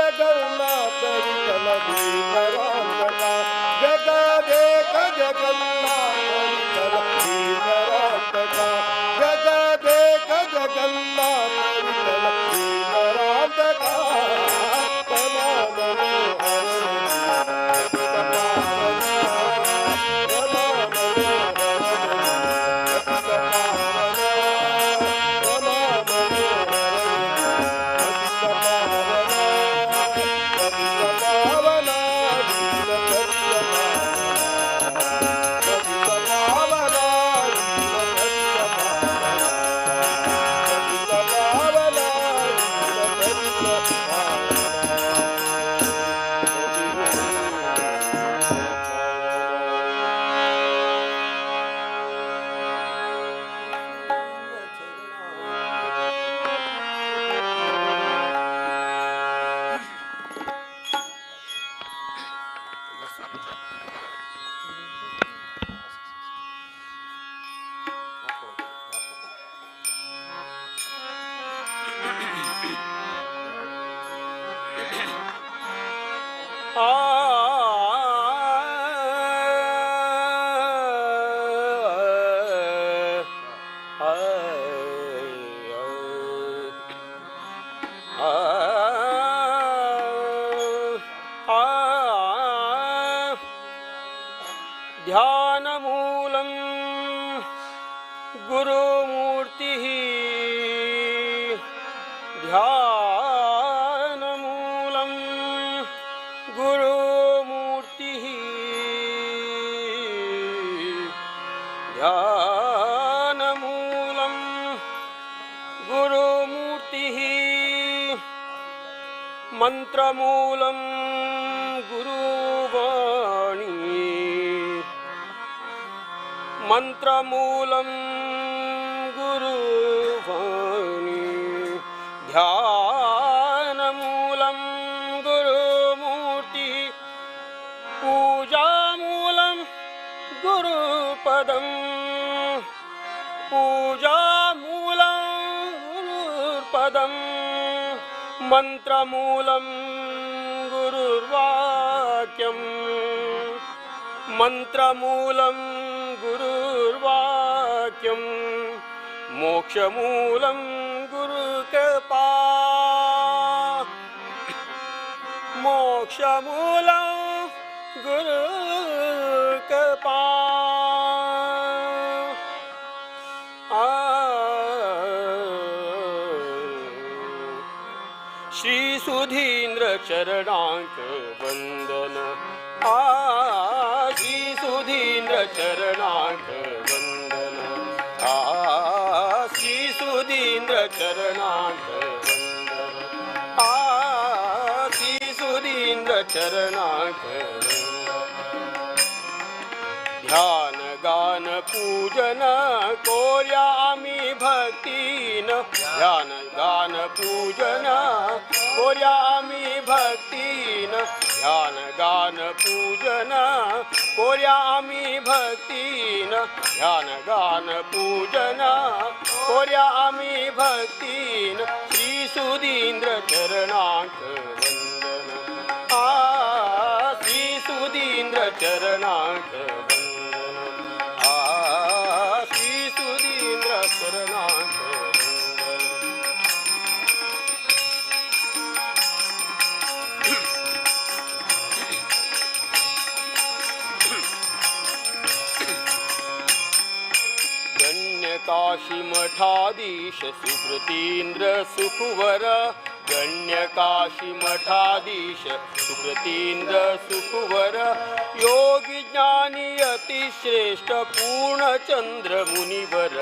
जगन्नाथ विठ्ठल भीकरांतका। जगदेक जगन्नाथ विठ्ठल भीकरांतका। जगदेक जगन्नाथ विठ्ठल भीकरांतका। रमा मनोहर पतित पावना। रमा मनोहर पतित पावना। रमा मनोहर पतित पावना। पतित पावना दीन पतित पावना। पतित पावना दीन पतित पावना। पतित पावना दीन पतित पावना। ध्यानमूलं गुरुमूर्तिः। ध्यानमूलं गुरुमूर्तिः। ध्यानमूलं गुरुमूर्तिः। मंत्रमूलं गुरुवाणी। मंत्रमूलं गुरुवाणी। ध्यानमूलं गुरुमूर्तिः। पूजामूलं गुरुपदं। पूजामूलं गुरुपदं। मंत्रमूलं गुरुर्वाक्यं। मंत्रमूलं गुरुर्वाक्यं। मोक्षमूलं गुरुकृपा। मोक्षमूलं गुरुकृपा। श्री सुधींद्र चरणांक वंदन। आ श्री सुधींद्र चरणांक वंदन। आ श्री सुधींद्र चरणांक वंदन। आ श्री सुधींद्र चरणांक वंदन। ध्यान गान पूजन कोर्यामि भक्तीन। ध्यान गान पूजन कोर्यामि भक्तीन। ध्यान गान पूजन कोर्यामि भक्तीन। ध्यान गान पूजन कोर्यामि भक्तीन। श्री सुधींद्र चरणांक वंदन। आ श्री सुधींद्र चरणांक वंदन। आ श्री सुधींद्र चरणांक वंदन। गण्य काशी मठाधीश सुकृतींद्र सुखवर। गण्य काशी मठाधीश सुकृतींद्र सुखवर। योगी ज्ञानी अतिश्रेष्ठ पूर्णचंद्र मुनिवर।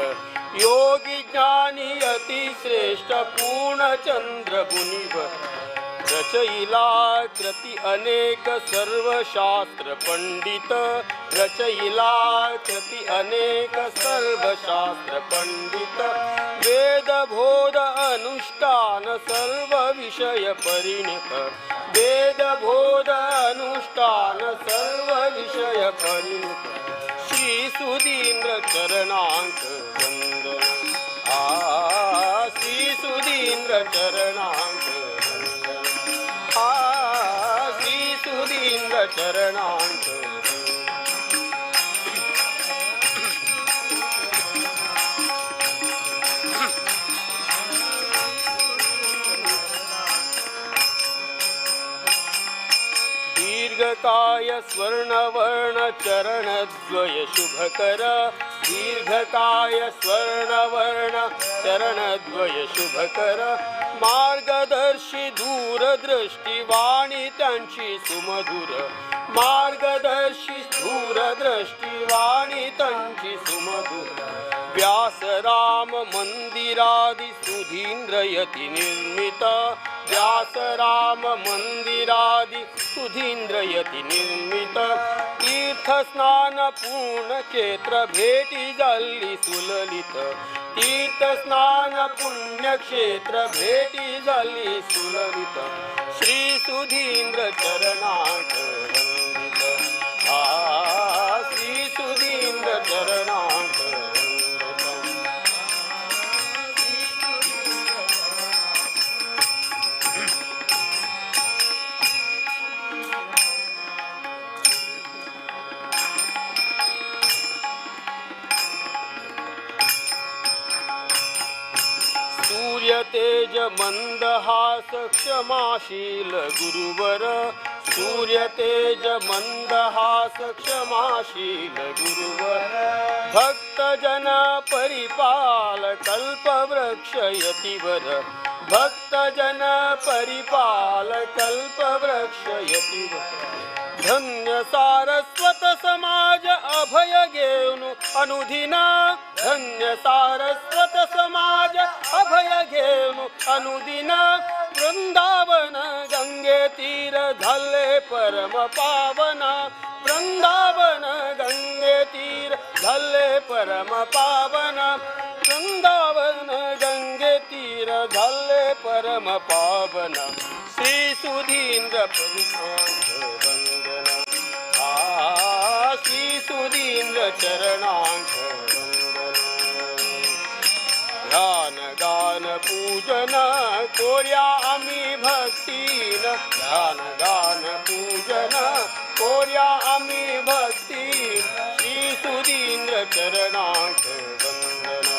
योगी ज्ञानी अतिश्रेष्ठ पूर्णचंद्र मुनिवर। रचयिला कृती अनेक सर्वशास्त्र पंडित। रचयिला कृती अनेक सर्वशास्त्र पंडित। वेद बोध अनुष्ठान सर्व विषय परिणत। वेद बोध अनुष्ठान सर्व विषय परिणत। श्री सुधींद्र चरणांक वंदन। आ श्री सुधींद्र चरणांक वंदन। आ सुधींद्र चरणांक. दीर्घकाय स्वर्णवर्ण चरणद्वय शुभकर, दीर्घकाय स्वर्णवर्ण चरणद्वय शुभकर, मार्गदर्शी दूरदृष्टी वाणी त्यांची सुमधुर, मार्गदर्शी दूरदृष्टी वाणी त्यांची सुमधुर. व्यास राम मंदिरादि सुधींद्र यती निर्मित, व्यास राम मंदिरादि सुधींद्र यती निर्मित. तीर्थस्नान पूर्ण क्षेत्र भेटी झाली सुललित, तीर्थस्नान पुण्यक्षेत्र भेटी झाली सुललित. श्री सुधींद्र चरणांक वंदित, आ श्री सुधींद्र चरणांक वंदित. सूर्य तेज मंदहास क्षमाशील गुरुवर, सूर्य तेज मंदहास क्षमाशील गुरुवर, भक्तजन परिपाल कल्पवृक्ष यतिवर, भक्तजन परिपाल कल्पवृक्ष यतिवर. धन्य सारस्वत समाज अभय घेऊन अनुदिना, धन्य सारस्वत समाज अभय घेऊन अनुदिना. वृंदावन गंगे तीर झाले परम पावना, वृंदावन गंगे तीर झाले परम पावना, वृंदावन गंगे तीर झाले परम पावना. श्री सुधींद्र परिशांत वंदना, आ श्री सुधींद्र चरणांक वंदना. ध्यान गान पूजन कोर्या आम्ही भक्तीन, ध्यान गान पूजन कोर्या आम्ही भक्ती. श्री सुधींद्र चरणांक वंदना,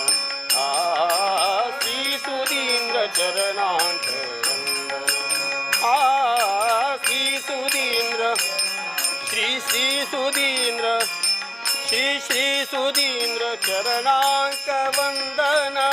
आ श्री सुधींद्र चरणांक वंदना. आ श्री सुधींद्र, श्री श्री सुधींद्र, श्री श्री सुधींद्र चरणांक वंदना.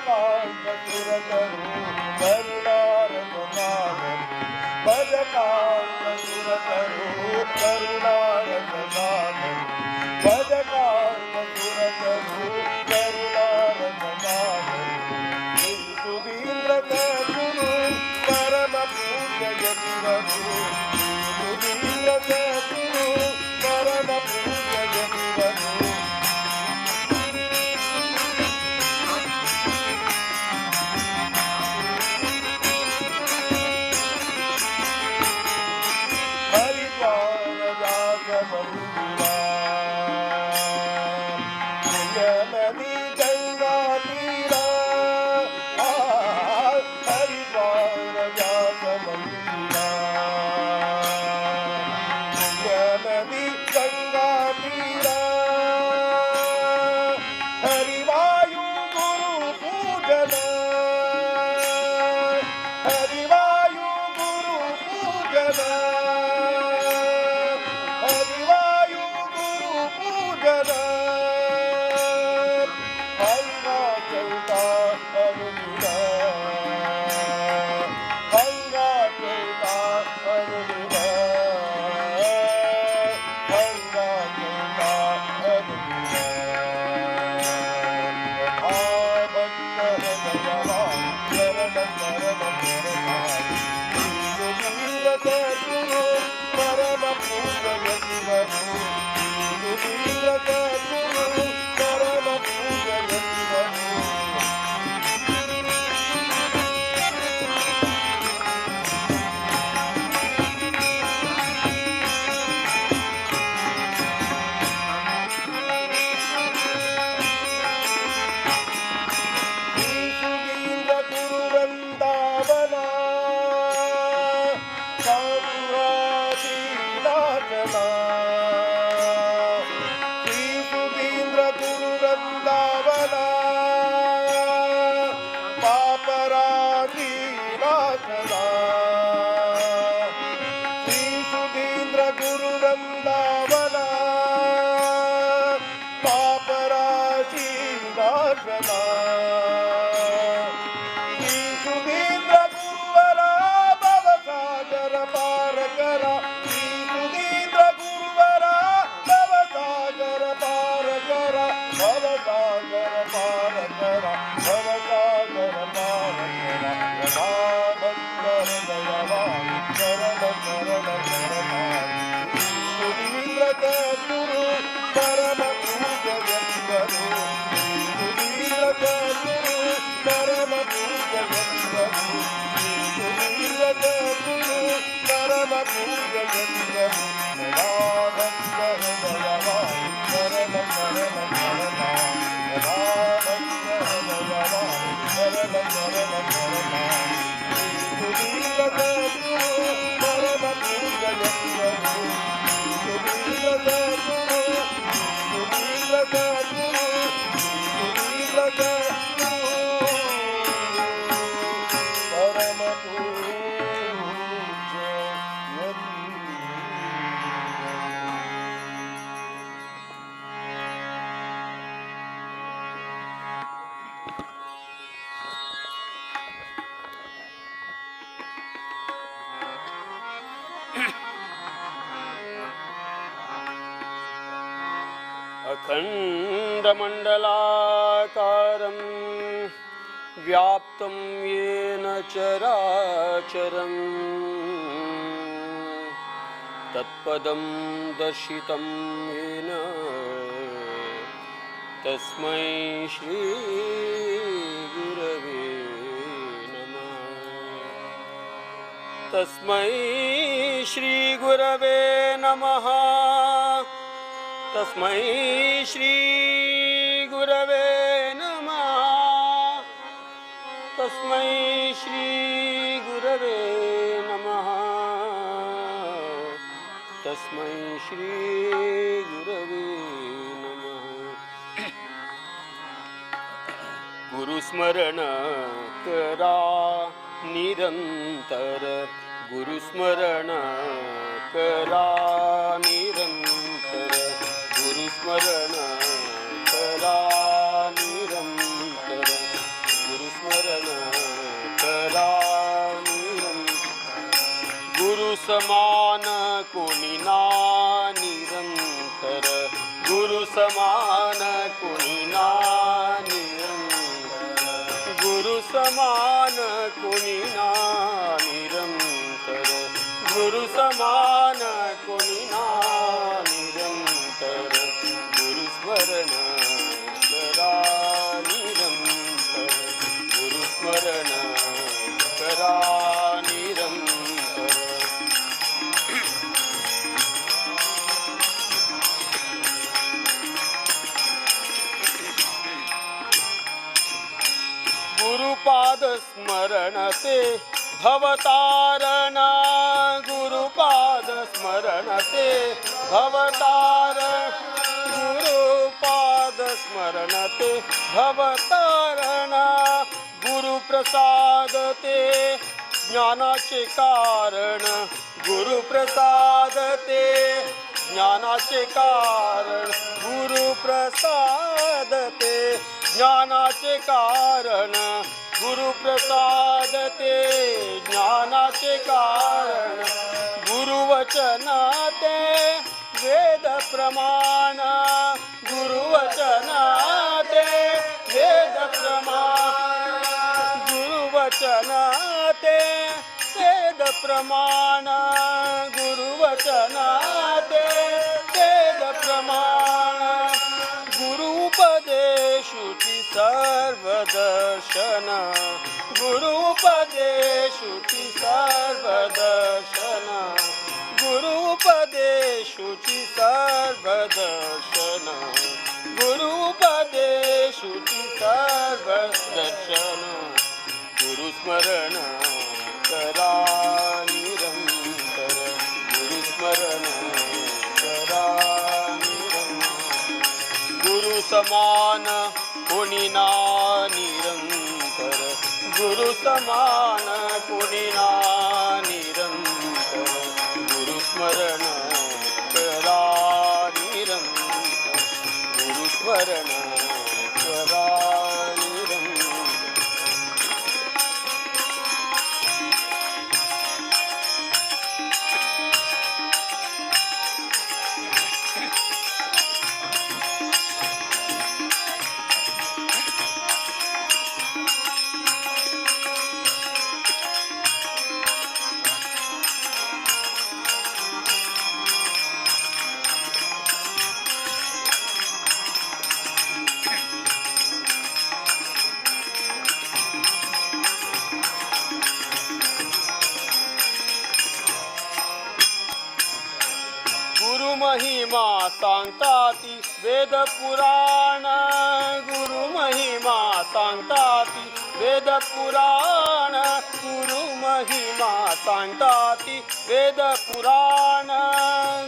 भजकांत सुरतरु करुणारस सागर भजकांत सुरतरु करुणारस सागर भजकांत सुरतरु करुणारस सागर श्री सुधीन्द्र गुरु परम पूज्य यतिवरु सुधीन्द्र गुरु परम पूज्य यतिवरु. हरिद्वार व्यास मंदिरा पुण्य नदी गंगा तीरा हरिद्वार व्यास मंदिरा पुण्य नदी गंगा तीरा हरिवायु गुरु पूजन हरिवायु गुरु पूजन हरिवायु गुरु पूजन अंगा चलता अनुदिना अंगा चलता अनुदिना अंगा चलता अनुदिना भक्त हृदयवा शरण शरण शरणारी गुरु परम पूज्य यतिवरु गुरु परम पूज्य यतिवरु. श्री सुधीन्द्र गुरु वृंदावना नाचना श्री सुधीन्द्र गुरु वृंदावना पापराजी नाचना श्री सुधीन्द्र गुरु वृंदावना पापराजी नाचना श्री सुधीन्द्र गुरुवरा भवसागर पार करा श्री सुधीन्द्र गुरुवरा भवसागर पार करा भवसागर पार करा भवसागर पार करा यथा भक्त हृदयवान शरण शरण शरणारी सुधीन्द्र गुरु परम पूज्य यतिवरु सुधीन्द्र गुरु परम पूज्य यतिवरु सुधीन्द्र गुरु परम पूज्य यतिवरु सदा भक्त हृदयवान शरण शरण शरणारी सदा भक्त हृदयवान शरण शरण शरणारी सुधीन्द्र गुरु परम पूज्य यतिवरु सुधीन्द्र गुरु सुधीन्द्र गुरु सुधीन्द्र गुरु परम पूज्य यतिवरु. अखण्डमण्डलाकारं व्याप्तं येन चराचरं तत्पदं दर्शितं येन तस्मै श्रीगुरवे नमः। तस्मै श्रीगुरवे नमः। तस्मै श्रीगुरवे नमः। तस्मै श्रीगुरवे नमः। तस्मै श्रीगुरवे नमः। गुरुस्मरण करा निरंतर गुरुस्मरण करा निरंतर गुरुस्मरण करा निरंतर गुरु समान कोणी ना निरंतर, गुरु समान कोणी ना निरंतर, गुरु समान कोणी ना निरंतर, गुरु समान कोणी ना निरंतर, गुरु स्मरण करा निरंतर, गुरु स्मरण करा निरंतर. गुरुपाद स्मरण ते भवतारण, गुरुपाद स्मरण ते भवतारण, गुरुपाद स्मरण ते भवतारण, गुरुप्रसाद ते ज्ञानाचे कारण, गुरुप्रसाद ते ज्ञानाचे कारण, गुरुप्रसाद ते ज्ञानाचे कारण, गुरुप्रसाद ते ज्ञानाचे कारण, गुरुवचना ते वेद प्रमाण, गुरुवचना ते वेद प्रमाण, गुरुवचना ते वेद प्रमाण, गुरुवचना ते वेद प्रमाण, गुरु उपदेशुची सर्व दर्शन, गुरु उपदेशुची सर्व दर्शन, गुरु उपदेशुची सर्व दर्शन, गुरु उपदेशुची सर्व दर्शन, गुरुस्मरण करा निरंतर, गुरुस्मरण करा निरंतर, गुरु समान कोणी ना निरंतर, गुरु समान कोणी ना निरंतर, गुरुस्मरण करा निरंतर, गुरुस्मरण करा निरंतर. गुरु महिमा सांगताती वेद पुराण, गुरु महिमा सांगताती वेद पुराण, गुरु महिमा सांगताती वेद पुराण,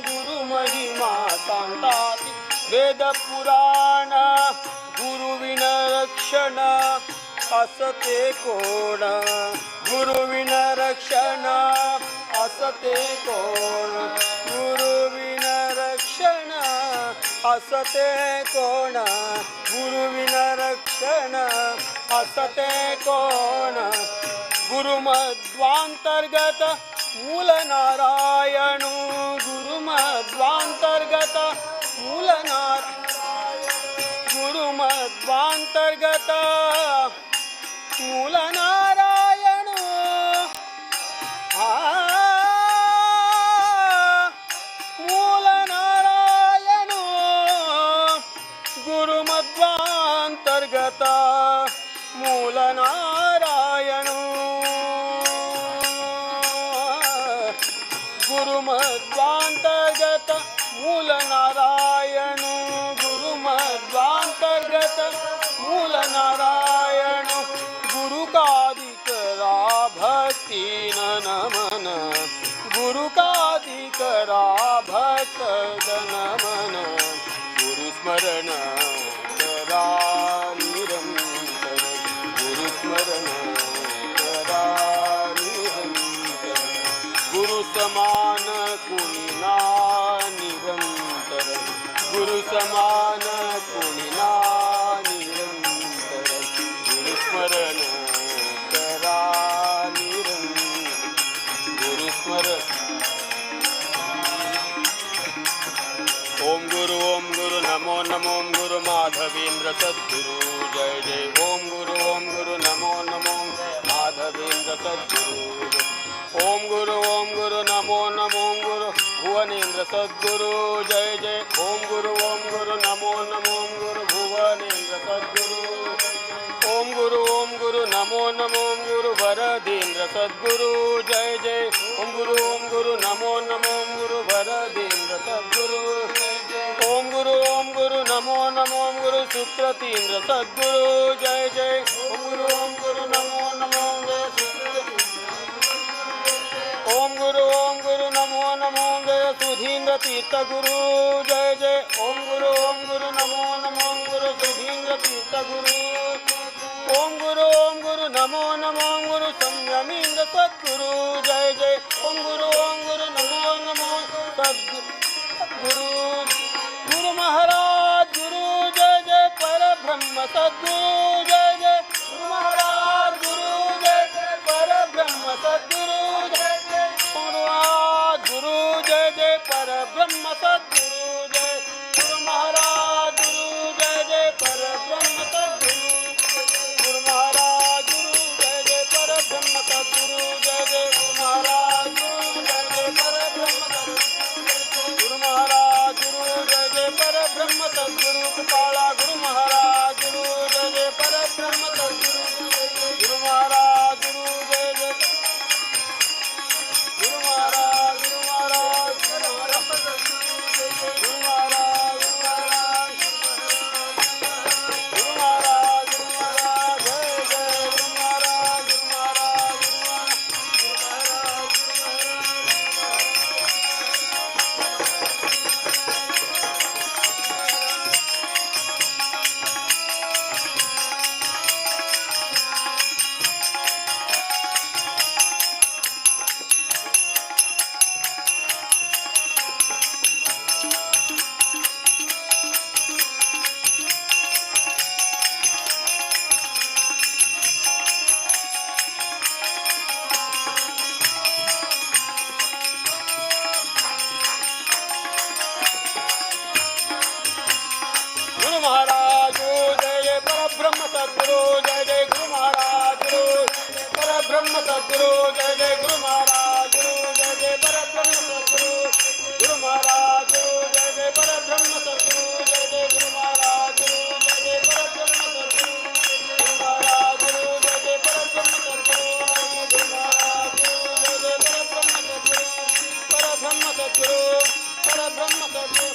गुरु महिमा सांगताती वेद पुराण, गुरुविन रक्षण असते कोण, गुरुविन रक्षण असते कोण, गुरुविन रक्षण असते कोण, गुरुविन रक्षण असते कोण, गुरुमध्वांतर्गत मूल नारायण, गुरुमध्वांतर्गत मूल नारायण, गुरुमध्वांतर्गत मूल नारायण, आ मूल नारायण, गुरुमध्वांतर्गत मूल नारायण, गुरुमध्वांतर्गत मूल नारायण, गुरुमध्वांतर्गत मूल नारायण, गुरु करा भक्ती नमन, गुरु करा भक्त नमन, गुरुस्मरण करा निरंतर, गुरुस्मरण करा निरंतर, गुरु समान कुणी ना निरंतर, गुरु समान कुणी ना निरंतर, गुरुस्मरण करा निरंतर, गुरुस्मरण. सद्गुरु जय जय। ओम गुरु नमो नमो माधवेंद्र सद्गुरु। ओम गुरु नमो नमो गुरु भुवनेन्द्र सद्गुरु जय जय। ओम गुरु नमो नमो गुरु भुवनेन्द्र सद्गुरु। ओम गुरु नमो नमो गुरु वरदेन्द्र सद्गुरु जय जय। ओम गुरु नमो नमो गुरु वरदेन्द्र सद्गुरु। ओम गुरु नमो नमो गुरु सुप्रतीन्द्र सद्गुरु जय जय। ओम गुरु नमो नमो गुरु ओम गुरु नमो नमो जय सुधीन्द्र तीर्थ गुरु जय जय। ओम गुरु नमो नमो गुरु सुधीन्द्र तीर्थ गुरु। ओम गुरु नमो नमो गुरु संयमीन्द्र सद्गुरु जय जय। ओम गुरु नमो नमो सद्गुरु। गुरु महाराज गुरु जय जय परब्रह्म सद्गुरु जय जय। गुरु महाराज गुरु जय जय परब्रह्म सद्गुरु जय जय। गुरु महाराज गुरु जय जय परब्रह्म सद्गुरु जय। गुरु महाराज गुरु जय जय परब्रह्म सद्गुरु। गुरु महाराज गुरु जय जय परब्रह्म सद्गुरु जय जय। गुरु महाराज गुरु जय जय परब्रह्म सद्गुरु। गुरु महाराज गुरु जय जय परब्रह्म सद्गुरु कृपाला। गुरु महाराज गुरु जय जय परब्रह्म सद्गुरु। गुरु महाराज गुरु जय जय गुरु महाराज गुरु महाराज गुरु महाराज गुरु महाराज गुरु महाराज गुरु महाराज जय जय गुरु महाराज गुरु महाराज गुरु महाराज गुरु महाराज। गुरु महाराज गुरु जय जय परब्रह्म सद्गुरु जय जय। गुरु महाराज गुरु परब्रह्म सद्गुरु जय जय। गुरु महाराज गुरु जय जय परब्रह्म सद्गुरु। गुरु महाराज गुरु जय जय परब्रह्म सद्गुरु जय जय। गुरु महाराज गुरु जय जय परब्रह्म सद्गुरु। गुरु महाराज गुरु जय जय परब्रह्म सद्गुरु। गुरु महाराज गुरु जय जय परब्रह्म सद्गुरु। परब्रह्म सद्गुरु परब्रह्म सद्गुरु।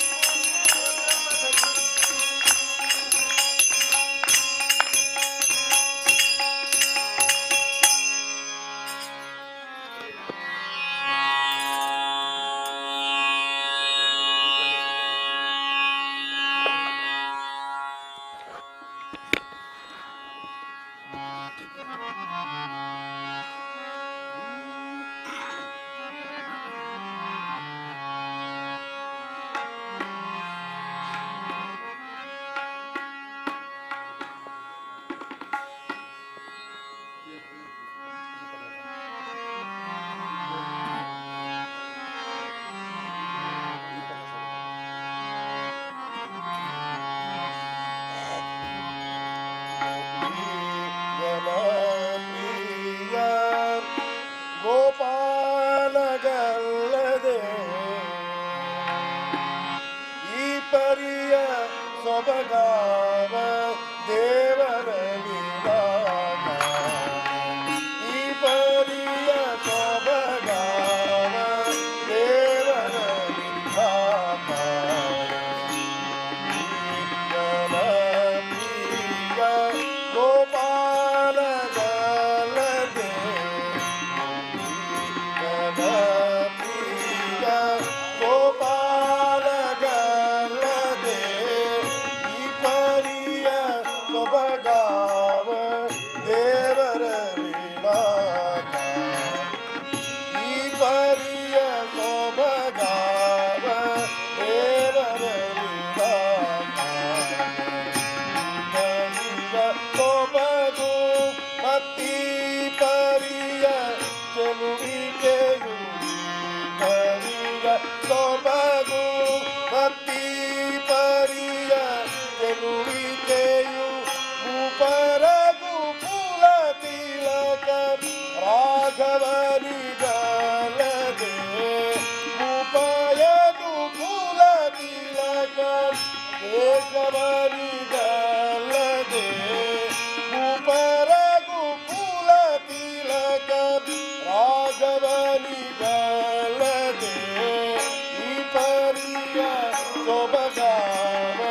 ಜನಪ್ರಿಯ ಗೋಪಾಲಗಲ್ಲದೆ ಈ ಪರಿಯ ಸೊಬಗಾವ ದೇವರಲಿವಾಗ ಈ ಪರಿಯ ಸೊಬಗಾವ ದೇವರಲಿವಾಗ ಜನಪ್ರಿಯ ಗೋಪಾಲಗಲ್ಲದೆ ಜನಪ್ರಿಯ ಗೋಪಾಲಗಲ್ಲದೆ ಈ ಪರಿಯ ಸೊಬಗಾವ ದೇವರಲಿವಾಗ ಈ ಪರಿಯ ಸೊಬಗಾವ ದೇವರಲಿವಾಗ ಸೊಬಗು ಮತ್ತಿ ಪರಿಯ ಚೆಲುವಿಕೆಯು ಪರಿಯ ಸೊಬಗು ಮತ್ತಿ ಪರಿಯ ಚೆಲುವಿಕೆಯು ರಾಘವನಿ ಗಲದೆ ಉಪಾಯದು ಕುಲ ತಿಲಕ ಕೇಶವನಿ ಗಲದೆ ಉಪರಗು ಕುಲ ತಿಲಕ ರಾಘವನಿ ಗಲದೆ ಈ ಪರಿಯ ಸೊಬಗಾವ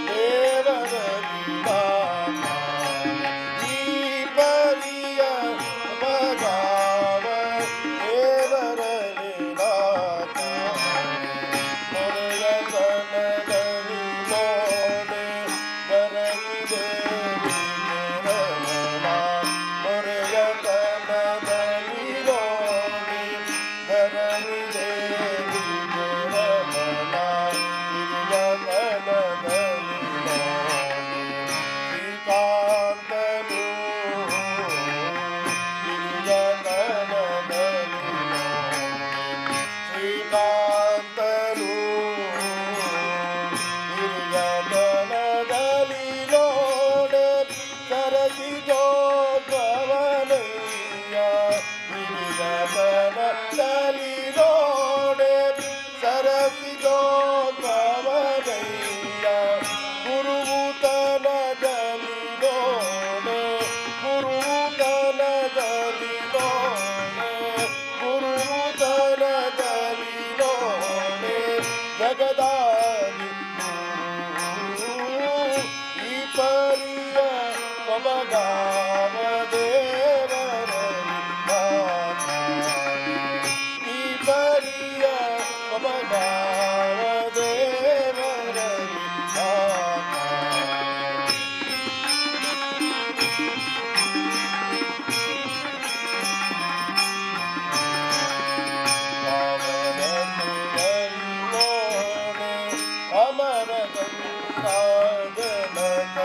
ದೇವರಲಿ ಈ ಪರಿಯ ಸೊಬಗಾವ ದೇವರಲಿ ಶ್ರೀಕಾಂತನು ಹಿರಿಯತನದಲ್ಲಿ ನೋಡೆ ಸರಸಿ ಜೋಗವನಯ್ಯ ಹಿರಿಯತನದಲ್ಲಿ ನೋಡೆ ಸರಸಿ ಜೋಗವನಯ್ಯ ಗುರುತನದಲ್ಲಿ ನೋಡೆ ಗುರುತನದಲ್ಲಿ ನೋಡೆ ಗುರುತನದಲ್ಲಿ ನೋಡೆ ಜಗದಾದಿ ಗುರು ಈ ಪರಿಯ ಸೊಬಗಾವ ದೇವರಲಿ ಈ ಪರಿಯ ಸೊಬಗಾವ ದೇವರಲಿ ಅಮರ ಗಂಗಾಜನಕ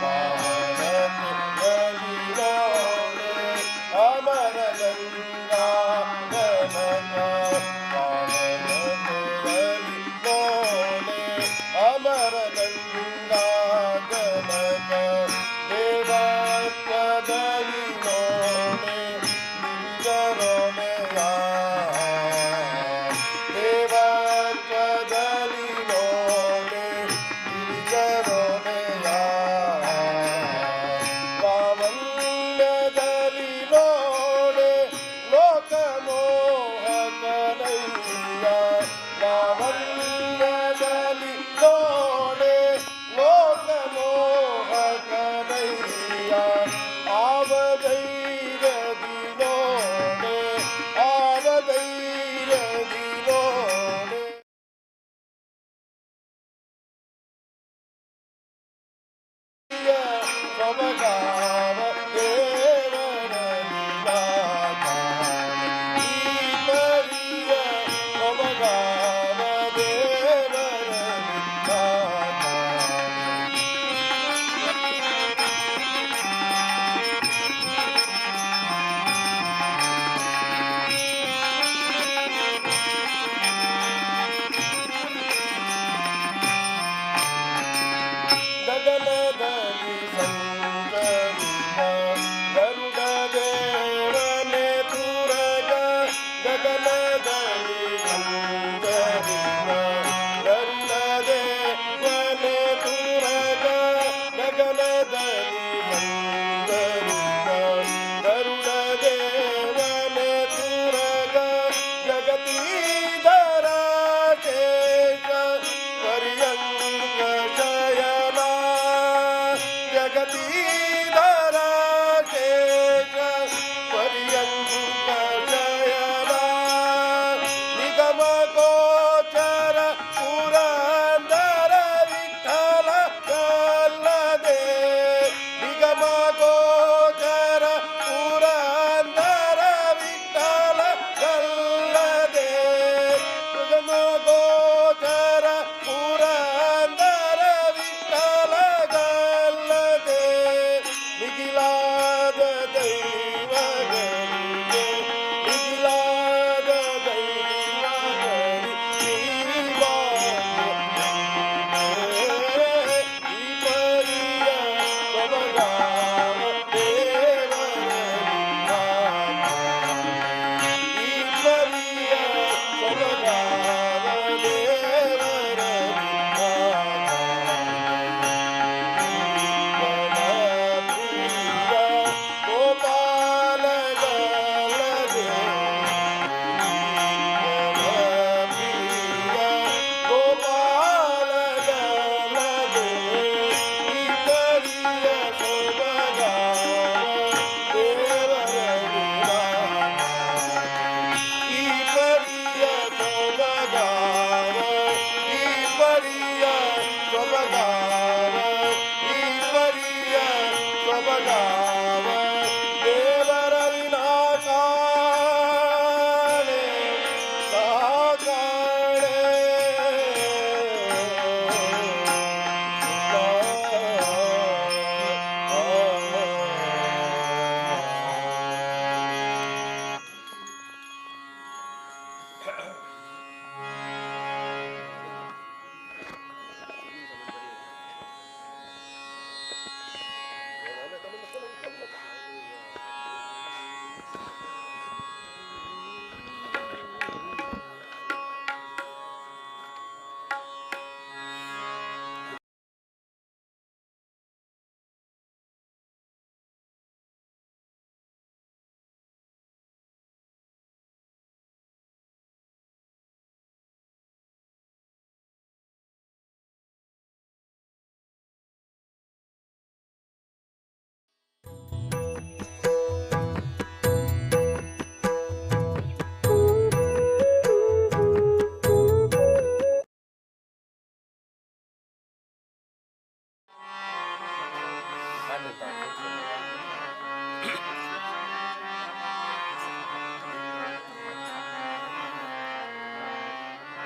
ಪಾವನ ಅಮರ ಗಂಗಾಜನಕ ಪಾವನ ಅಮರ ಗಂಗಾಜನಕ ದೇವತ್ವದಲ್ಲಿ ನೋಡೆ ನಿಜರೋಮೆಯ ದೇವತ್ವದಲ್ಲಿ ನೋಡೆ ನಿಜರೋಮೆಯ ಕಾವಲ್ಯದಲ್ಲಿ ನೋಡೆ ಲೋಕಮೋಹಕನಯ್ಯ ಕಾವಲ್ಯದಲ್ಲಿ ನೋಡೆ ಲೋಕಮೋಹಕನಯ್ಯ ಆವಧೈರ್ಯದಿ ನೋಡೆ ಆವಧೈರ್ಯದಿ ನೋಡೆ ಸೊಬಗಾವ ದೇವರಲಿ ಈ ಪರಿಯ ಸೊಬಗಾವ ದೇವರಲಿ ಗಗನದಲ್ಲಿ ಸಂಚರಿಪ ಗರುಡ ದೇವನೆ ತುರಗ ಗಗನದಲ್ಲಿ ಸಂಚರಿಪ ಗರುಡ ದೇವನೆ ತುರಗ ಗಗನದಲ್ಲಿ ಸಂಚರಿಪ ಗರುಡ ದೇವನೆ ತುರಗ ಜಗತೀಧರ ಶೇಷ ಪರ್ಯಂಕ ಶಯನ ಜಗತೀಧರ ಶೇಷ ಪರ್ಯಂಕ ಶಯನ ನಿಗಮ ಗೋಚರ ಪುರಂದರ ವಿಠಲ ಕಲ್ಲದೆ ನಿಗಮ ಗೋಚರ ಪುರಂದರ ವಿಠಲ ಕಲ್ಲದೆ ನಿಗಮ ಗೋಚರ ಪುರಂದರ ವಿಠಲ ಗಲ್ಲದೆ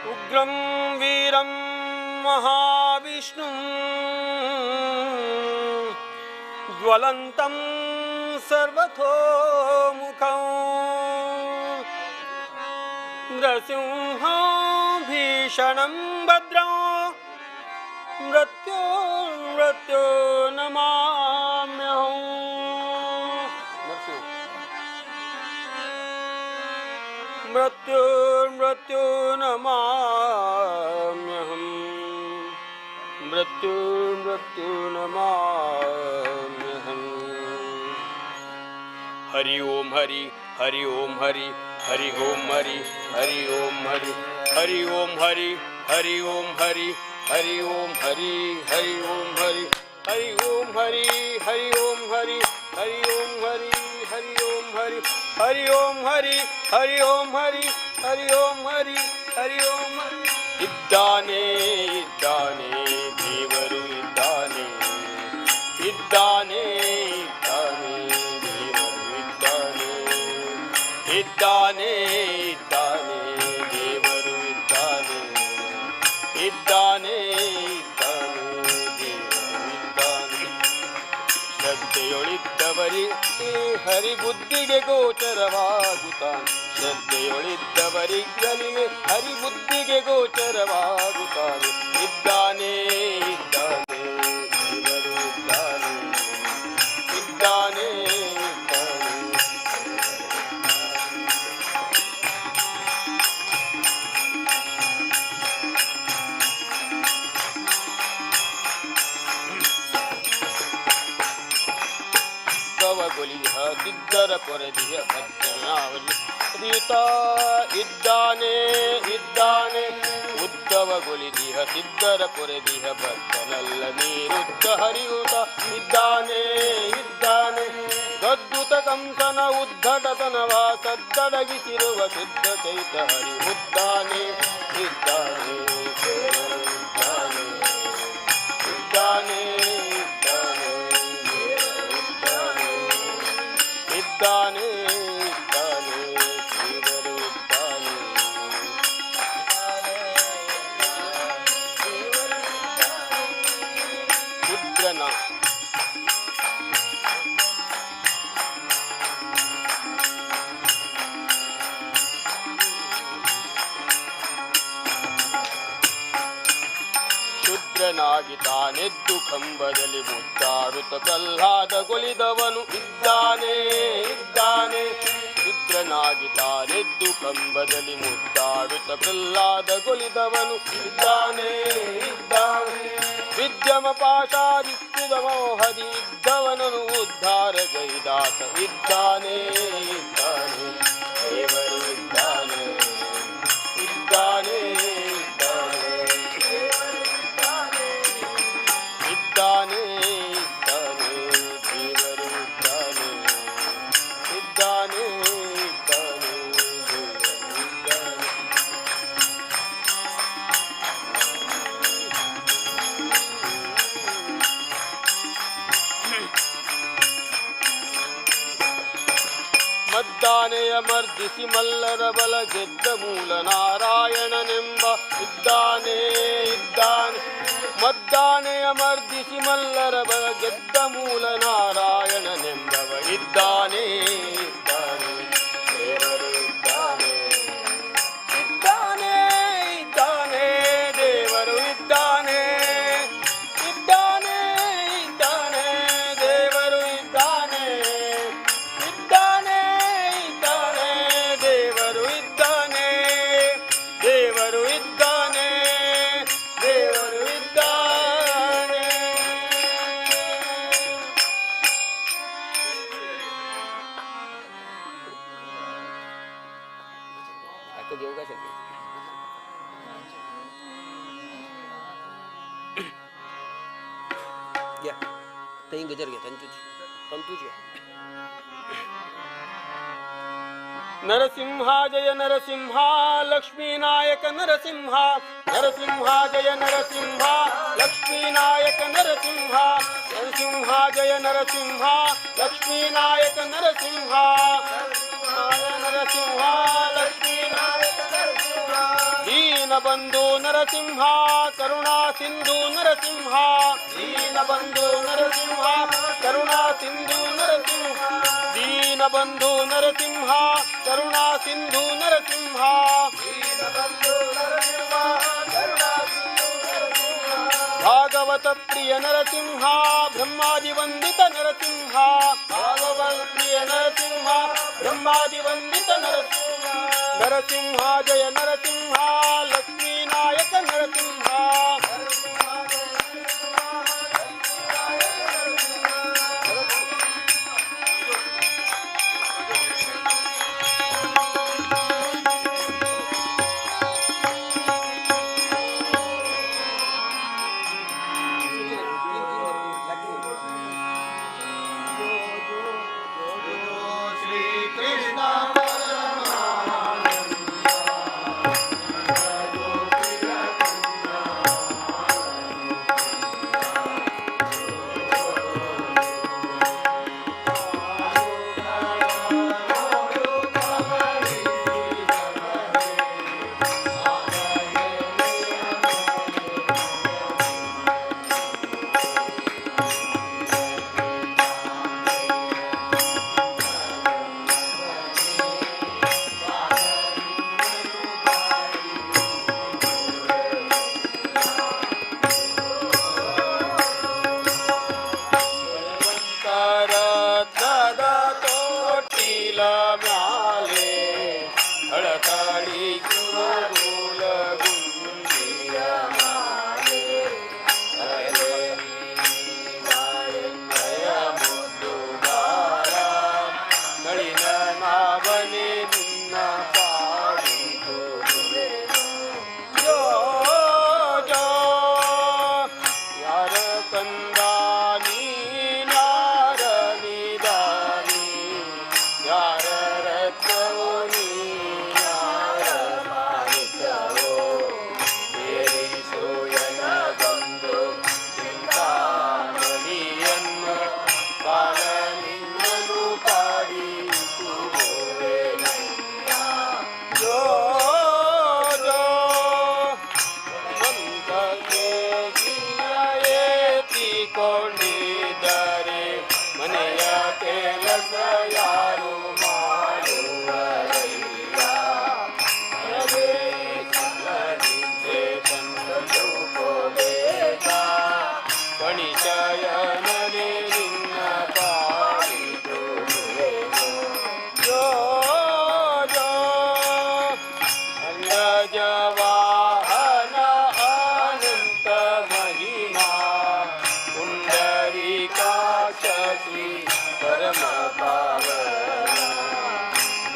उग्रं वीरं महाविष्णुं ज्वलन्तं सर्वतोमुखं नृसिंहं भीषणं भद्रं मृत्यो मृत्यो नमाम्यहम्। मृत्यो मृत्यो नमाम्यहम्। मृत्यु मृत्यु नमाम्यहम्। हरि ओम हरि हरि ओम हरि हरि ओम हरि हरि ओम हरि हरि ओम हरि हरि ओम हरि हरि ओम हरि हरि ओम हरि हरि ओम हरि हरि ओम हरि हरि ओम हरि हरि ओम हरि हरि ओम हरि हरि ओम हरि हरि ओम हरि हरि ओम हरि। ಇದ್ದಾನೆ ಇದ್ದಾನೆ ದೇವರು ಇದ್ದಾನೆ, ಇದ್ದಾನೆ ಇದ್ದಾನೆ ದೇವರು ಇದ್ದಾನೆ, ಇದ್ದಾನೆ ಇದ್ದಾನೆ ದೇವರು ಇದ್ದಾನೆ, ಇದ್ದಾನೆ ಇದ್ದಾನೆ ದೇವರು ಇದ್ದಾನೆ. ಶ್ರದ್ಧೆಯೊಳಿದ್ದವರಿಗೆ ಹರಿಬುದ್ಧಿಗೆ ಗೋಚರವಾಗುತ್ತಾನೆ, ಶ್ರದ್ಧೆಯೊಳಿದ್ದವರಿಗಲಿಗೆ ಹರಿಬುದ್ಧಿಗೆ ಗೋಚರವಾಗುತ್ತಾನೆ. ಇದ್ದಾನೆ ಇದ್ದಾನೆ ದೇವರು ಇದ್ದಾನೆ, ಇದ್ದಾನೆ ಇದ್ದಾನೆ. ಕವಗೊಲಿಹ ಸಿದ್ಧರ ಪೊರೆದಿಹ ಭಕ್ತನಾವಲಿ ಇದ್ದಾನೆ ಇದ್ದಾನೆ. ಉದ್ದವಗೊಲಿದಿಹ ಸಿದ್ಧರ ಪೊರೆದಿಹ ಭಕ್ತನಲ್ಲ ನೀರುದ್ದ ಹರಿಯುತ ಇದ್ದಾನೆ ಇದ್ದಾನೆ. ಗದ್ದುತ ಕಂಸನ ಉದ್ಧಟತನವ ಸದ್ದಡಗಿಸಿರುವ ಶುದ್ಧ ಚೈತ ಹರಿ ಉದ್ದಾನೆ ಇದ್ದಾನೆ ದೇವರು ಇದ್ದಾನೆ, ಇದ್ದಾನೆ ಇದ್ದಾನೆ ದೇವರು ಇದ್ದಾನೆ, ಇದ್ದಾನೆ ಇದ್ದಾನೆ ದೇವರು ಇದ್ದಾನೆ. ರುದ್ರನ ಶೂದ್ರನಾಗಿ ತಾನೆದ್ದು ಕಂಬದಲ್ಲಿ ಮುದ್ದಾಡುತ್ತ ಪ್ರಹ್ಲಾದ ಕೊಲಿದವನು ಇದ್ದಾನೆ ಇದ್ದಾನೆ. ಶೂದ್ರನಾಗಿ ತಾನೆದ್ದು ಕಂಬದಲ್ಲಿ ಮುದ್ದಾಡುತ್ತ ಪ್ರಹ್ಲಾದ ಕೊಲಿದವನು ಇದ್ದಾನೆ ಇದ್ದಾನೆ. ವಿದ್ಯಮ ಪಾಶಾದಿತ್ಯದ ಮೋಹದಿ ಇದ್ದವನನು ಉದ್ಧಾರಗೈದಾತ ಇದ್ದಾನೆ ಇದ್ದಾನೆ ದೇವರು ಇದ್ದಾನೆ, ಇದ್ದಾನೆ ಇದ್ದಾನೆ ಇದ್ದಾನೆ ಇದ್ದಾನೆ ದೇವರು ಇದ್ದಾನೆ, ಇದ್ದಾನೆ ಇದ್ದಾನೆ ದೇವರು ಇದ್ದಾನೆ. ಮದ್ದಾನೆಯ ಮರ್ದಿಸಿ ಮಲ್ಲರ ಬಲ ಗೆದ್ದ ಮೂಲ ನಾರಾಯಣನೆಂಬ ಇದ್ದಾನೆ ಇದ್ದಾನೆ. ಮದ್ದಾನೆಯ ಮರ್ದಿಸಿ ಮಲ್ಲರ ಬಲ ಗೆದ್ದ ಮೂಲ ನಾರಾಯಣನೆಂಬವ ಇದ್ದಾನೆ ಇದ್ದಾನೆ ದೇವರು ಇದ್ದಾನೆ, ಇದ್ದಾನೆ ಇದ್ದಾನೆ ದೇವರು ಇದ್ದಾನೆ, ಇದ್ದಾನೆ ಇದ್ದಾನೆ ದೇವರು ಇದ್ದಾನೆ, ಇದ್ದಾನೆ ಇದ್ದಾನೆ ದೇವರು ಇದ್ದಾನೆ, ದೇವರು ಇದ್ದಾನೆ, ದೇವರು ಇದ್ದಾನೆ. आता घेऊ का सगळे? घ्या तही गजर घ्या, तंतूची तंतूची घ्या. ನರಸಿಂಹ ಜಯ ನರಸಿಂಹ ಲಕ್ಷ್ಮೀನಾಯಕ ನರಸಿಂಹ ನರಸಿಂಹ ಜಯ ನರಸಿಂಹ ಲಕ್ಷ್ಮೀನಾಯಕ ನರಸಿಂಹ ನರಸಿಂಹ ಜಯ ನರಸಿಂಹ ಲಕ್ಷ್ಮೀನಾಯಕ ನರಸಿಂಹ ನರಸಿಂಹ ಲಕ್ಷ್ಮೀನಾಯಕ ನರಸಿಂಹ ದೀನಬಂಧು ನರಸಿಂಹ ಕರುಣಾ ಸಿಂಧು ನರಸಿಂಹ ದೀನಬಂಧು ನರಸಿಂಹ ಕರುಣಾ ಸಿಂಧು ನರಸಿಂಹ ದೀನಬಂಧು ನರಸಿಂಹ ಕರುಣಾ ಸಿಂಧು ನರಸಿಂಹ ಭಾಗವತ ಪ್ರಿಯ ನರಸಿಂಹ ಬ್ರಹ್ಮಾದಿ ವಂದಿತ ನರಸಿಂಹ ಭಾಗವತ ಪ್ರಿಯ ನರಸಿಂಹ ಬ್ರಹ್ಮಾದಿ ವಂದಿತ ನರಸಿಂಹ ನರಸಿಂಹ ಜಯ ನರಸಿಂಹ ಲಕ್ಷ್ಮೀನಾಯಕ ನರಸಿಂಹ ರತ್ನದ ತೊಟ್ಟಿಲ ಮ್ಯಾಲೆ ಹಳತಾಳಿ ಕುರುಗುಲ ಗುಂಡಿಯ ಮಾಲೆ ಹರೆಯ ಮುದ್ದು ಬಾಲ ನಳಿನ ನಾವನೆ ನಿನ್ನ ಪಾಡಿತು ಜೋ ಜೋ ಯಾರ ಕಂದ ನೀನಾರ ನಿದಾನಿ ಯಾರ ರತ್ನವೋ ನೀನಾರ ಮಾಣಿಕ್ಯವೋ ಸೇರಿಸು ಎನಗೊಂದು ಚಿಂತಾಮಣಿಯನ್ನು ಬಾಲ ನಿನ್ನನು ಪಾಡಿ ತುಗುವೆನಯ್ಯ. ಜೋ ಜೋ ಎತ್ತಿಕೊಂಡಿದ್ದರೆ ಮನೆಯ ಕೆಲಸ ಯಾರು ಮಾಡುವರಯ್ಯ? ನಿದ್ದೆ ತಂದುಕೋಬೇಕ ಪಣಿಶಯನನೆ ನಿನ್ನ ಪಾಡಿದುವೆನು. ಜೋ ಜೋ ಅಂಗಜವಾಹನ ಅನಂತ ಮಹಿಮಾ ಪುಂಡರೀಕಾಕ್ಷ ಶ್ರೀ ಪರಮ ಪಾವನ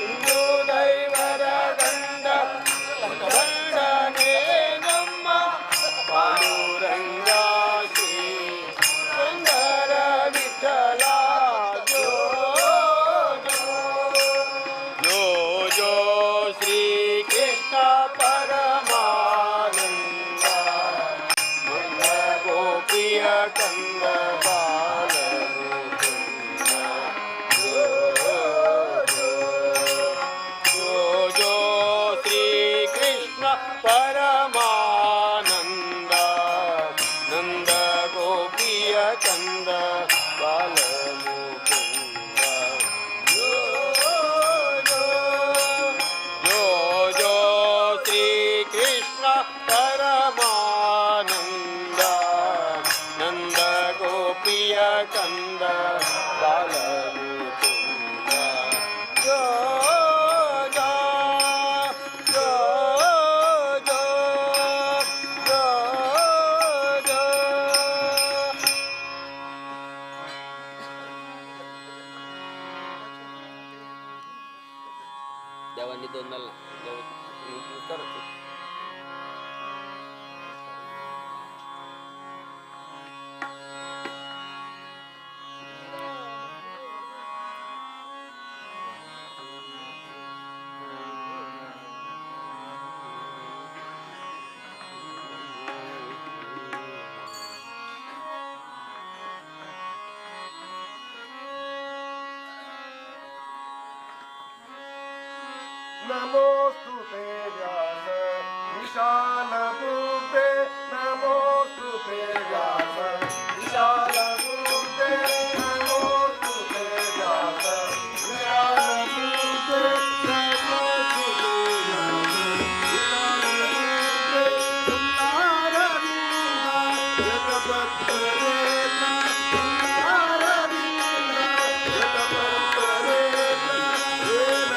ಇಂದು ದೈವರ ಗಂಡ ಗಂಡನೇ ನಮ್ಮ ಪಾಂಡುರಂಗ ಶ್ರೀ ಸುಂದರ ವಿಠಲ ಜೋ ಜೋ ಜೋ ಜೋ ಶ್ರೀ ಕೃಷ್ಣ ಪರಮಾನಂದ ನಂದ ಗೋಪಿಯ ಕಂದ ಬಾಲ ಮುಕುಂದ. ಜೋ ಜೋ ಜೋ ಜೋ ಶ್ರೀ ಕೃಷ್ಣ ಪರಮಾನಂದ ನಂದ ಗೋಪಿಯ ಕಂದ ಬಾಲ ಮುಕುಂದ. ಜೋ ಜೋ ಜೋ ಜೋ ಶ್ರೀ ಕೃಷ್ಣ ಪರಮಾನಂದ ನಂದ ಗೋಪಿಯ ಕಂದ ಬಾಲ ಮುಕುಂದ. ಜೋ ಜೋ ಜೋ ಜೋ ಜೋ ಜೋ. देवांनी दोन ना देव करतो. नमोऽस्तु ते व्यास विशालबुद्धे नमोऽस्तु ते व्यास विशालबुद्धे नमोऽस्तु ते व्यास विशालबुद्धे नमोऽस्तु ते व्यास विशालबुद्धे यतपत्रनेत्र यतपत्रनेत्र येन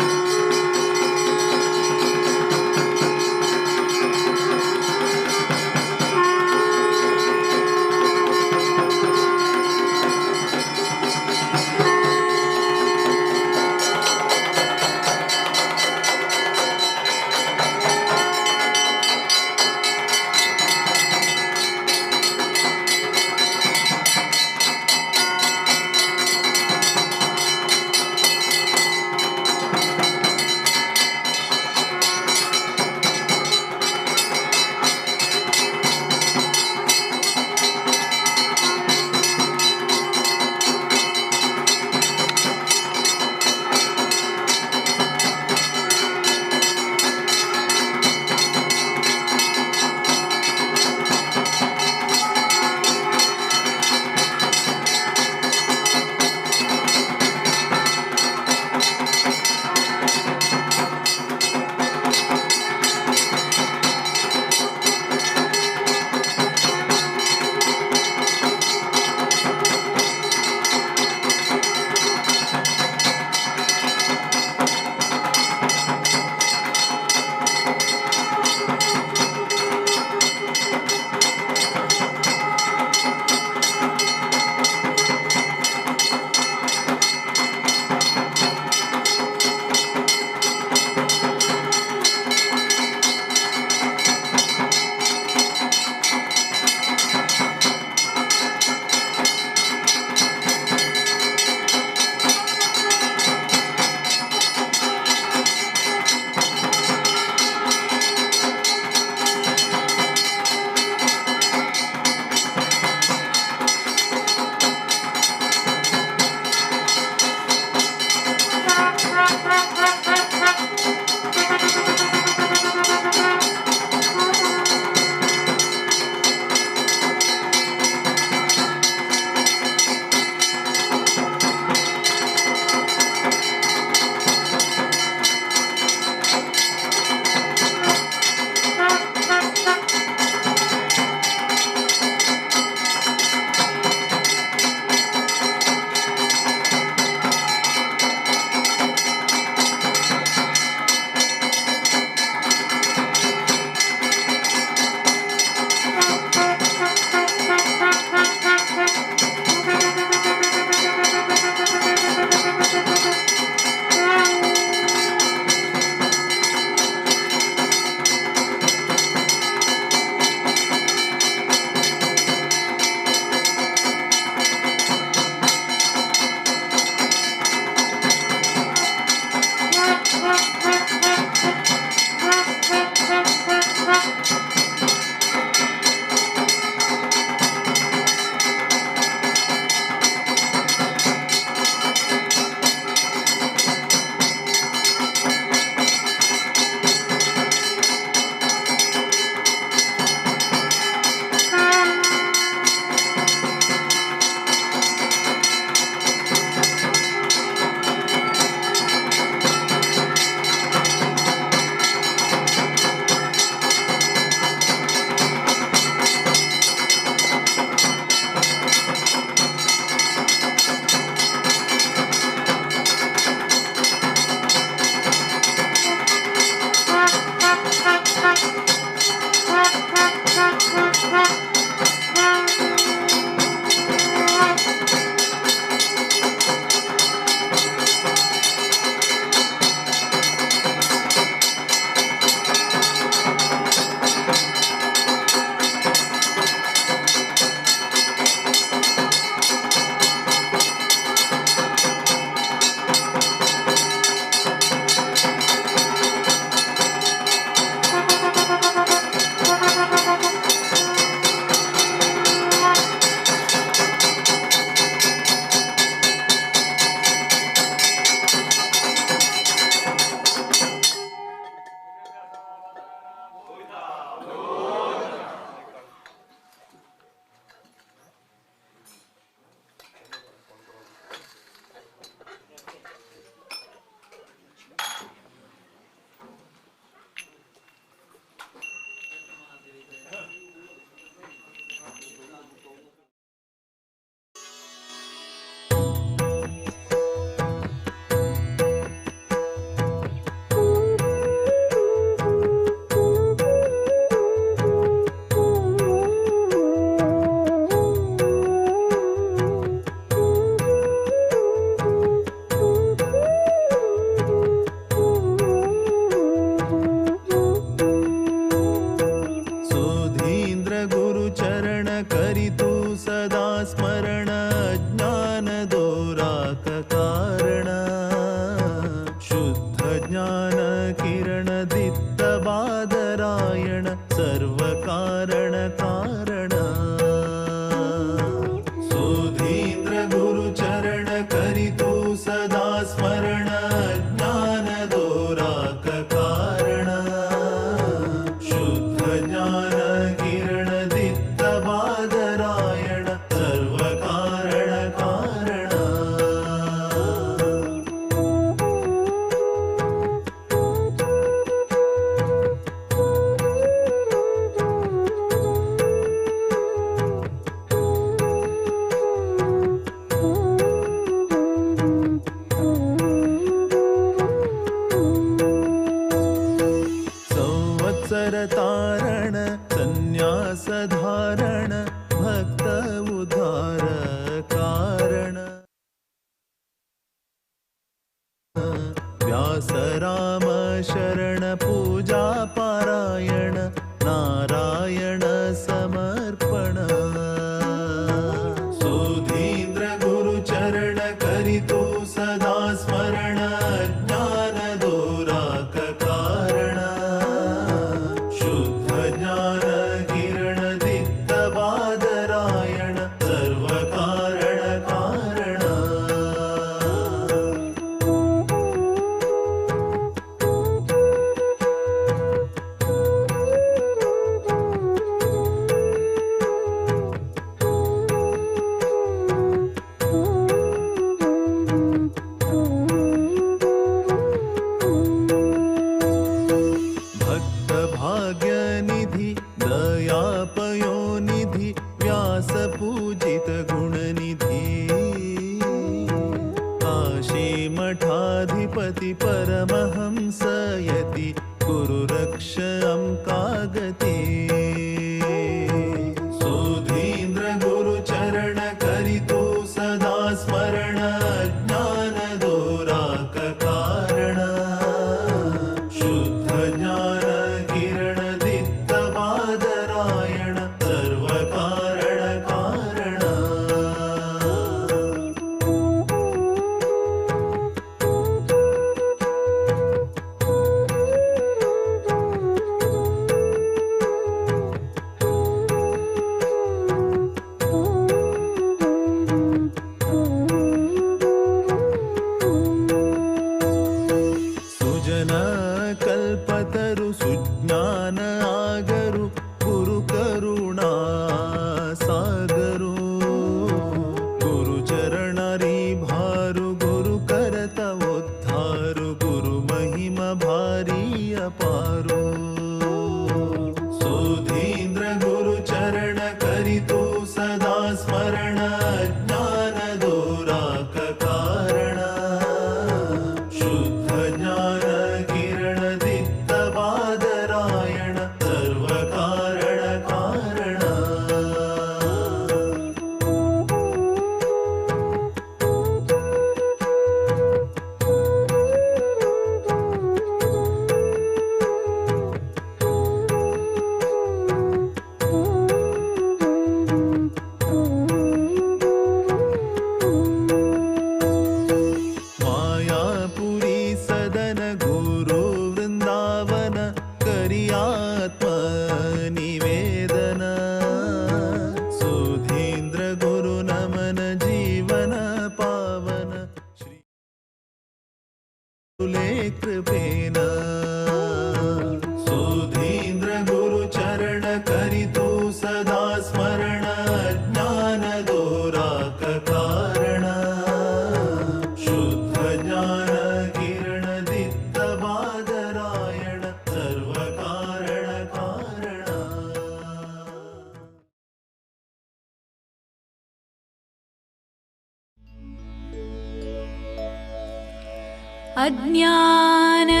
अज्ञानतिमिरान्धस्य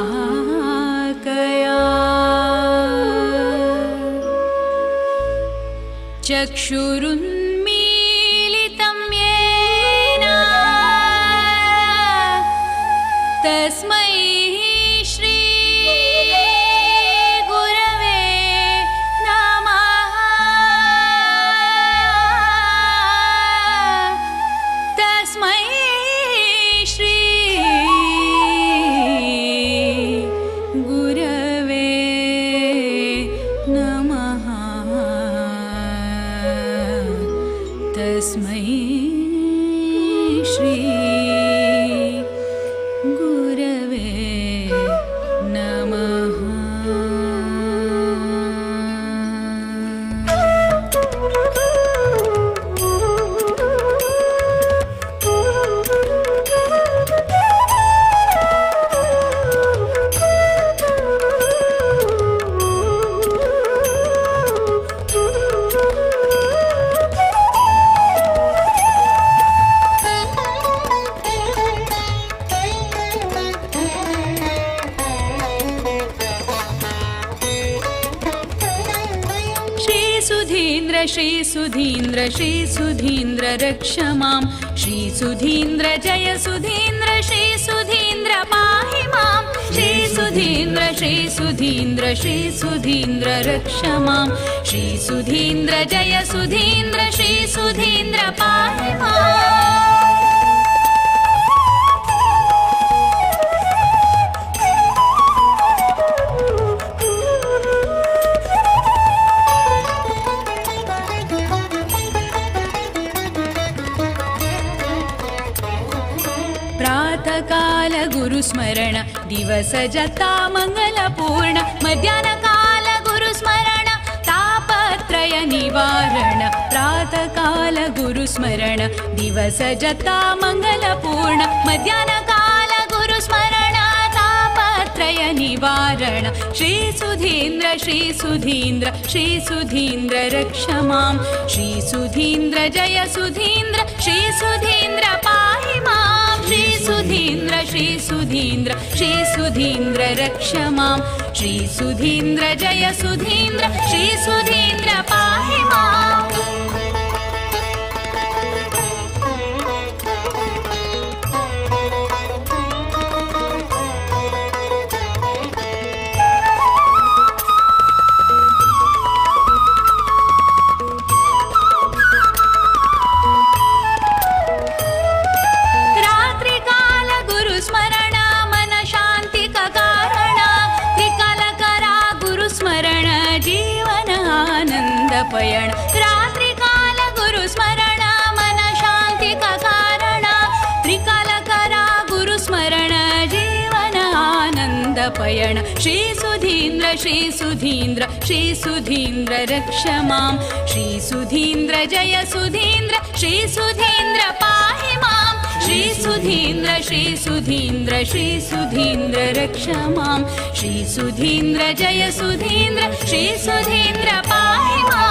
ज्ञानाञ्जनशलाकया चक्षुरुन्मीलितं येन तस्मै श्री गुरवे नमः। तस्मै श्री गुरवे नमः। तस्मै श्री गुरवे नमः। सुधीन्द्र श्री सुधीन्द्र श्री सुधीन्द्र रक्ष मां। श्री सुधीन्द्र जय सुधीन्द्र श्री सुधीन्द्र पाहि मां। श्री सुधीन्द्र श्री सुधीन्द्र श्री सुधीन्द्र रक्ष मां। श्री सुधीन्द्र जय सुधीन्द्र श्री सुधीन्द्र पाहि मां। प्रातःकाल गुरुस्मरण दिवस जता मंगलपूर्ण। मध्याह्नकाल गुरुस्मरण तापत्रय निवारण। प्रातःकाल गुरुस्मरण दिवस जता मंगलपूर्ण। मध्याह्नकाल गुरुस्मरण तापत्रय निवारण। श्री सुधीन्द्र श्री सुधीन्द्र श्री सुधीन्द्र रक्ष मां। श्री सुधीन्द्र जय सुधीन्द्र श्री सुधीन्द्र पाहि मां। श्री सुधीन्द्र श्री सुधीन्द्र श्री सुधीन्द्र रक्ष मां। श्री सुधीन्द्र जय सुधीन्द्र श्री सुधीन्द्र पाहि मां। पयण रात्रिकाल गुरुस्मरण मन शांति का कारण। त्रिकाल करा गुरुस्मरण जीवन आनंद पयण। श्री सुधीन्द्र श्री सुधीन्द्र श्री सुधीन्द्र रक्ष मां। श्री सुधीन्द्र जय सुधीन्द्र श्री सुधीन्द्र पाहि मां। श्री सुधीन्द्र श्री सुधीन्द्र श्री सुधीन्द्र रक्ष मां। श्री सुधीन्द्र जय सुधीन्द्र श्री सुधीन्द्र पाहि मां।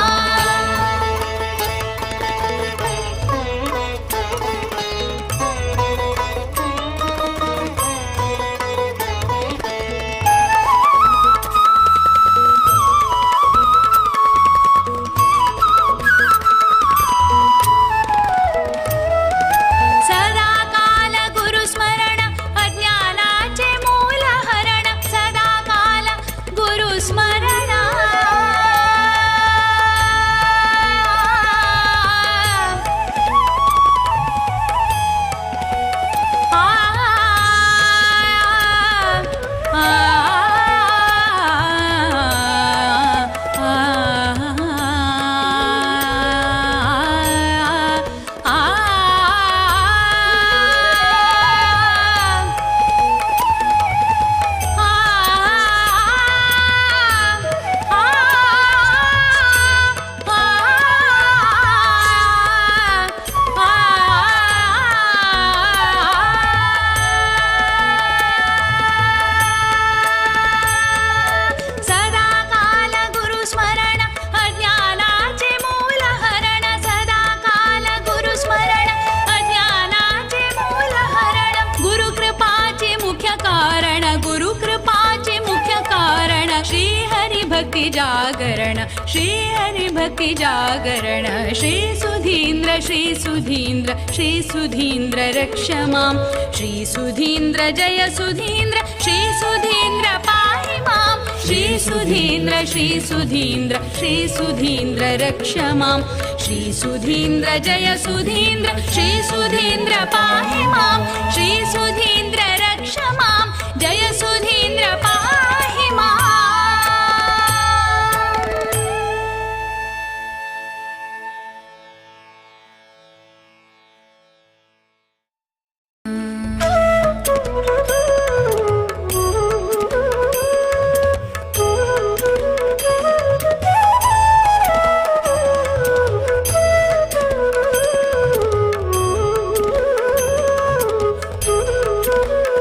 सदा काल गुरुस्मरण। भक्ति जागरण, श्री हरि भक्ति जागरण। श्री सुधीन्द्र श्री सुधीन्द्र श्री सुधीन्द्र रक्ष मां। श्री सुधीन्द्र जय सुधीन्द्र श्री सुधीन्द्र पाहि मां। श्री सुधीन्द्र श्री सुधीन्द्र श्री सुधीन्द्र रक्ष मां। श्री सुधीन्द्र जय सुधीन्द्र श्री सुधीन्द्र पाहि मां। श्री सुधीन्द्र रक्ष मां, जय सुधीन्द्र पाहि मां। Thank you.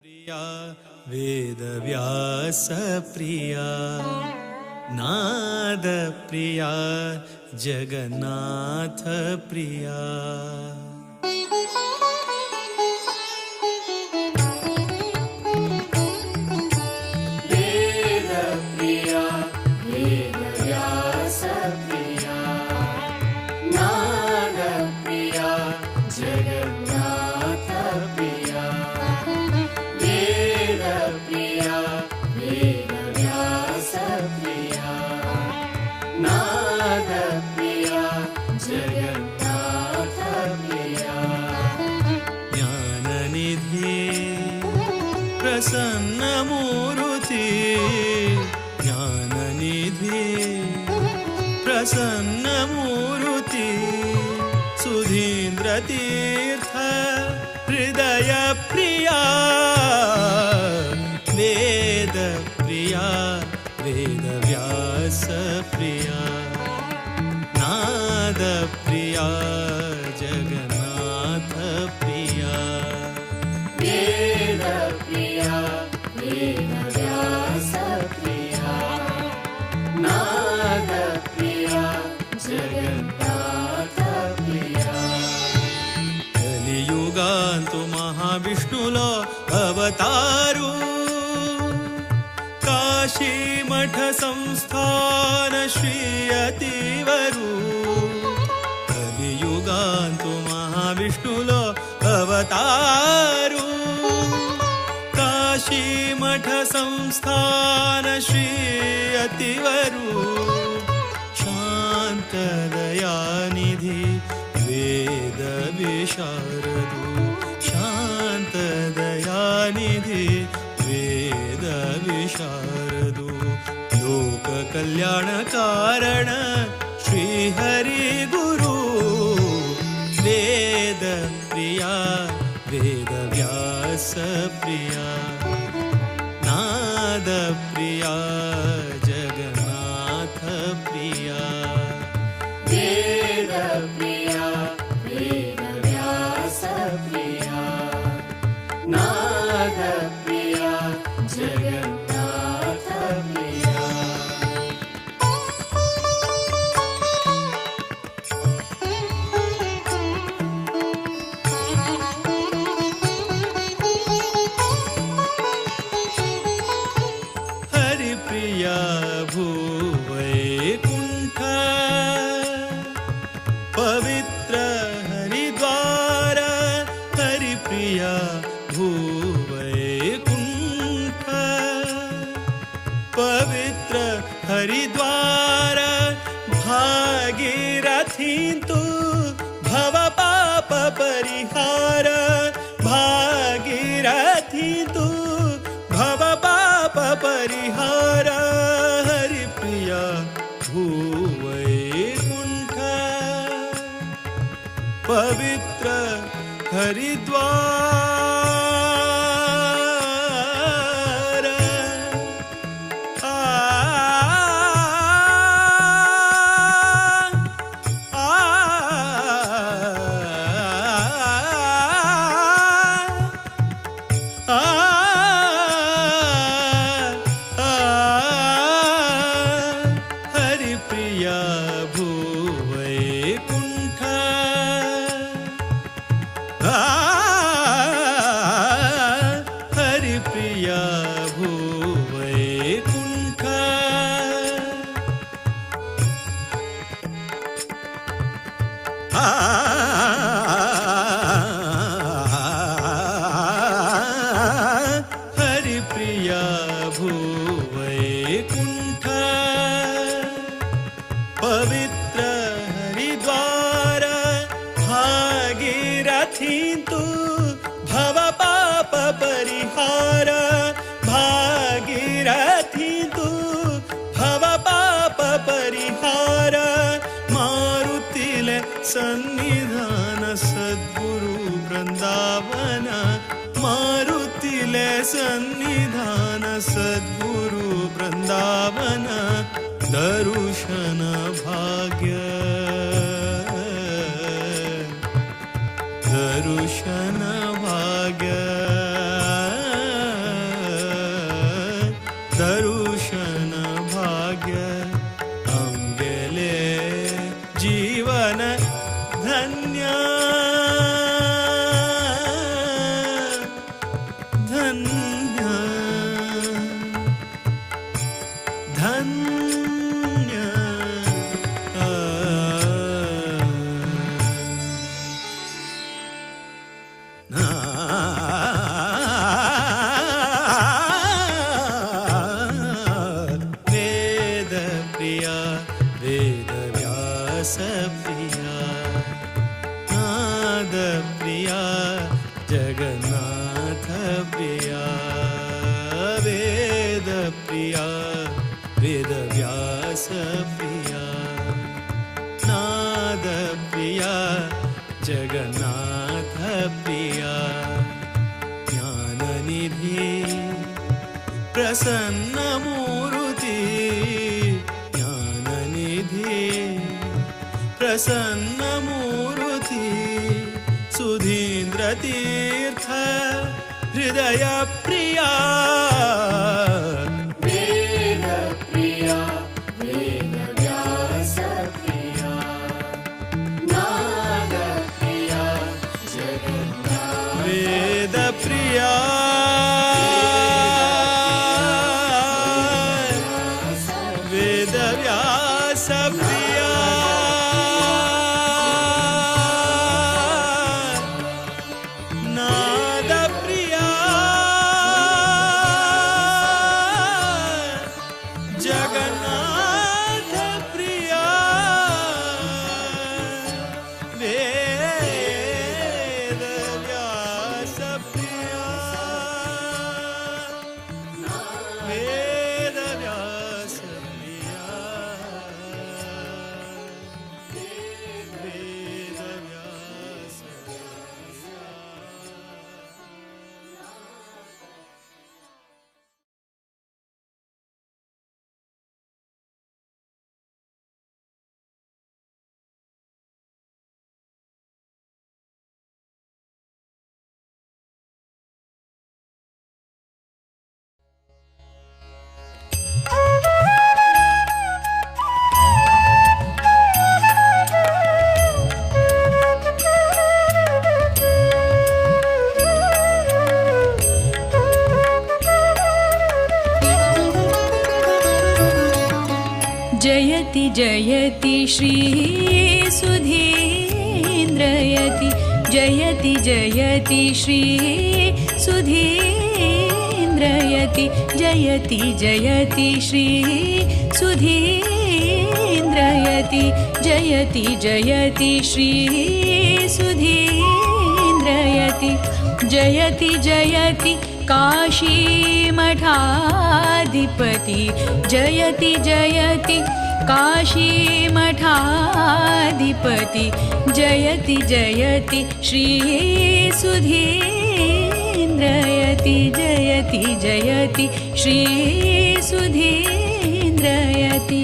प्रिया वेदव्यास प्रिया नाद प्रिया जगन्नाथ प्रिया। वेदप्रिया वेदव्यासप्रिया नादप्रिया जगन्नाथप्रिया। वेदप्रिया वेदव्यासप्रिया नादप्रिया जगन्नाथप्रिया। ज्ञाननिधि प्रसन्नमूर्ति ज्ञाननिधि प्रसन्नमूर्ति सुधीन्द्रतीर्थ हृदय प्रिया वेद प्रिया वेदव्यास प्रिया नाद प्रिया जगन्नाथ प्रिया। वेदप्रिया वेदव्यासप्रिया नादप्रिया जगन्नाथप्रिया। कलियुगांतु महाविष्णुलो अवतारू काशी मठ संस्थान श्री अतिवरू। कलियुगांतु महाविष्णुलो अवतारू काशी मठ संस्थान श्री अतिवरू। शांत दयानिधि वेद विशारदु शांत दयानिधि वेद विशारदु। लोक कल्याण कारण श्री हरि गुरु वेद प्रिया वेद व्यास प्रिया नाद प्रिया जगन्नाथ प्रिया। वेदप्रिया वेदव्यासप्रिया नादप्रिया जगन्नाथप्रिया। हरिप्रिया भूवैकुंठ पवित्र हरिद्वार। हरिप्रिया भूवैकुंठ पवित्र हरिद्वार। भागीरथी तु भव पाप परिहार। भागीरथी तु भव पाप परिहार। हरिप्रिया भूवैकुंठ पवित्र हरिद्वार। आ आ आ आ हरिप्रिया भूवैकुंठ हरिप्रिया भूवैकुंठ। हरिप्रिया भूवैकुंठ पवित्र हरिद्वार। भागीरथी तु भव पाप परिहार। भागीरथी तु भव पाप परिहार। मारुतिले सन्निधान सद्गुरु वृंदावन। मारुतिले सन्निधान सद्गुरु वृंदावन। दर्शन भाग्य दर्शन भाग्य। प्रिया वेदव्यास प्रिया नाद प्रिया जगन्नाथ प्रिया वेद प्रिया वेदव्यास प्रिया नाद प्रिया जगन्नाथ प्रिया ज्ञाननिधि प्रसन्न मूर्ति ज्ञाननिधि प्रसन्न मूर्ति सुधीन्द्र तीर्थ हृदय प्रिया वेद प्रिया वेदव्यास प्रिया नाद प्रिया जगन्नाथ वेद प्रिया वेद व्यास प्रिया नाद प्रिया जगन्नाथ प्रिया वेद व्यास प्रिया वेद व्यास प्रिया वेद व्यास प्रिया। जयति जयति श्री सुधीन्द्रयति जयति जयति श्री सुधीन्द्रयति जयति जयति श्री सुधीन्द्रयति जयति जयति श्री सुधीन्द्रयति जयति जयति काशीमठाधिपति जयति जयति काशीमठाधिपति जयति जयति श्री सुधीन्द्रयति जयति जयति श्री सुधीन्द्रयति।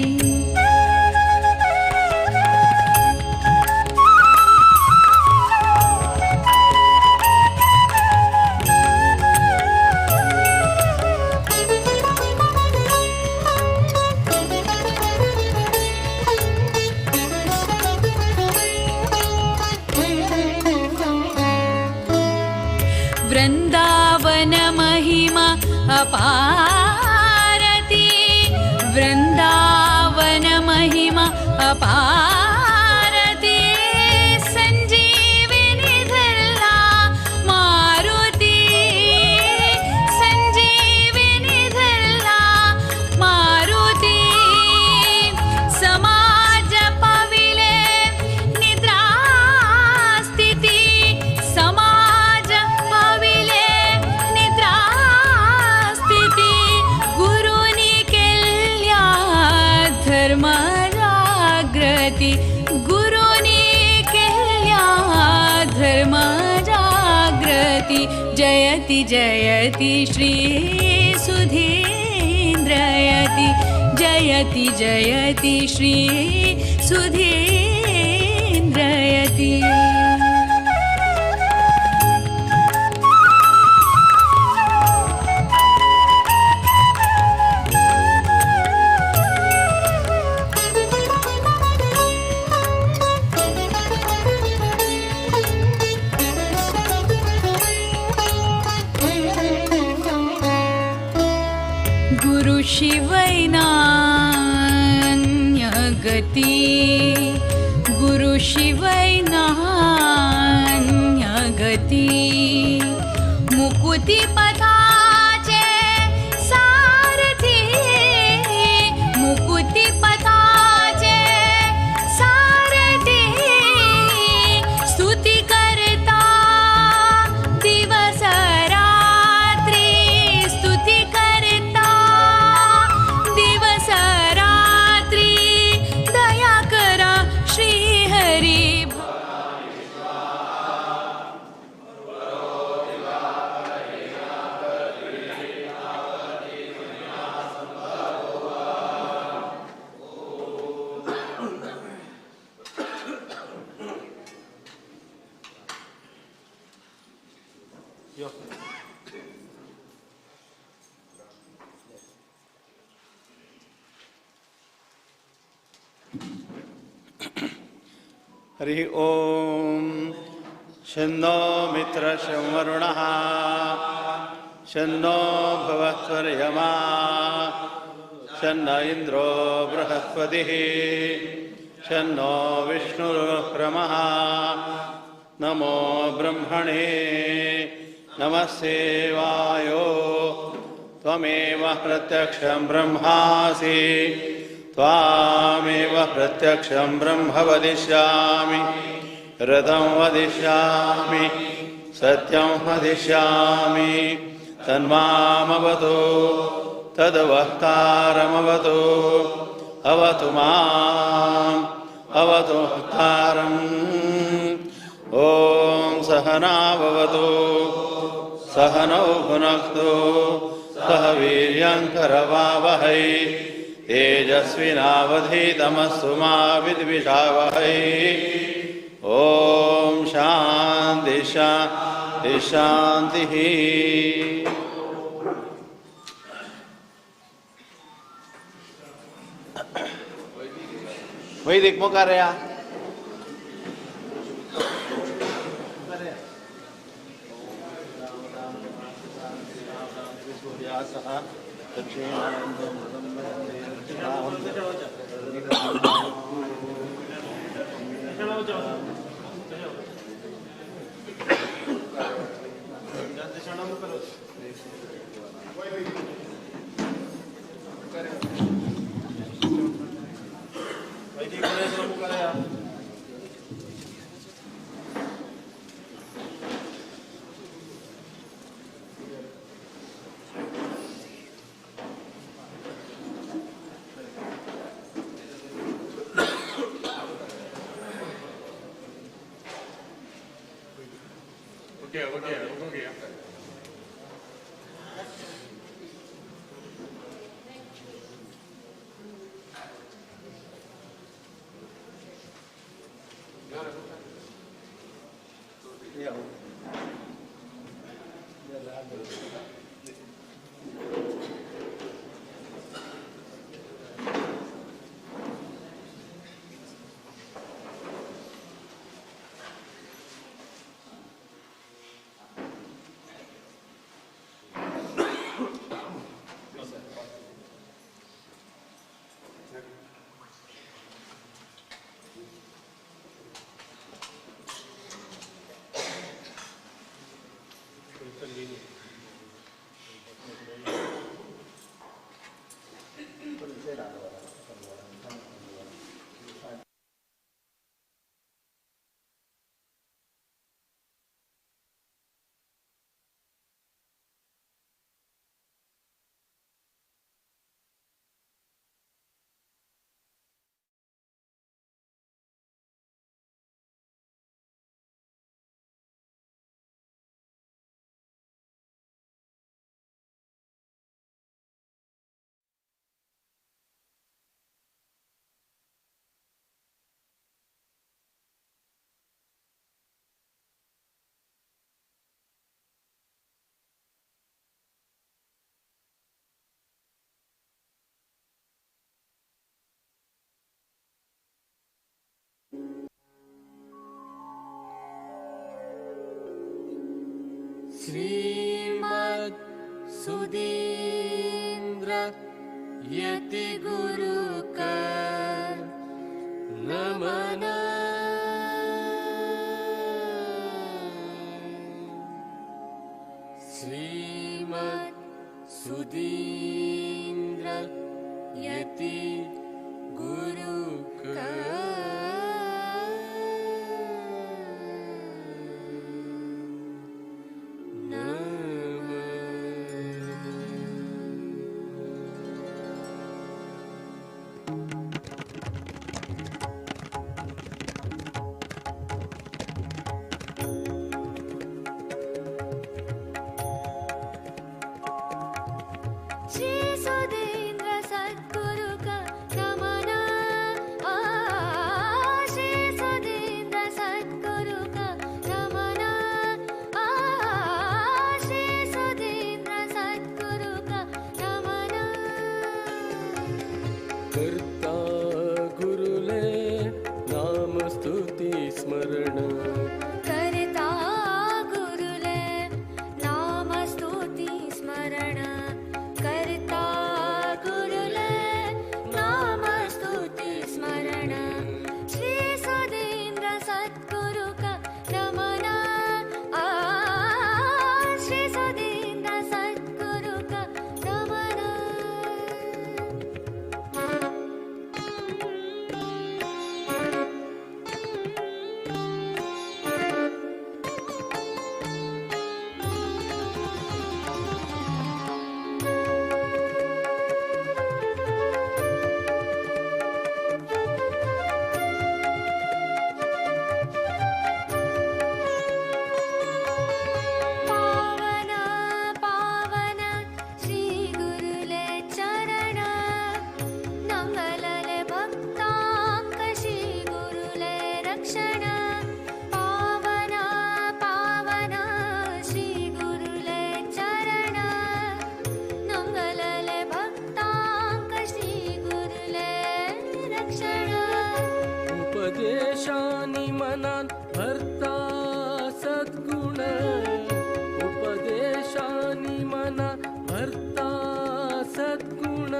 वृंदावन महिमा अपारति वृंदावन महिमा अपारति संजीविनी धरला मारुति संजीविनी धरला मारुति समाज पविले निद्रा स्थिति समाज पविले निद्रा स्थिति गुरुनी केल्या धर्म जागृति गुरुनी केल्या धर्म जागृति जयति जयति श्री सुधीन्द्रयति जयति जयति श्री सुधीन्द्रयति। गुरु शिवैनान्य गति गुरु शिवैनान्य गति मुकुति पथाचे सारथी मुकुति पथा हरि ओम। शन्नो मित्रशं वरुणः शन्नो भवत्वर्यमा शन्न इन्द्रो बृहस्पतिः शन्नो विष्णुरुक्रमः। नमो ब्रह्मणे नमस्ते वायो। त्वमेव प्रत्यक्षं ब्रह्मासि त्वामेव प्रत्यक्षं ब्रह्म वदिष्यामि ऋतं वदिष्यामि सत्यं वदिष्यामि। तन्मामवतु तद्वक्तारमवतु अवतु माम् अवतु वक्तारम्। ॐ सहना भवतु सहनौ भुनक्तु सह वीर्यं करवावहै तेजस्विनावधीतमस्तु मा विद्विषावहै। ॐ शान्ति शान्ति शान्तिः। वैदिक मुखार या श्रीमद् सुधीन्द्र यति गुरु का नमन। श्रीमद् सुधीन्द्र यति गुरु का उपदेशानि मनान भरता सद्गुण, उपदेशानि मनान भरता सद्गुण।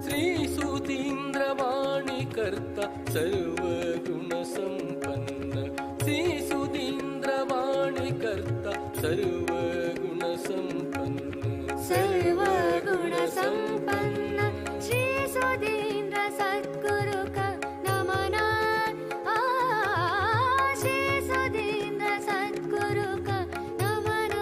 श्री सुधीन्द्रवाणी करता सर्व गुण संपन्न, श्री सुधीन्द्रवाणी करता सर्व गुण संपन्न, सर्व गुण संपन्न। श्री सुधीन्द्र सद्गुरु का नमन, श्री सुधीन्द्र सद्गुरु का नमन।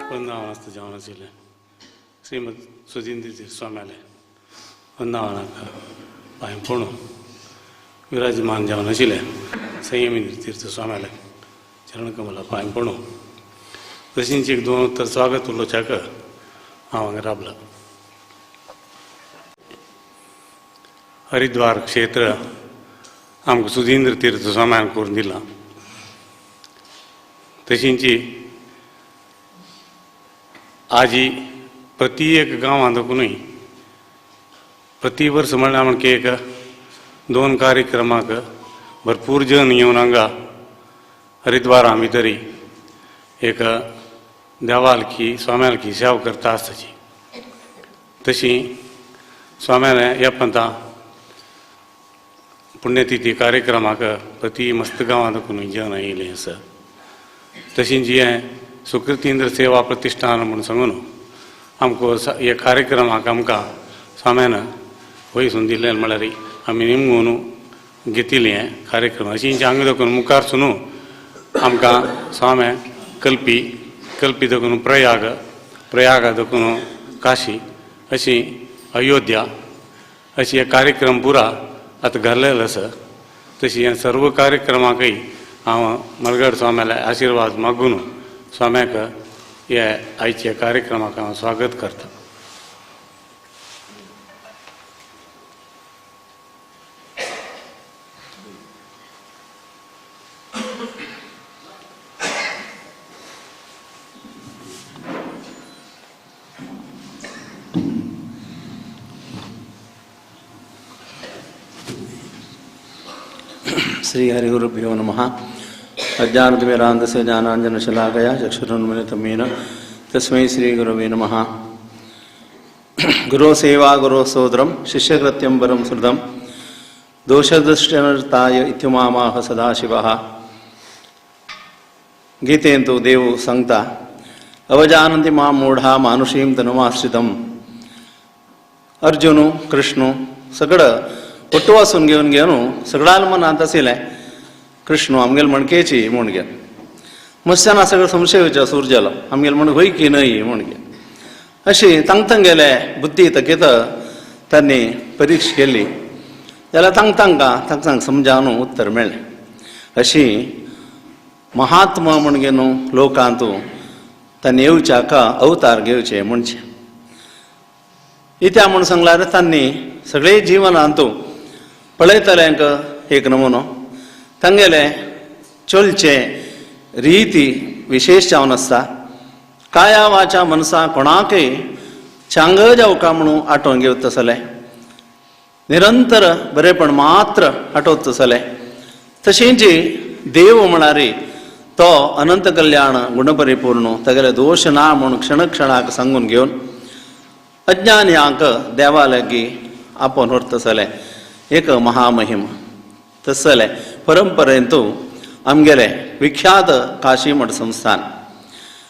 वृंदावनास्थ जावन आशिल्लें श्रीमद सुधींद्र स्वाम्याले वृंदावनाक पांय पडून विराजमान जावन आशिल्लें संयमी तीर्थ स्वाम्याले चरणकमला पांय पडून तशींच एक दोन उत्तर स्वागत उलोवच्याक हांव हांगा राबलां। हरिद्वार क्षेत्र आमकां सुधींद्र तीर्थ स्वाम्यान करून दिलां। तशींची आजी प्रति एक गांवांत देखूनय प्रति वर्स म्हणल्यार आमकां एक दोन कार्यक्रमाक भरपूर जन येवन हांगा हरिद्वारा भितरी एक देवालकी स्वाम्यालकी सेवा करता आसताची। तशी स्वाम्याले ह्या पंथा पुण्यतिथी कार्यक्रमाक प्रति मस्त गांवांत देखून जन येयले आसा। तशीं जी सुकृतींद्र सेवा प्रतिष्ठान म्हूण सांगून आमकां हे कार्यक्रमाक आमकां स्वाम्यान वयसून दिल्लें म्हळ्यार आमी निमगून घेतिल्लें हें कार्यक्रम। अशीं हांगा देखून मुखार सून आमकां स्वाम्या कल्पी कल्पी देखून प्रयाग, प्रयागा देखून काशी, अशी अयोध्या, अशी हे कार्यक्रम पुरा आतां घाल्लेलो आसा। तशी हे सर्व कार्यक्रमाकय हांव मलगड स्वाम्याले आशिर्वाद मागून स्वाम्याक हे आयच्या कार्यक्रमाक हांव स्वागत करता। श्री हरिगुरुभ्यो नमः। अज्ञानतिमिरान्धस्य ज्ञानाञ्जनशलाकया चक्षुरुन्मीलितं येन तस्मै श्रीगुरवे नमः। गुरो सेवा गुरो सोदरं शिष्यकृत्यं परं श्रुतं दोषदृष्टिनर्ताय इत्युमामाह सदाशिवः। गीतेन्तु देवो संता अवजानन्ति मां मूढा मानुषीं तनुमाश्रितम्। अर्जुन कृष्ण सगळं ಒಟ್ಟು वासून घेवन घेवन सगळ्यां मनांत आशिल्लें कृष्ण आमगेल मणकेची म्हूण घेवन मस्त्यान सगळो संशय वयचो सूर जालो आमगेल म्हण होय की न्हय म्हूण घेवन अशी तांगतांगेले बुद्धी तकेत तांणी परीक्षा केली जाल्यार तांकां तांकां समजावन उत्तर मेळ्ळें। अशी महात्मा म्हूण घेवन लोकांत तांणी येवच्याक अवतार घेवचे म्हणचे इत्या म्हूण सांगल्यार तांणी सगळे जिवनांत पळयतल्यांक एक नमुनो तांगेले चलचे रीती विशेष जावन आसता। काया वाचा मनसा कोणाकय चांग जावका म्हणून आठोवन घेवत आसले, निरंतर बरेपण मात्र आठवत आसले। तशेंच देव म्हळ्यार तो अनंत कल्याण गुणपरिपूर्ण तागेले दोश ना म्हूण क्षण क्षणाक सांगून घेवन अज्ञान्यांक देवा लागीं आपोवन व्हरता आसले एक महामहिम तसले परंपरेंतु आमगेले विख्यात काशीमठ संस्थान।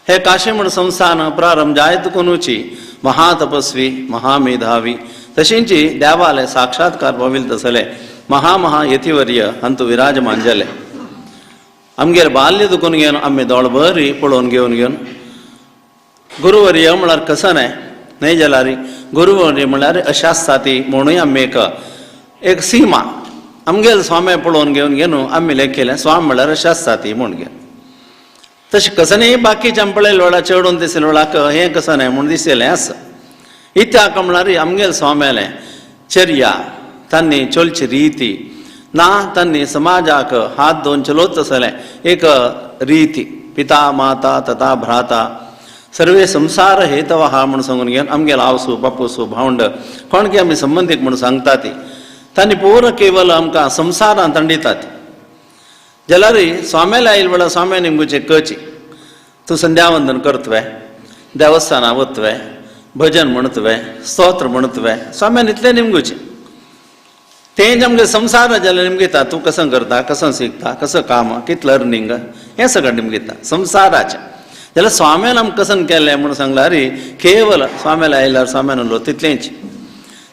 हे काशीमठ संस्थान प्रारंभ जायत कोनुची महातपस्वी महामेधावी तशींची देवाले साक्षात्कार पाविल तसले महामहा यतिवर्य अंतु विराजमान जाले। आमगेर बाल्य दुखून घेवन आमी दोळ बरी पळोवन घेवन घेवन गुरुवर्य म्हळ्यार कसं न्हय न्हय जाल्यार गुरुवर्य म्हळ्यार अशें आसता ती म्हणूय आमी एक एक सीमा आमगेले स्वामी पळोवन घेवन घेवन आमी लेखिलें स्वामी म्हळ्यार अशें आसता ती म्हूण घेवन. तशें कसनय बाकीचे आमी पळयले वेळार चेडून दिसले वेळाक हें कसं न्हय म्हूण दिसलें आसा. इत्याक म्हळ्यार आमगेले स्वाम्यालें चर्या तांणी चलची रिती ना तांणी समाजाक हात दोन चलोत आसलें एक रिती पिता माता तथा भ्राता सर्वे संसार हेतव हा म्हूण सांगून घेवन आमगेलो आवसू बापूसू भावंड कोण की आमी संबंदीक म्हूण सांगता ती तांणी पूर्ण केवल आमकां संवसारांत तांडितात. जाल्यार स्वाम्याले आयल वेळार स्वाम्यान निमगुचे कची तूं संध्यावंदन करतवे, देवस्थानां वतवे, भजन म्हणतवे, स्तोत्र म्हणतवे, स्वाम्यान इतलें निमगुचें. तें आमगे संवसार जाल्यार निमगिता तूं कसं करता, कसं शिकता, कसं काम, कितलें लर्निंग हें सगळें निमगिता संवसाराचें. जाल्यार स्वाम्यान आमकां कसन केलें म्हूण सांगल्यार केवल स्वाम्याले आयल्यार स्वाम्यान उलो तितलेंच.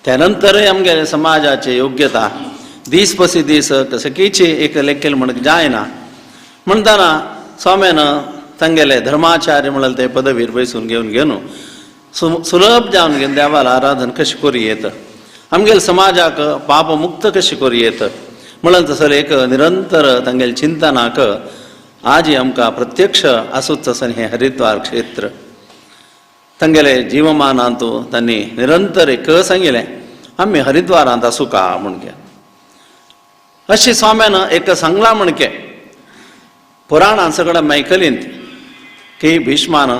त्या नंतरय आमगेले समाजाची योग्यता दीस पसी दीस कसकीची एक लेखेल म्हणून जायना म्हणटना स्वाम्यान तांगेले धर्माचार्य म्हणल्यार ते पदवीर बैसून घेवन घेवन सुलभ जावन घेवन देवाला आराधन कशें करूं येत, आमगेले समाजाक पापमुक्त कशें करूं येत म्हणल्यार तसो एक निरंतर तांगेले चिंतनाक आजी आमकां प्रत्यक्ष आसूच आसा हें हरिद्वार क्षेत्र. तांगेले जीवमानांत तांणी निरंतर एक सांगिल्लें आमी हरिद्वारांत आसूं का म्हूण घेवन. अशी स्वाम्यान एक सांगलां म्हणके पुराणान सगळें मैकलींत की भीष्मान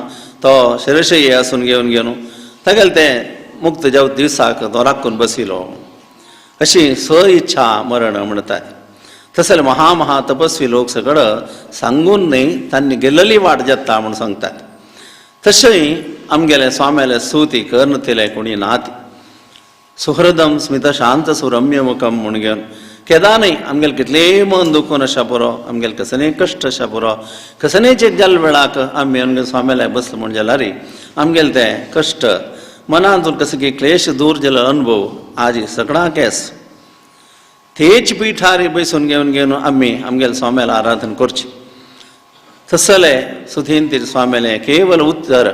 तो शिरशय्य आसून घेवन घेवन तागेले तें मुक्त जावं दिवसाक तो राखून बशिल्लो. अशी स्व इच्छा मरण म्हणटात. तसले महा महा तपस्वी लोक सगळं सांगून न्हय तांणी गेल्ली वाट जाता म्हूण सांगतात. तशेंय आमगेले स्वाम्याले सुती कर्ण तिले कोणी नाती सुहृदम स्मित शांत सुरम्य मुखम म्हूण घेवन केदा न्हय आमगेले कितलेय मन दुखून आशा पुरो, आमगेले कसलेय कश्ट आशा पुरो, कसलेय एक जाल्ले वेळाक आमी आमगेले स्वाम्याले बसले म्हूण जाल्यार आमगेले ते कश्ट मनांतून कसले की क्लेश दूर जाल्लो अनुभव आजी सगळ्यांक आस. तेच पिठारी बसून घेवन घेवन आमी आमगेले स्वाम्याले आराधन करची. तसले सुधीन स्वाम्याले केवल उत्तर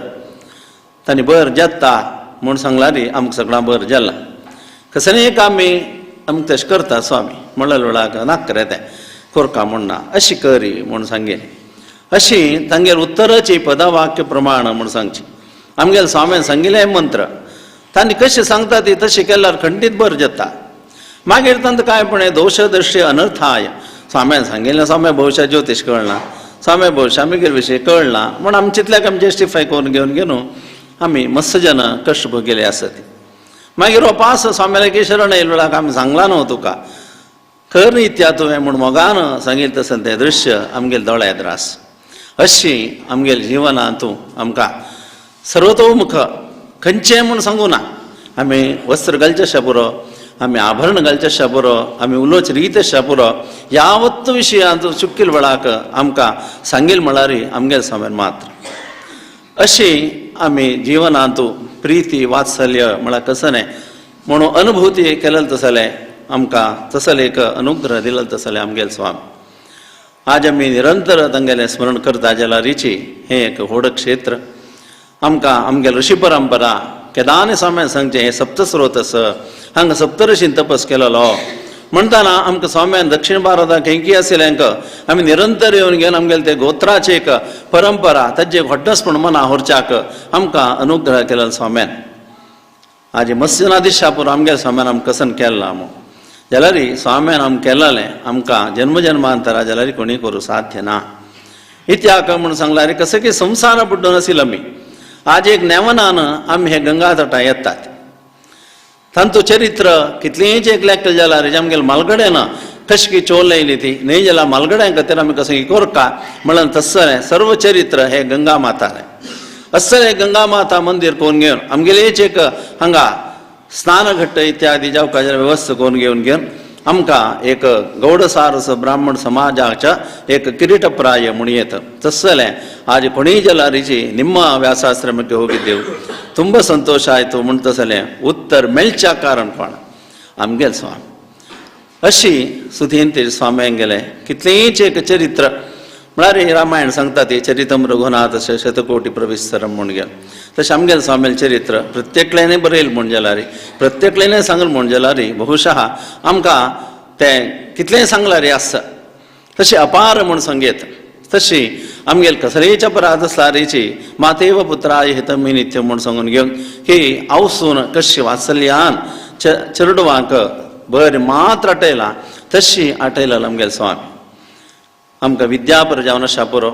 तांणी बर जाता म्हूण सांगल्यार आमकां सगळां बर जाला. कसलेय एक आमी आमकां तशें करता स्वामी म्हणल्यार वेळाक नाका रे तें कोरका म्हूण ना अशी करी म्हूण सांगेली. अशी तांगेले उत्तराची पदवाक्य प्रमाण म्हूण सांगची. आमगेले स्वाम्यान सांगिल्लें मंत्र तांणी कशें सांगता ती तशें केल्यार खंडीत बर जाता. मागीर तांकां कांय पण दोश दृश्य अनर्थाय स्वाम्यान सांगिल्लें स्वाम्या भविश्या ज्योतिश कळना, स्वाम्या भविश्या आमगेले विशय कळना म्हूण आमी चिंतल्याक आमी जस्टिफाय करून घेवन घेवन आमी मस्त जन कश्ट भोगिल्ले आसत. मागीर हो पास स्वाम्याले शरण येयल्या वेळाक आमी सांगलां न्हू तुका कर इत्या तुवें म्हूण मोगान सांगिल्लें तशें तें दृश्य आमगेले दोळ्या त्रास. अशी आमगेले जिवनांत आमकां सर्वतोमुख खंयचें म्हूण सांगू ना. आमी वस्त्र घालचें आशा पुरो, आमी आभरण घालचें आशा पुरो, आमी उलोवचे रीत आशा पुरो, यावत्त विशयांत चुकील वेळाक आमकां सांगील म्हळ्यार आमगेले स्वाम्यान मात्र. अशी आमी जिवनांत प्रिती वात्सल्य म्हळ्यार कसं न्हय म्हणून अनुभूती केलें तसलें आमकां तसलें एक अनुग्रह दिलें तसलें आमगेले स्वामी. आज आमी निरंतर तांगेलें स्मरण करता जाल्यार रिची हें एक व्हड क्षेत्र आमकां आमगेले ऋषी परंपरा केदानी स्वाम्यान सांगचें हें सप्तस्रोत आसा हांगा सप्तऋषीन तपस केलेलो म्हणटना आमकां स्वाम्यान दक्षिण भारताक खंयकी आशिल्ल्यांक आमी निरंतर येवन घेवन आमगेले ते गोत्राची एक परंपरा ताजें व्हडसपण मना व्हरच्याक आमकां अनुग्रह केलो स्वाम्यान. आजी मत्स्यनादिशापूर आमगेले स्वाम्यान आमकां कसन केला म्हूण जाल्यार स्वाम्यान आमकां केलेलें आमकां जन्म जन्मांतरा जाल्यार कोणी करूं साध्य ना. इत्याक म्हूण सांगल्यार कसं की संवसार बुड्डून आशिल्लो आमी आज एक नेवनान आमी हे गंगा तटा येतात. तांचो चरित्र कितलेंच एक लेख जाल्यार आमगेले मालगड्यान कशी की चोल येयली ती न्हय जाल्यार मालगड्यां खातीर आमी कसं कोरका म्हणल्यार तसलें सर्व चरित्र हे गंगा मातालें. असलें गंगा माता मंदीर करून घेवन आमगेलेच एक हांगा स्नानघट्ट इत्यादी जावपाचें वेवस्था करून घेवन घेवन आमकां एक गौडसारस ब्राह्मण समाजाच्या एक किरीटप्राय म्हूण येता. तसलें आज कोणीय जाल्यार निम्म व्यासाश्रमಕ್ಕೆ ಹೋಗಿದ್ದೆವು ತುಂಬ ಸಂತೋಷ ಆಯಿತು म्हूण तसलें उत्तर मेळच्या कारण कोण आमगेले स्वामी. अशी सुधीन स्वाम्यांगेलें कितलेंच एक चरित्र म्हळ्यार रामायण सांगता ती चरितम रघुनाथ शतकोटी प्रविस्तरम म्हूण गेलें. तशें आमगेलें स्वामीलें चरित्र प्रत्येकल्याने बरयल म्हूण जाल्यार प्रत्येकल्याने सांगल म्हूण जाल्यार बहुशः आमकां तें कितलेंय सांगल्यार आसता तशें अपार म्हूण सांगयत तशी आमगेल कसलेच अपराध आसल्यारीची मातेव पुत्राय हितमी नित्य म्हूण सांगून घेवन की आवसून कशी वात्सल्यान चेडवांक बरें मात्र आटयलां तशी आटयला आमगेल स्वामी. आमकां विद्यापर जावन आशा पुरो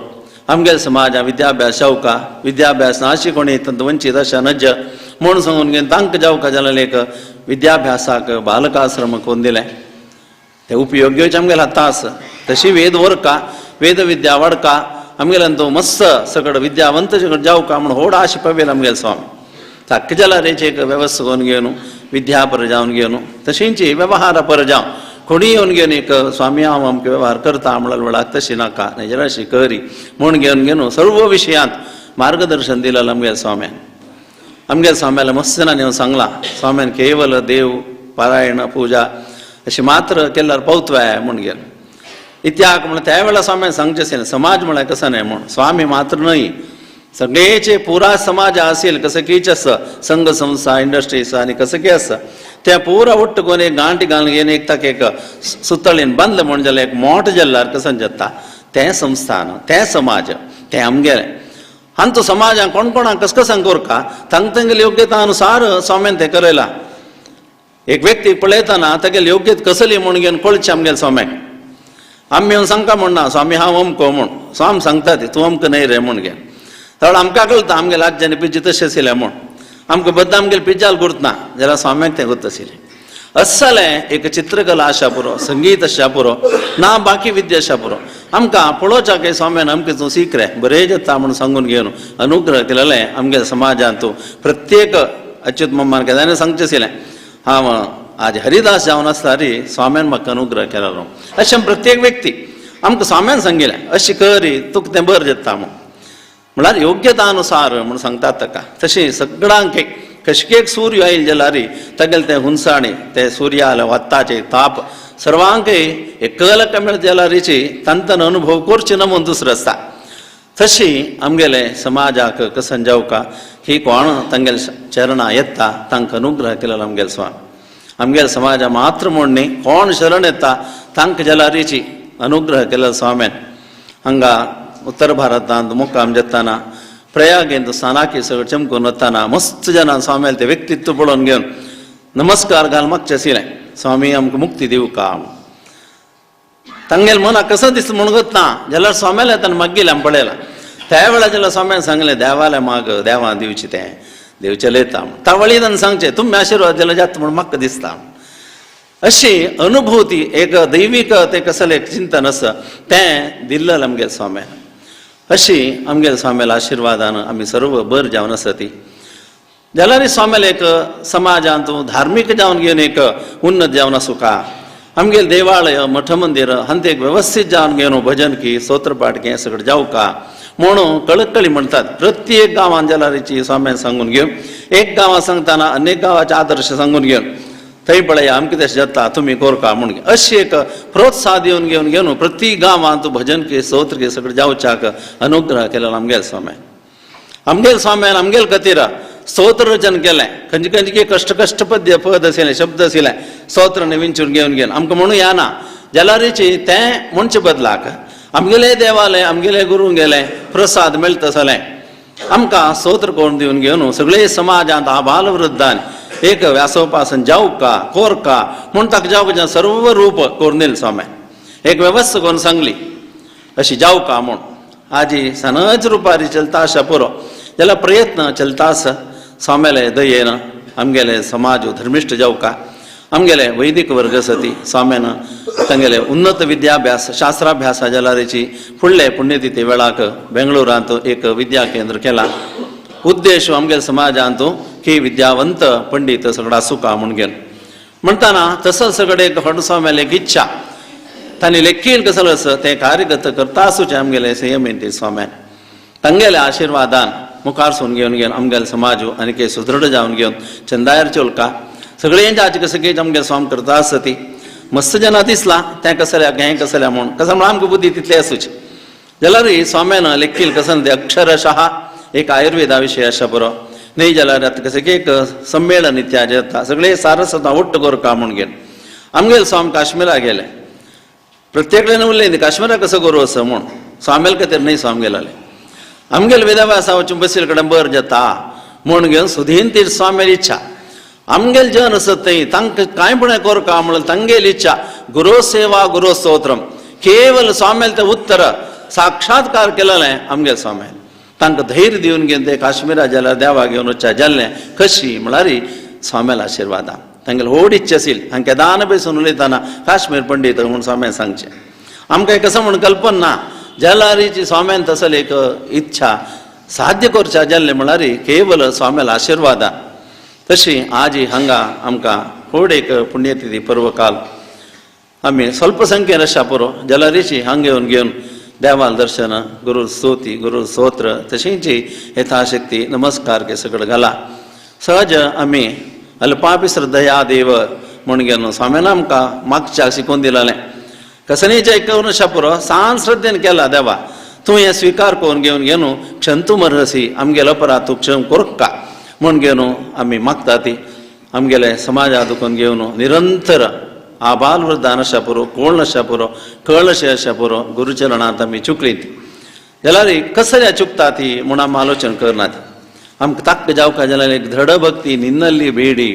आमगेल समाजा विद्याभ्यास जावका विद्याभ्यास नाशी कोणी तंत वंचीत अशा नज म्हूण सांगून घेवन तांकां जावका जाल्यार एक विद्याभ्यासाक बालकाश्रम कोण दिलें ते उपयोग घेवचे आमगेले हाता आसा. तशी वेद वरका वेदविद्या वाडका आमगेल्यान तो मस्त सगळं विद्यावंत जावका म्हूण होड आशा पवेल आमगेल स्वामी. ताका जाल्यार एक वेवस्था करून घेवन विद्यापर जावन घेवन तशींच वेव्हारा पर जावन कोणी येवन घेवन एक स्वामी हांव आमकां वेव्हार करता म्हणल्यार वेळाक तशी नाका नाजाल्यार अशी करी म्हूण घेवन घेवन सर्व विशयांत मार्गदर्शन दिलें आमगेल स्वाम्यान. आमगेल स्वाम्याला मस्त जाणांनी हांव सांगलां स्वाम्यान केवल देव पारायण पुजा अशी मात्र केल्यार पावतवाय म्हूण घेवन इत्याक म्हण त्या वेळार स्वाम्यान सांगचें आशिल्लें समाज म्हळ्यार कसो न्हय म्हूण स्वामी मात्र न्हय सगळेचे पुरा समाज असेल कसं कीच आसा संघ संस्था इंडस्ट्रीज आनी कसं की आसा त्या पुरा ಒಟ್ಟು ಕೊನೆ गांठी घालून घेवन एक ताका एक सुतळीन बांदलें म्हूण जाल्यार एक मोठो जाल्यार कसं जाता तें संस्थान तें समाज तें आमगेलें. आनी तो समाजान कोण कोणाक कस कसां कोरका तांकां तांगेले योग्यता अनुसार स्वाम्यान तें करयलां. एक व्यक्ती पळयतना तागेली योग्यता कसली म्हूण घेवन कळचें आमगेले स्वाम्याक. आमी येवन सांगता म्हूण ना स्वामी हांव अमको म्हूण स्वामी सांगता ती तूं अमको न्हय रे म्हूण घेवन तर आमकां कळटा आमगेले आज्यानी पिज्जी तशें आशिल्लें म्हूण आमकां बद्द आमगेले पिज्जाल गुर्तना जाल्यार स्वाम्याक तें गुर्त आशिल्लें. अशें जालें एक चित्रकला आशा पुरो संगीत आशा पुरो ना बाकी विद्या आशा पुरो आमकां पळोवच्याक स्वाम्यान आमकां तूं सीख रे बरें जाता म्हूण सांगून घेवन अनुग्रह केलेलें आमगे समाजांत प्रत्येक अच्युत मम्मान केन्ना सांगचें आशिल्लें हांव आज हरिदास जावन आसता रे स्वाम्यान म्हाका अनुग्रह केलो. अशें प्रत्येक व्यक्ती आमकां स्वाम्यान सांगिल्लें अशें करी तुका तें बरें जाता म्हूण म्हळ्यार योग्यतानुसार म्हूण सांगतात ताका. तशें सगळ्यांक कशकेक सूर्य आयल जाल्यार तागेले तें हुनसाणी ते सूर्याले वत्ताचे ताप सर्वांक एकलक मेळत जाल्यारीची तांतन अनुभव करचे ना म्हूण दुसरो आसता. तशी आमगेले समाजाक कसन जावका ही कोण तांगेले चरणां येता तांकां अनुग्रह केलो आमगेले स्वामी. आमगेले समाजा मात्र म्हूण न्ही कोण शरण येता तांकां जाल्यारीची अनुग्रह केलो स्वाम्यान. हांगा उत्तर भारतांत मुक्काम जाताना प्रयागेंत स्नानाकी सगळें चमकून वतना मस्त जाणां स्वाम्याले तें व्यक्तित्व पळोवन घेवन नमस्कार घाल मागचें आशिल्लें स्वामी आमकां मुक्ती दिवका. तांगेले मनाक कसो दिसता म्हूण ना जाल्यार स्वाम्याले ताणें मागील आमी पळयलां त्या वेळार जाल्यार स्वाम्यान सांगलें देवाले माग देवान दिवचें तें देव चलयता म्हूण तावळी ताणें सांगचें तुमी आशिर्वाद दिलो जाता म्हूण म्हाका दिसता. अशी अनुभूती एक दैवीक तें कसलें एक चिंतन आसा तें दिल्लें आमगेले स्वाम्यान. अशी आमगेले स्वाम्याल्या आशिर्वादान आमी सर्व बर जावन आसा ती जाल्यार स्वाम्याले एक समाजांत धार्मीक जावन घेवन एक उन्नत जावन आसूं का आमगेले देवालय मठ मंदिर हांत एक वेवस्थीत जावन घेवन भजन की स्तोत्रपाठ की सगळें जावका म्हणून कळकळी म्हणटात. प्रत्येक गांवान जाल्यारीची स्वाम्यान सांगून घेवन एक गांवां सांगतना अनेक गांवाचे आदर्श सांगून घेवन थंय पळया आमकां तशें जाता तुमी कोरका म्हूण अशी एक प्रोत्साह दिवन घेवन घेवन प्रत्येक गांवांत भजन की स्तोत्र की सगळें जावच्याक अनुग्रह केलो आमगेले स्वाम्यान. आमगेले स्वाम्यान आमगेले खातीर स्तोत्र रचन केलें खंयचे खंयचे कश्ट कश्ट पद्य पद आशिल्लें शब्द आशिल्लें स्तोत्र विंचून घेवन घेवन आमकां म्हणून येना जाल्यारीची तें म्हणचे बदलाक आमगेले देवाले आमगेले गुरू गेले प्रसाद मेळटा जालें आमकां स्तोत्र करून दिवन घेवन सगळे समाजांत आबाल वृद्धान एक व्यासोपासन जावका कोरका म्हूण ताका जावका सर्व रूप करून दिलें स्वाम्यान एक वेवस्था करून सांगली अशी जावका म्हूण आजी सनज रुपारी चलता आशा पुरो जाल्यार प्रयत्न चलता आसा स्वाम्याले दयेन आमगेले समाज धर्मिश्ट जावका आमगेले वैदिक वर्ग आसा ती स्वाम्यान तांगेले उन्नत विद्याभ्यास शास्त्राभ्यासा जाल्यारीची फुडले पुण्यतिथी वेळाक बेंगळुरांत एक विद्या केंद्र केला. उद्देश आमगेले समाजांत की विद्यावंत पंडीत सगळं आसूका म्हूण घेवन म्हणटाना तसोच सगळें एक हड स्वाम्याले एक इच्छा तांणी लेखील कसलो आसा तें कार्यगत करता आसूचें आमगेले संयमी स्वाम्यान तांगेल्या आशिर्वादान मुखार सून घेवन घेवन आमगेले समाज आनी सुदृढ जावन घेवन चंदायर चोलका सगळें आज कसं की आमगेले स्वाम करता आसा ती मस्त जेन्ना दिसला तें कसल्या हें कसल्या म्हूण कसं म्हळ्यार आमकां बुद्धी तितली आसूची जाल्यार स्वाम्यान लेखील कसं तें अक्षरशः एक आयुर्वेदा विशय आसा बरो न्हय जाल्यार आतां कसं की एक संमेलन इत्यादी जाता सगळे सारस्वतां ಒಟ್ಟು कोरका म्हूण घेवन आमगेले स्वामी काश्मीराक गेले प्रत्येकल्यान उरले काश्मीराक कसो गुरू आसा म्हूण स्वामेल खातीर न्हय स्वामी गेलेले आमगेले वेदव्यासा वचून बसील कडेन बर जाता म्हूण घेवन सुधीन तीर्थ स्वामीली इच्छा आमगेले जन आसत थंय तांकां कांय पण करका म्हणून तांगेली इच्छा गुरो सेवा गुरो स्तोत्रम केवल स्वामेल ते उत्तर साक्षात्कार केलेलें आमगेले स्वामेल तांकां धैर्य दिवन घेवन ते काश्मीरा जाल्यार देवा घेवन वचच्या जाल्लें कशी म्हळ्यार स्वामेल आशिर्वादा तांगेले व्हड इच्छा आशिल्ली हांवें केदान बसून उलयतना काश्मीर पंडीत म्हूण स्वाम्यान सांगचें आमकां कसो म्हूण कल्पना ना जाल्यार स्वाम्यान तसली एक इच्छा साध्य करच्या जाल्लें म्हळ्यार केवल स्वाम्याल आशिर्वादा. तशी आजी हांगा आमकां व्हड एक पुण्यतिथी पर्वकाल आमी स्वल्प संख्येन आसा पुरो जाल्यारीची हांगा येवन घेवन देवाल दर्शन गुरु स्तुती गुरु स्तोत्र तशींची यथाशक्ती नमस्कार के सगळं घाला. सहज आमी अल्पापी श्रद्धया देव म्हूण घेवन स्वाम्यान आमकां मागच्या शिकोवन दिलेलें कसनीचें करून आसा पुरो सान श्रद्धेन केला देवा तूं हें स्विकार करून घेवन घेवन क्षंतू मर्हसी आमगेलो अपराध तूं क्षम कोरका म्हूण घेवन आमी मागता ती आमगेले समाजा दुखून घेवन निरंतर आबाल वृद्धान आसा पुरो कोण आसा पुरो कळशे आसा पुरो गुरुचरणांत आमी चुकली जाल्यार कसल्या चुकता ती म्हूण आमी आलोचन करनात. आमकां ताक्क जावका जाल्यार एक धड भक्ती निन्नल्ली बेडी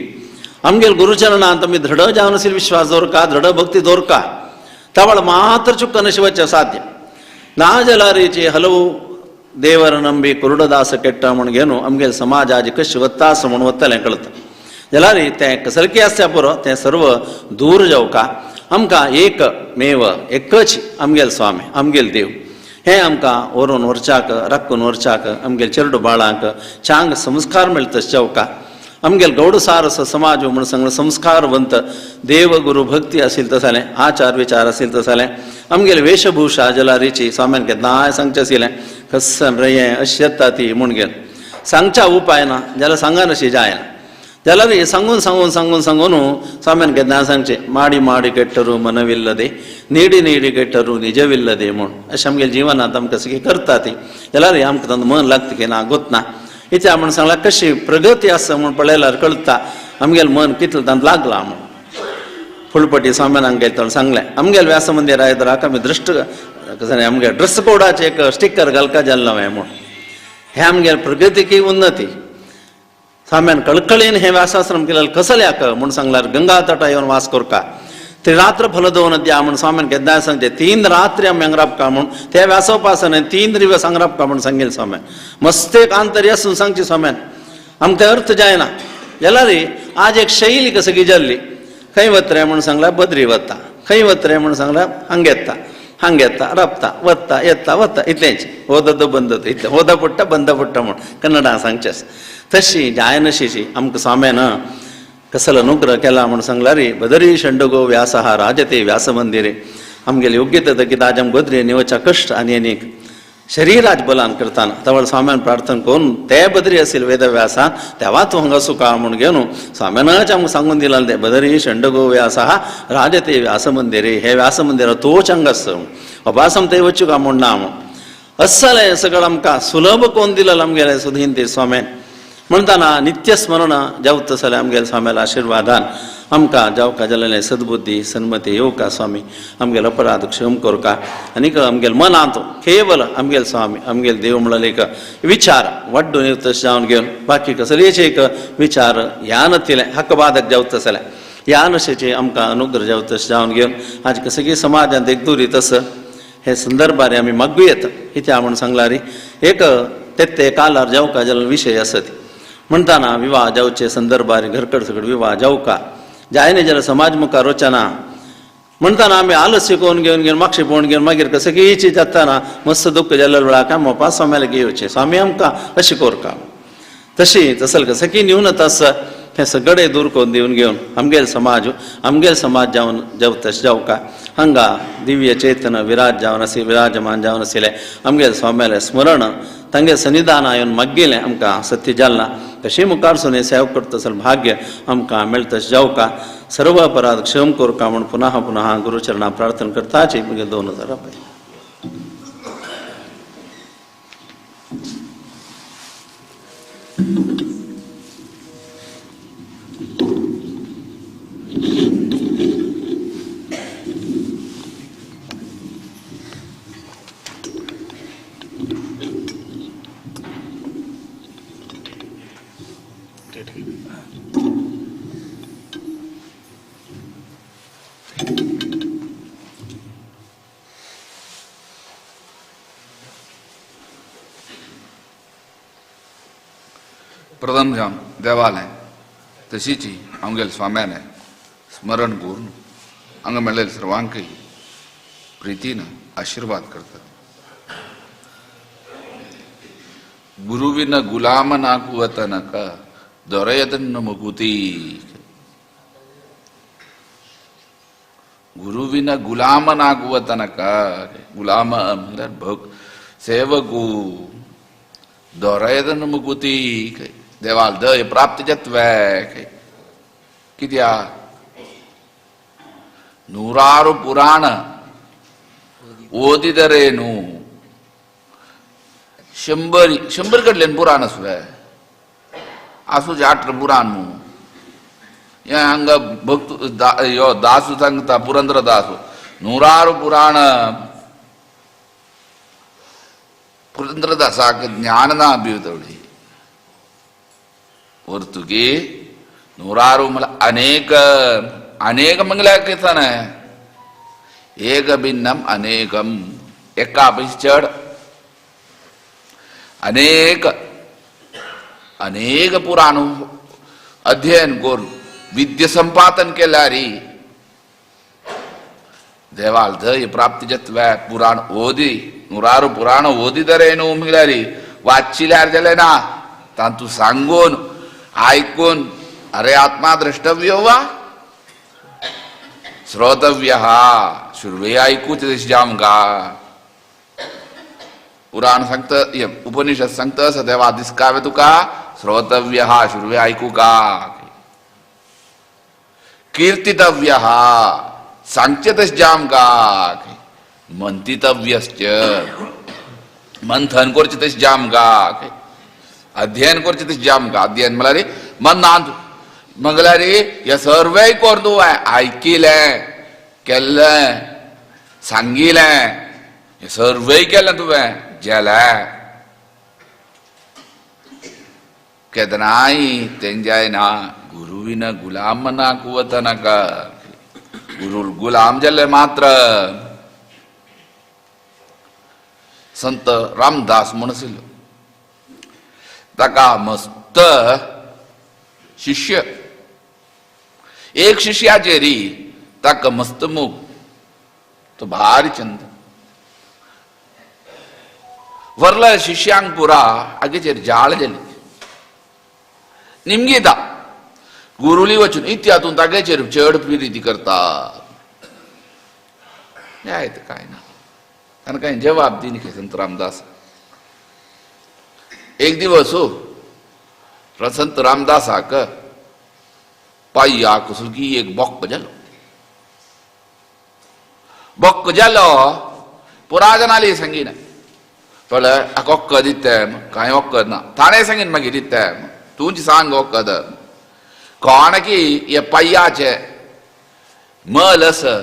आमगेले गुरुचरणांत आमी धड जावन आशिल्लो विश्वास दवरका धड भक्ती दवरका तवळ मात्र चुक्कन शिवचे साध्य ना जाल्यार हलವು ದೇವರ ನಂಬಿ ಕುರುಡದಾಸ ಕೆಟ್ಟ म्हूण घेवन आमगेले समाज आज कशें वता आसा म्हूण वतलें कळता जाल्यार तें कसलकी आसता पुरो तें सर्व दूर जावका आमकां एक मेव एकच आमगेले स्वामी आमगेले देव हें आमकां व्हरून व्हरच्याक राखून व्हरच्याक आमगेले चेरडू बाळांक चांग संस्कार मेळटा जावका आमगेले गौडसार असो समाज म्हूण सांगलो संस्कारवंत देव गुरु भक्ती आशिल्ली तसलें आचार विचार आशिल्ले तसलें आमगेले वेशभूषा जलारीची स्वाम्यान केन्नाय सांगचें आशिल्लें कसन रे अशें येता ती म्हूण घेवन सांगच्या उपाय ना जाल्यार सांगनाशी जायना जाल्यार सांगून सांगून सांगून सांगून स्वाम्यान केन्ना सांगचें माडी माडी केट्टरू मनविल्लदे नीडी नीडी केट्टरू निजविल्लदे म्हूण अशें आमगेले जिवनांत आमकां सगळीं करता ती जाल्यार आमकां तांकां मन लागता की ना गोतना इत्या म्हूण सांगला कशी प्रगती आसा म्हूण पळयल्यार कळटा आमगेलें मन कितलें तांत लागलां म्हूण. फुलपटी स्वाम्यान आमगेले सांगलें आमगेले व्यास मंदिर आयताराक आमी दृश्ट कसं आमगे ड्रेस कोडाचें एक स्टिकर घालका जालें हांवें म्हूण हें आमगेले प्रगती की उन्नती स्वाम्यान कळकळीन हें व्यासाश्रम केलें कसल्याक म्हूण सांगल्यार गंगा तटा येवन वास करका त्रिरात्र फलदोवन द्या म्हूण स्वाम्यान केन्नाय सांगचें 3 रात्री आमी हांगा राबका म्हूण ते व्यासोपासन 3 दिवस हांगा राबका म्हूण सांगिल्लें स्वाम्यान मस्त एक आंतर्य आसून सांगचें स्वाम्यान आमकां अर्थ जायना जाल्यार आज एक शैली कसली जाल्ली खंय वतरे म्हूण सांगल्यार बद्री वता खंय वतरे म्हूण सांगल्यार हांगा येता हांगा येता राबता वता येता वता इतलेंच होदो बंद इतलें होदा पडटा बंद पडटा म्हूण कन्नडा सांगचें तशी जायनाशीची आमकां स्वाम्यान कसलो अनुग्रह केला म्हूण सांगल्यार बदरी षंडगो व्यास हा राजते व्यास मंदिरे आमगेले योग्यता कितें आज आमकां बद्री निवच्या कश्ट आनी आनीक शरीराज बलान करताना तवळ स्वाम्यान प्रार्थना करून ते बद्री आशिल्ले वेदव्यासान तेवा तूं हांगा सुका म्हूण घेवन स्वाम्यानच आमकां सांगून दिलां तें बदरी षंडगो व्यास हा राजते व्यास मंदिरे हे व्यास मंदिरा तोच हांगा आसा अभास आम थंय वचूं काय म्हूण ना म्हूण असलें सगळें आमकां सुलभ कोण दिलें आमगेलें सुधीन ते स्वाम्यान म्हणटाना नित्य स्मरण जावत जाल्यार आमगेले स्वाम्याल्या आशिर्वादान आमकां जावका जालेलें सद्बुद्धी सन्मती येवका स्वामी आमगेलो अपराध क्षम करका आनीक आमगेले मनांत केवल आमगेले स्वामी आमगेले देव म्हणल्यार एक विचार वाड्डून येवता तशें जावन घेवन बाकी कसलेच एक विचार ह्या नतिलें हक्क बाधक जावता जाल्यार ह्या नशेचे आमकां अनुग्रह जावता तशें जावन घेवन आज सगळी समाजांत एक दुरीत तसं हे संदर्भार आमी मागूं येता कित्याक म्हूण सांगल्यार एक तेत्ते कालार जावका जाल्यार विशय आसत म्हणटाना विवाह जावचे संदर्भार घरकड सगळे विवाह जावका जायना जाल्यार समाज मुखार वचना म्हणटाना आमी आलस्य करून घेवन घेवन मागशें पळोवन घेवन मागीर कसं की जाताना मस्त दुख्ख जाल्ल्या वेळार काय मोपा स्वाम्याला घेवचें स्वामी आमकां अशें करका तशी तसल कसं की न्यूनता आसा तें सगळें दूर करून दिवन घेवन आमगेले समाज आमगेले समाज जावन जाव तशें जावका हांगा दिव्य चेतन विराज जावन आसि विराजमान जावन आशिल्लें आमगेले स्वाम्यालें स्मरण तांगे सन्निधान येवन मागीलें आमकां सत्य जालना तशें मुखार सुने सेवा करता तसलें भाग्य आमकां मेळटा तशें जावका सर्व अपराध क्षम करका म्हूण पुनः पुनः गुरुचरणा प्रार्थना करताची मागीर 2000 रुपया. प्रथम जावन देवालें तशीच आमगेले स्वाम्यालें स्मरण करून हांगा मेळ्ळेले सर्वांकय प्रितीन आशिर्वाद करतात. ಗುರುವಿನ ಗುಲಾಮನಾಗುವ ತನಕ ದೊರೆಯದನ್ನು ಮುಗುತಿ. ಗುರುವಿನ ಗುಲಾಮನಾಗುವ ತನಕ, ಗುಲಾಮ ಭಕ್ ಸೇವಕು, ದೊರೆಯದನ್ನು ಮುಗುತಿ ದೇವಾಲ್ the ಪ್ರಾಪ್ತಿ ಜತ್ವೆ ಕಿದ್ಯಾ. ನೂರಾರು ಪುರಾಣ ಓದಿದರೇನು, शंबर शंबर कडल्यान पुराण आसूं आसूं जाट पुराण न्हू. हें हांगा भक्त यो दासू सांगता, पुरंदर दासू, नूराರು पुराण पुरंदरदासाक ज्ञान ना बिवतवळी पोर्तुगी ನೂರಾರು ಮಲ ಅನೇಕ ಅನೇಕ ಮಂಗಲಾಕತಾನೆ. ಏಕ ಭಿನ್ನಂ ಅನೇಕಂ, एका पैकी चड अनेक अनेक पुराण अध्ययन करून विद्या संपादन केल्यार ದೇವಾಲ್ ದಯ ಪ್ರಾಪ್ತಿ ಜತ್ವ. ಪುರಾಣ ಓದಿ ನೂರಾರು ಪುರಾಣ ಓದಿದರೇನು म्हळ्यार वाचिल्यार जालें ना, तांतू सांगून आयकून अरे आत्मा द्रष्टव्यो वा श्रोतव्य सुरवे आयकूच तशें आमकां पुराण सांगता, उपनिषद सांगता सदैव दिसकावे तुका श्रोतव्य सुरवे आयकू का, कीर्तितव्य सांगचे तशें आमकां, मंतितव्यश्च मंथन करचें तशें आमकां, अध्ययन करचें तशें आमकां. अध्ययन म्हळ्यार मनांत म्हळ्यार हें सर्वय करून तुवें आयकिलें केल्लें सांगिलें, हें सर्वय केलें तुवें जेलें केदनाय तेंजाय ना. गुरुविन गुलाम ना कुवतनका, गुरु गुलाम जाल्ले मात्र. संत रामदास म्हूण आशिल्लो, ताका मस्त शिष्य, एक शिष्याचेर ताका मस्त मोग, तो भारी चंद व्हरला शिष्यांक पुरा आगेचेर जाळ जाली. निमगीता गुरुली वचून इत्यातून तागेचेर चड प्रिती करता, काय ना ताणें कांय जवाब दी न्ही संत रामदास. एक दिवस हो संत रामदासाक पांयाक सुगी एक बोक्क जालो, बोक्क जालो पुरा जाणाली सांगिना पळय हाका वखद दिता कांय वखद ना, ताणें सांगीन मागीर दिता तूंच सांग वखद. कोण की हे पांयाचें मल आसा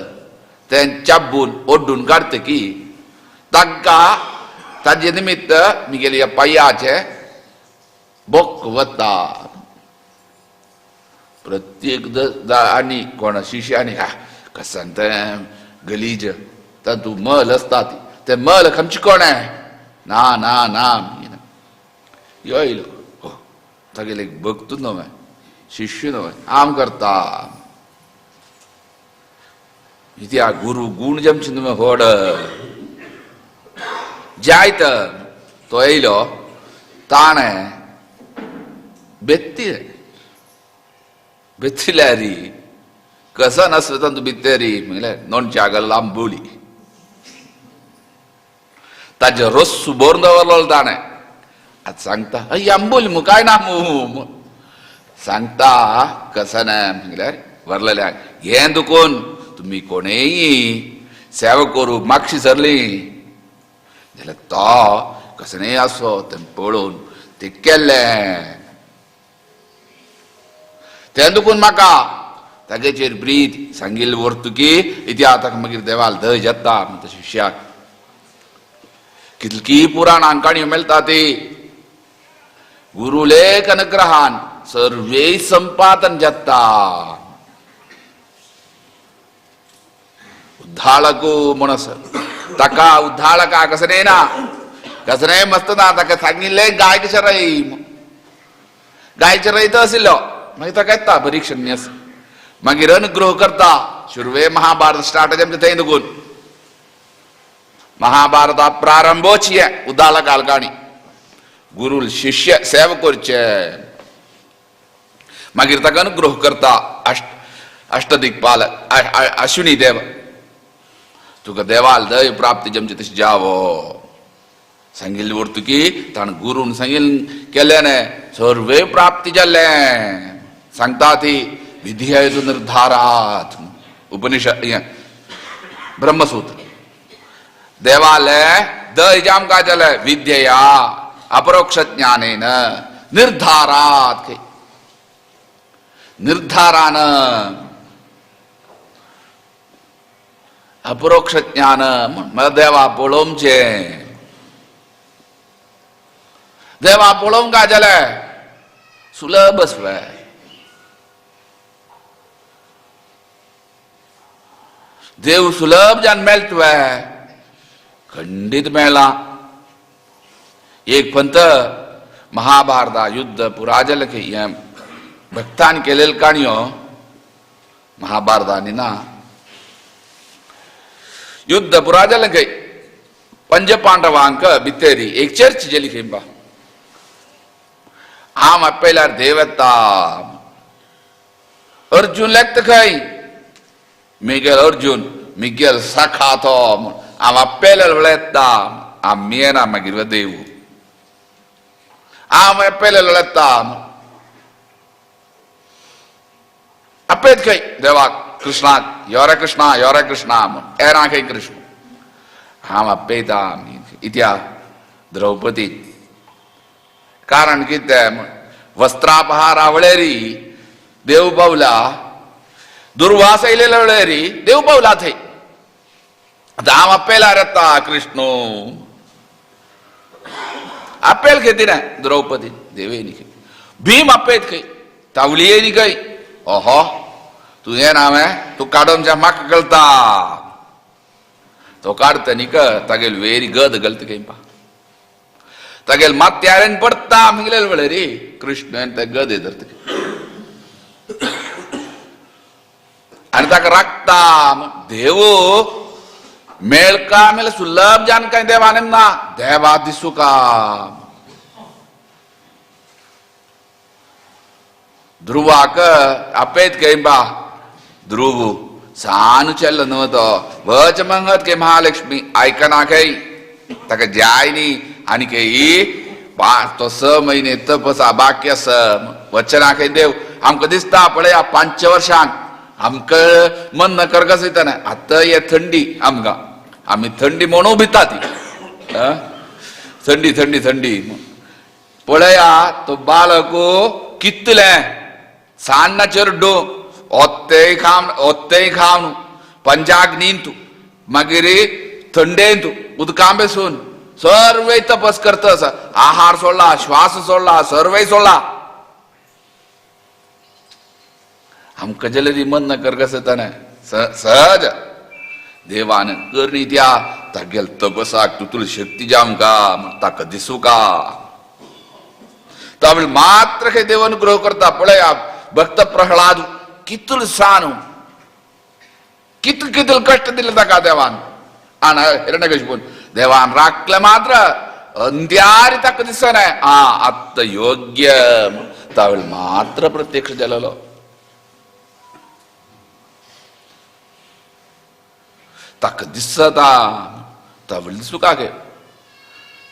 तें चाबून ओड्डून काडटा की तांकां ताजे निमित्त मिगेले ह्या पांयाचें बोक्क वता. प्रत्येक आनी कोण शिष्य आनी कसान तें गलीज तातूंत मल आसता ती तें मल खंयचें कोणें ना ना ना यो येयलो हो तागेले भक्त न्हय शिष्य न्हय आम करता इत्या गुरु गुण जमचे न्हय व्हड जायत. तो येयलो ताणें बेत्तिलें, बेत्तिल्यार कसो नासलो तातूंत भितर म्हणल्यार नोणच्या लांबोली ताजे रोस भरून दवरलो ताणें. आतां सांगता हय आंबोली मू काय ना मू सांगता कसं ना म्हणल्यार व्हरलेल्या हें दुखून तुमी कोणेय सेवा करूं मागशी सरली जाल्यार तो कसं आसो तें पळोवन तें केल्लें तें दुखून म्हाका तागेचेर ब्रीद सांगिल्लें वर्तुकी इतिहास ताका मागीर देवाल धय जाता म्हणटा शिष्याक. कितली पुराणां काणयो मेळटा ती गुरुलेख अनुग्रहान सर्वे संपादन जाता. उद्धाळकू म्हण ताका उद्धाळका कसं ना कसं मस्त ना ताका सांगिल्लें गाय कशें राय गायचे रयत आशिल्लो मागीर ताका येता परीक्षण्यस मागीर अनुग्रह करता. सुरवे महाभारत स्टार्ट आमचे थंय दुगून महाभारता प्रारंभोच उदाला कालकाणी गुरुल शिष्य सेवा करचे. मागीर ताका अनुग्रह करता अष्टदिक्पाल अश्विनी देव तुका देवाल दय प्राप्ती जमची तशी जावो सांगिल्लें वर्तुकी ताणें गुरून सांगिल्लें केलें न्हय सर्वे प्राप्ती जाल्लें सांगता ती विधी हेतु निर्धारात उपनिषद ब्रह्मसूत्र देवाले दय जाम काय जालें विद्यया अपरोक्ष ज्ञानेन निर्धारात निर्धारान अपरोक्ष ज्ञान म्हळ्यार देवा पळोवचें. देवा पळोवंक काय जालें सुलभ आसलें. देव सुलभ जावन मेळटा तुवें खंडीत मेळ्ळा. एक पंत महाभारता युद्ध पुरा जालें खंय हें भक्तान केलेले काणयो महाभारतांनी ना. युद्ध पुरा जालें खंय पंच पांडवांक भितरी एक चर्च जाली खंय बा आम आपयल्यार देव येता. अर्जुन लेखता खंय मिगेल अर्जुन मिगेल सखा तो हांव आपयल्यार वेळ येता आमी येना मागीर देव हांव आपयल्यार वेळ येता आपयत खंय देवाक कृष्णाक योरे कृष्णा योरे कृष्णा म्हूण येना खंय कृष्ण हांव आपयता इत्या द्रौपदी. कारण कितें वस्त्रापहारा वळेरी देव पावला दुर्वास येयलेल्या वळेरी देव पावला थंय. आतां हांव आपयल्यार येता कृष्ण आपेल खंय तिणें द्रौपदी देवे न्ही खंय भीम आपयत खंय तावली न्ही खंय ओहो तूं येना हांवें तूं काडून म्हाका कळटा तो काडटा न्ही तागेली वेरी गद घालता खंय पा तागेल माथ्यारेन पडटा म्हगेले वळेरी कृष्ण ते गदे धरता आनी ताका राखता. देव मेळका मेळ सुलभ जान काय देवान ना देवा दिसूका. ध्रुवाक आपयत खंय बा ध्रुव सान चेल्लो न्हू तो वच मंगत खंय महालक्ष्मी आयकना खंय ताका जाय न्ही आनी खंय 5 तो 6 म्हयने तपसा बाकी आसा वचना खंय देव. आमकां दिसता पळया 5 वर्सांक आमकां मन न करगस येता आतां हे थंडी आमकां आमी थंडी म्हणून भिता ती थंडी थंडी थंडी पळया तो बालक कितलें सान्न चेरडू ओत्तेय खावन ओत्तेय खावन पंचाग्नींतू मागीर थंडेंतू उदकां बेसून सर्वय तपस करता आसा. आहार सोडला श्वास सोडला सर्वय सोडला. आमकां जाल्यार मन न करगस येता न्हय सहज देवान करणी त्या तागेल तपसाक तुतुल शक्ती जावंका ताका दिसूका तावेळ मात्र खंय देव अनुग्रह करता. पळया भक्त प्रहलाद कितलो सान कितल कितल कश्ट दिले ताका देवान आनी हिरण्यकशिपून देवान राखले मात्र अंत्यारी ताका दिसना आ आत्ता योग्य तावेळ मात्र प्रत्यक्ष जालेलो. ताका दिसता तावेळ दिसूका गे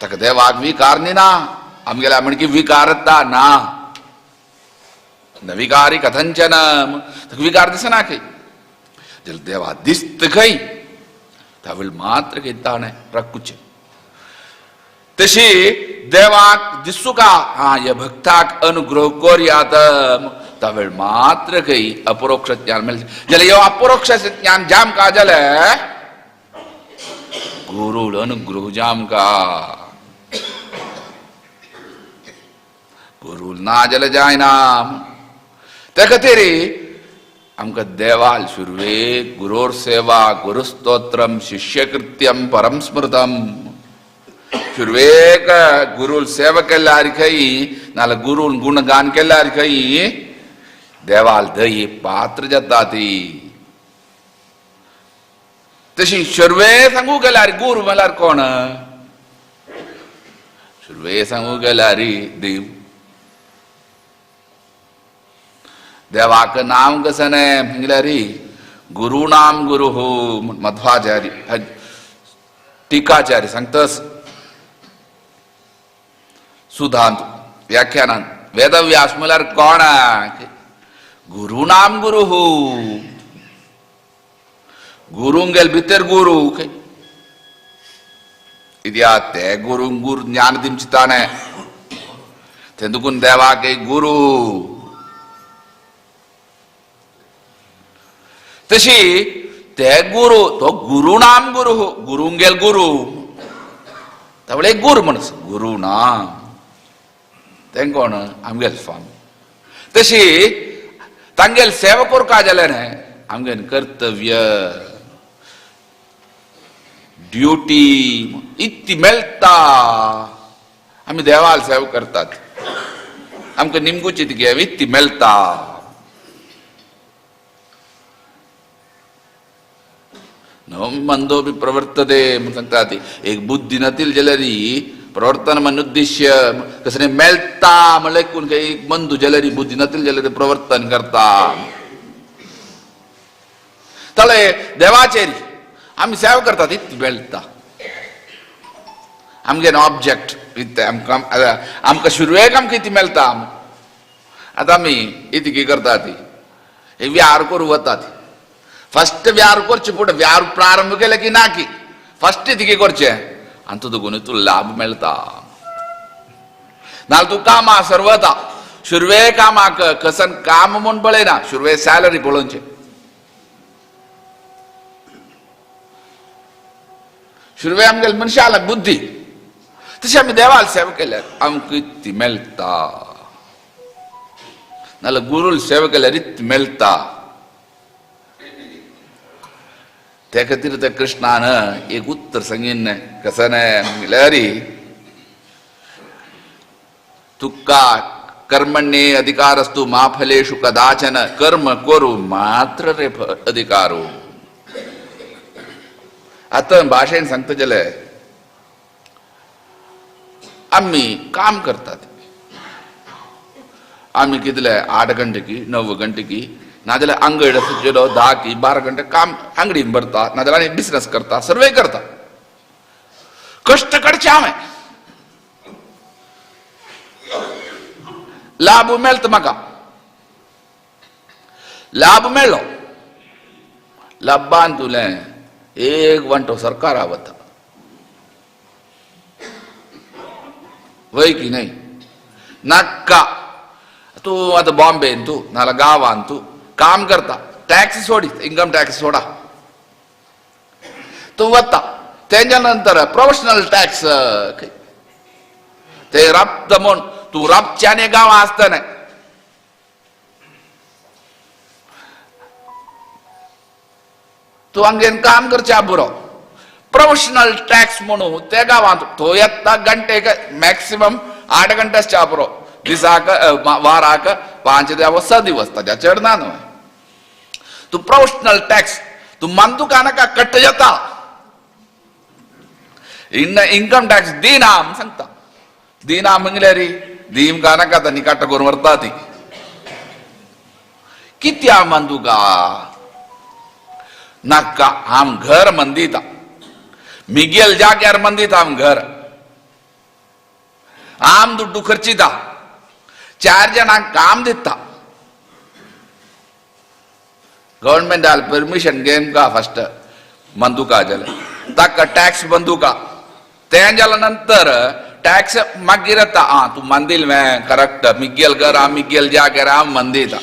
ताका देवाक विकार न्ही ना आमगेल्या म्हणकी विकारता ना नविकारी कथंचन ताका विकार दिसना खंय जाल्यार देवा दिसत खंय तावेळ मात्र खंय ताणें राखुचें. तशी देवाक दिसूका हा ह्या भक्ताक अनुग्रह करयात तावेळ मात्र खंय अपरोक्ष ज्ञान मेळचें. जाल्यार ह्यो अपरोक्ष ज्ञान जामका जालें गुरूळ अनुग्रह जामका गुरूळ ना जाल्यार जायना. ते खातीर आमकां देवाल सुरवेक गुरोर सेवा गुरुस्तोत्रम शिष्यकृत्यम परम स्मृतम. सुरवेक गुरूल सेवा केल्यार खंय नाल्यार गुरून गुणगान केल्यार खंय देवाल दही पात्र जाता ती. तशी सुरवे सांगू गेल्यार गुरू म्हणल्यार कोण? सुरवे सांगू गेल्यार देव. देवाक नाम कसं न्हय म्हणल्यार गुरुनाम गुरु हो मध्वाचार्य टीकाचार्य सांगतस सुधांत व्याख्यानांत वेदव्यास म्हणल्यार कोण? गुरुनाम गुरु हो. गुरुंगेल भितर गुरु इत्या ते गुरु गुरु ज्ञान दिमचिताने ते दुकून देवाक गुरु. तशी ते गुरु तो गुरुनाम गुरु गुरुंगेल गुरु तावळे गुरु म्हणस गुरु नाम तें कोण? आमगेल स्वामी. तशी तांगेल सेवा करपा जाल्यार न्हय आमगेल कर्तव्य ड्युटी इतली मेळटा. आमी देवाल सेवा करतात आमकां निमगुची ती इतली मेळटा. न मंदो बी प्रवर्तते म्हूण सांगता ती एक बुद्धी नातील जाल्यार प्रवर्तन मनुद्दिश्य कसं मेळटा म्हणल्यार कोण एक मंदू जाल्यार बुद्धी नातील जाल्यार प्रवर्तन करता. तले देवाचेर आमी सेवा करतात इतली मेळटा. आमगे ऑब्जेक्ट आमकां आमकां सुरवेक आमकां इतली मेळटा. आतां आमी इतकी करता ती व्यार करूं वता ती फस्ट व्यार करचे पूण व्यार प्रारंभ केले की ना की फस्ट तिके करचे आनी तुका गुण तुका लाभ मेळटा. नाल्यार तूं कामा सर्वता सुरवे कामाक कसन काम म्हूण पळयना सुरवे सॅलरी पळोवचे. सुरवे आमगेले मनशाला बुद्धी तशी आमी देवाल सेवा केल्यार आमकां इतली मेळटा. नाल्यार गुरूल सेवा केल्यार इतली मेळटा. त्या खातीर त्या कृष्णान एक उत्तर सांगिल्लें कसं न्हय म्हणल्यार तुका कर्मण्ये अधिकारस्तु मा फलेषु कदाचन कर्म करू मात्र रे अधिकारो. आतां भाशेन सांगता जाल्यार आमी काम करतात. आमी कितले 8 घंटे की 9 घंटे की नाजाल्यार अंगड आसा चेडो 10 की 12 घंटे काम आंगडीन भरता नाजाल्यार आनी बिजनस करता सर्वे करता. कश्ट काडचे हांवें लाभ मेळटा म्हाका लाभ मेळ्ळो लाभान तुलें एक वांटो सरकारा वता वय की न्हय नाका. तूं आतां बॉम्बेन तूं नाजाल्यार गांवान तूं काम करता टॅक्स सोडी इन्कम टॅक्स सोडा तूं वता. तेच्या नंतर प्रोफेशनल टॅक्स ते राबता म्हूण तूं राबच्याने गांवां आसतना तूं हांगेन काम करचें बरो प्रोफेशनल टॅक्स म्हणून त्या गांवांत तो येता घंटेक मॅक्सिमम 8 घंटे आसचे बरो दिसाक वाराक 5 ते 6 दिवस ताच्या चड ना न्हय. तूं प्रोफेशनल टॅक्स तूं मंदुका नाका कट जाता. इन्कम टॅक्स दिना म्हूण सांगता दिना म्हणल्यार दिमका नाका तांणी काट करून व्हरता ती कित्या मंदुका नाका. आम घर मंदिता मिगेल जाग्यार मंदिता आम घर आम दुड्डू खर्चिता 4 जाणांक काम दिता. गव्हर्नमेंटाल परमिशन घेवन का फस्ट मंदुका जाल्यार ताका टॅक्स बंदुका तें जाल्या नंतर टॅक्स मागीर येता. आं तूं मंदील में करेक्ट मिगेल घर आम मिगेल जाग्यार आम मंदिता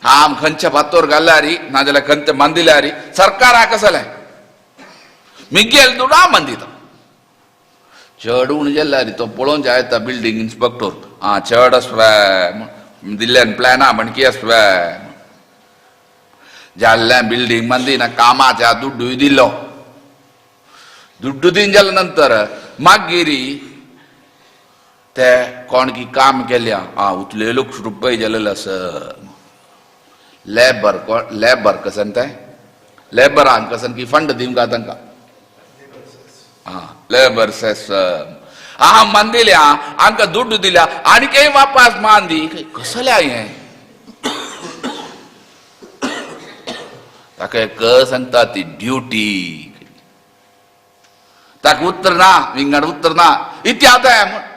आम खंयच्या फातोर घाल्यार नाजाल्यार खंयच्या मंदिल्यार सरकाराक कसलें मिगेल दुडू आम मंदिता. चड उण जाल्यार तो पळोवन जायता बिल्डींग इन्स्पेक्टर आं चड आसवे दिल्ल्यान प्लॅना म्हणकी आसवे जाल्लें बिल्डींग मंदिना कामाच्या दुड्डूय दिलो. दुड्डू दिन जाल्या नंतर मागीर ते कोण की काम केल्या आ उतले लोक रुपये जालेले आसा. लेबर लेबर कसन ते लेबरांक कसन की फंड दिवंक तांकां लेबर सेस हा मान दिल्या आमकां दुड्डू दिल्या आनी काही वापास मान दी कसल्या हें. ताका एक सांगता ती ड्युटी ताका उत्तर ना विंगड उत्तर ना इत्या आतां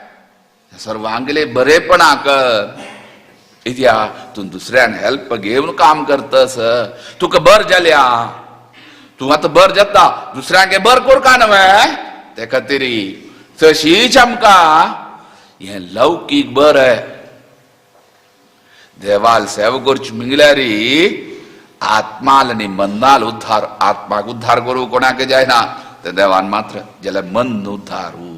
सर्वांगेले बरेपणाक इत्या तूं दुसऱ्यान हेल्प घेवन काम करतस तुका बर जाल्या तूं आतां बर जाता दुसऱ्यांक बर करका न्हय ते खातीर तशीच आमकां हें लौकीक बरें देवाल सेवा करची म्हणल्यार आत्माल आनी मनाल उद्धार. आत्माक उद्धार करूं कोणाक जायना ते देवान मात्र जाल्यार मन उद्धारू.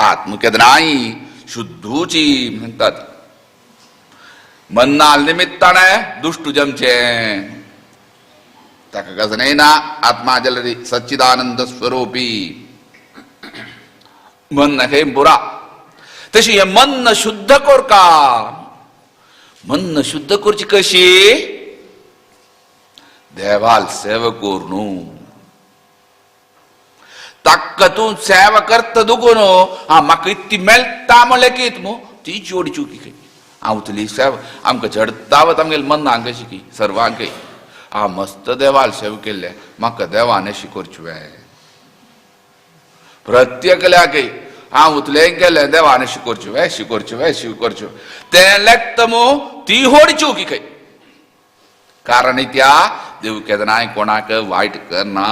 आत्म केन्नाय शुद्धूची म्हणटात मन्नाल निमित्ताने दुश्ट जमचें ताका कसं ना आत्मा जाल्यार सच्चिदानंद स्वरूपी मन हे बुरा. तशी हे मन शुद्ध करका. मन शुद्ध करची कशी देवाल सेवा करून ताका तूं सेवा करता दुखून हा म्हाका इतली मेळटा म्हणलें कित मू ती जोडी चुकी खंय हांव तुली सेवा आमकां चडतावत आमगेले मनांक अशी की सर्वांकय हा मस्त देवाल सेवा केल्लें म्हाका देवान अशी करची प्रत्येकल्याकय हांव उतलें केलें देवान अशी करची वे अशी करची वे अशी करच्यो तें लेखता मू ती होडी चुकी खंय. कारण त्या देव केन्नाय कोणाक वायट करना.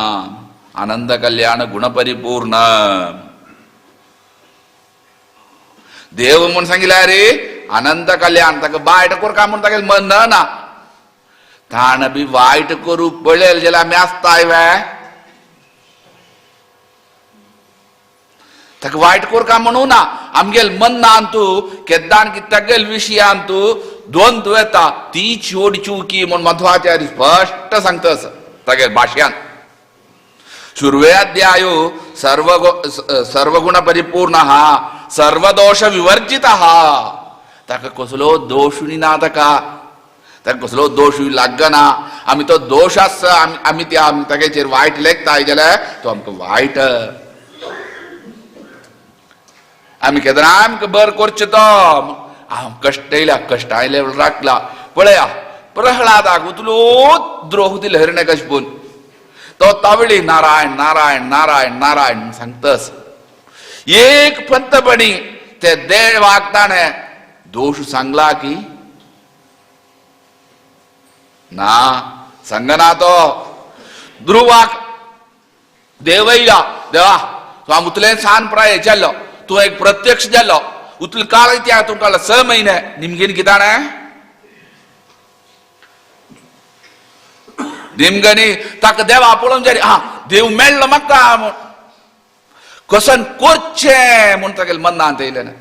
आनंद कल्याण गुण परिपूर्ण देव म्हूण सांगिल्लें रे आनंद कल्याण ताका वायट करका म्हूण तागेलें मन ना. ताण बी वायट करूंक पळयल जाल्यार आमी आसताय वे ताका वायट करका म्हणू ना. आमगेल मनान तूं केद्दान की तागेल विशयान तूं द्वंद्व येता ती व्हड चुकी म्हूण मध्वाचार्य स्पश्ट सांगता तागेल भाशयान. सुर्वे अध्यायो सर्वगुण परिपूर्ण हा सर्वदोष विवर्जित हा. ताका कसलो दोशूय ना ताका ताका कसलो दोशूय लागना. आमी तो दोश आसा आमी त्या तागेचेर वायट लेखताय जाल्यार तो आमकां वायट. आमी केन्ना आमकां बर करचें तो हांव कश्ट येयल्या कश्ट आयले राखला पळया प्रह्लादाक उतलो द्रोह दिलो हिरण्यकशिपून तो तावळी नारायण नारायण नारायण नारायण सांगतस. एक पंतपणी ते देवाक ताणें दोश सांगला की ना सांगना. तो ध्रुवाक देव येयला देवा तूं उतलें सान प्राय जाल्लो तूं एक प्रत्यक्ष जाल्लो उतले काळ त्या तूं काडला 6 महिने निमगेन किताणें निमगनी ताका देवा पळोवन जाली हा देव मेळ्ळो म्हाका म्हूण कसन करचें म्हूण तागेले मनांत येयलें ना.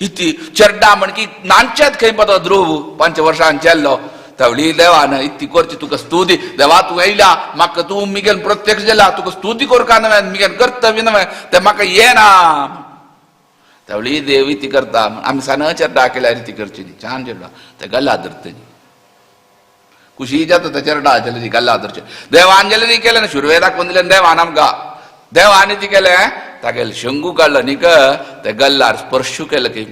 इती चेड्डा म्हण की नानचेत खंय पतो ध्रुव 5 वर्सां चेल्लो तवली देवान इतली करची तुका स्तुती देवा तूं येयला म्हाका तूं मिगेल प्रत्यक्ष जाला तुका स्तुती करका न्हय मिगेल कर्तव्य न्हय तें म्हाका येना. तवली देव इती करता आमी सान चेड्डा केल्यार ती करची न्ही छान चेड्डा ते गल्ला धरतली खुशी जाता ते चेरडा जाल्यार गल्ला धरचे देवान जाल्यार केलें ना सुरवेक दाखोवन दिलें देवान आमकां देवान ती केलें तागेले शंगू काडलो न्ही ते गल्लार स्पर्श केलो की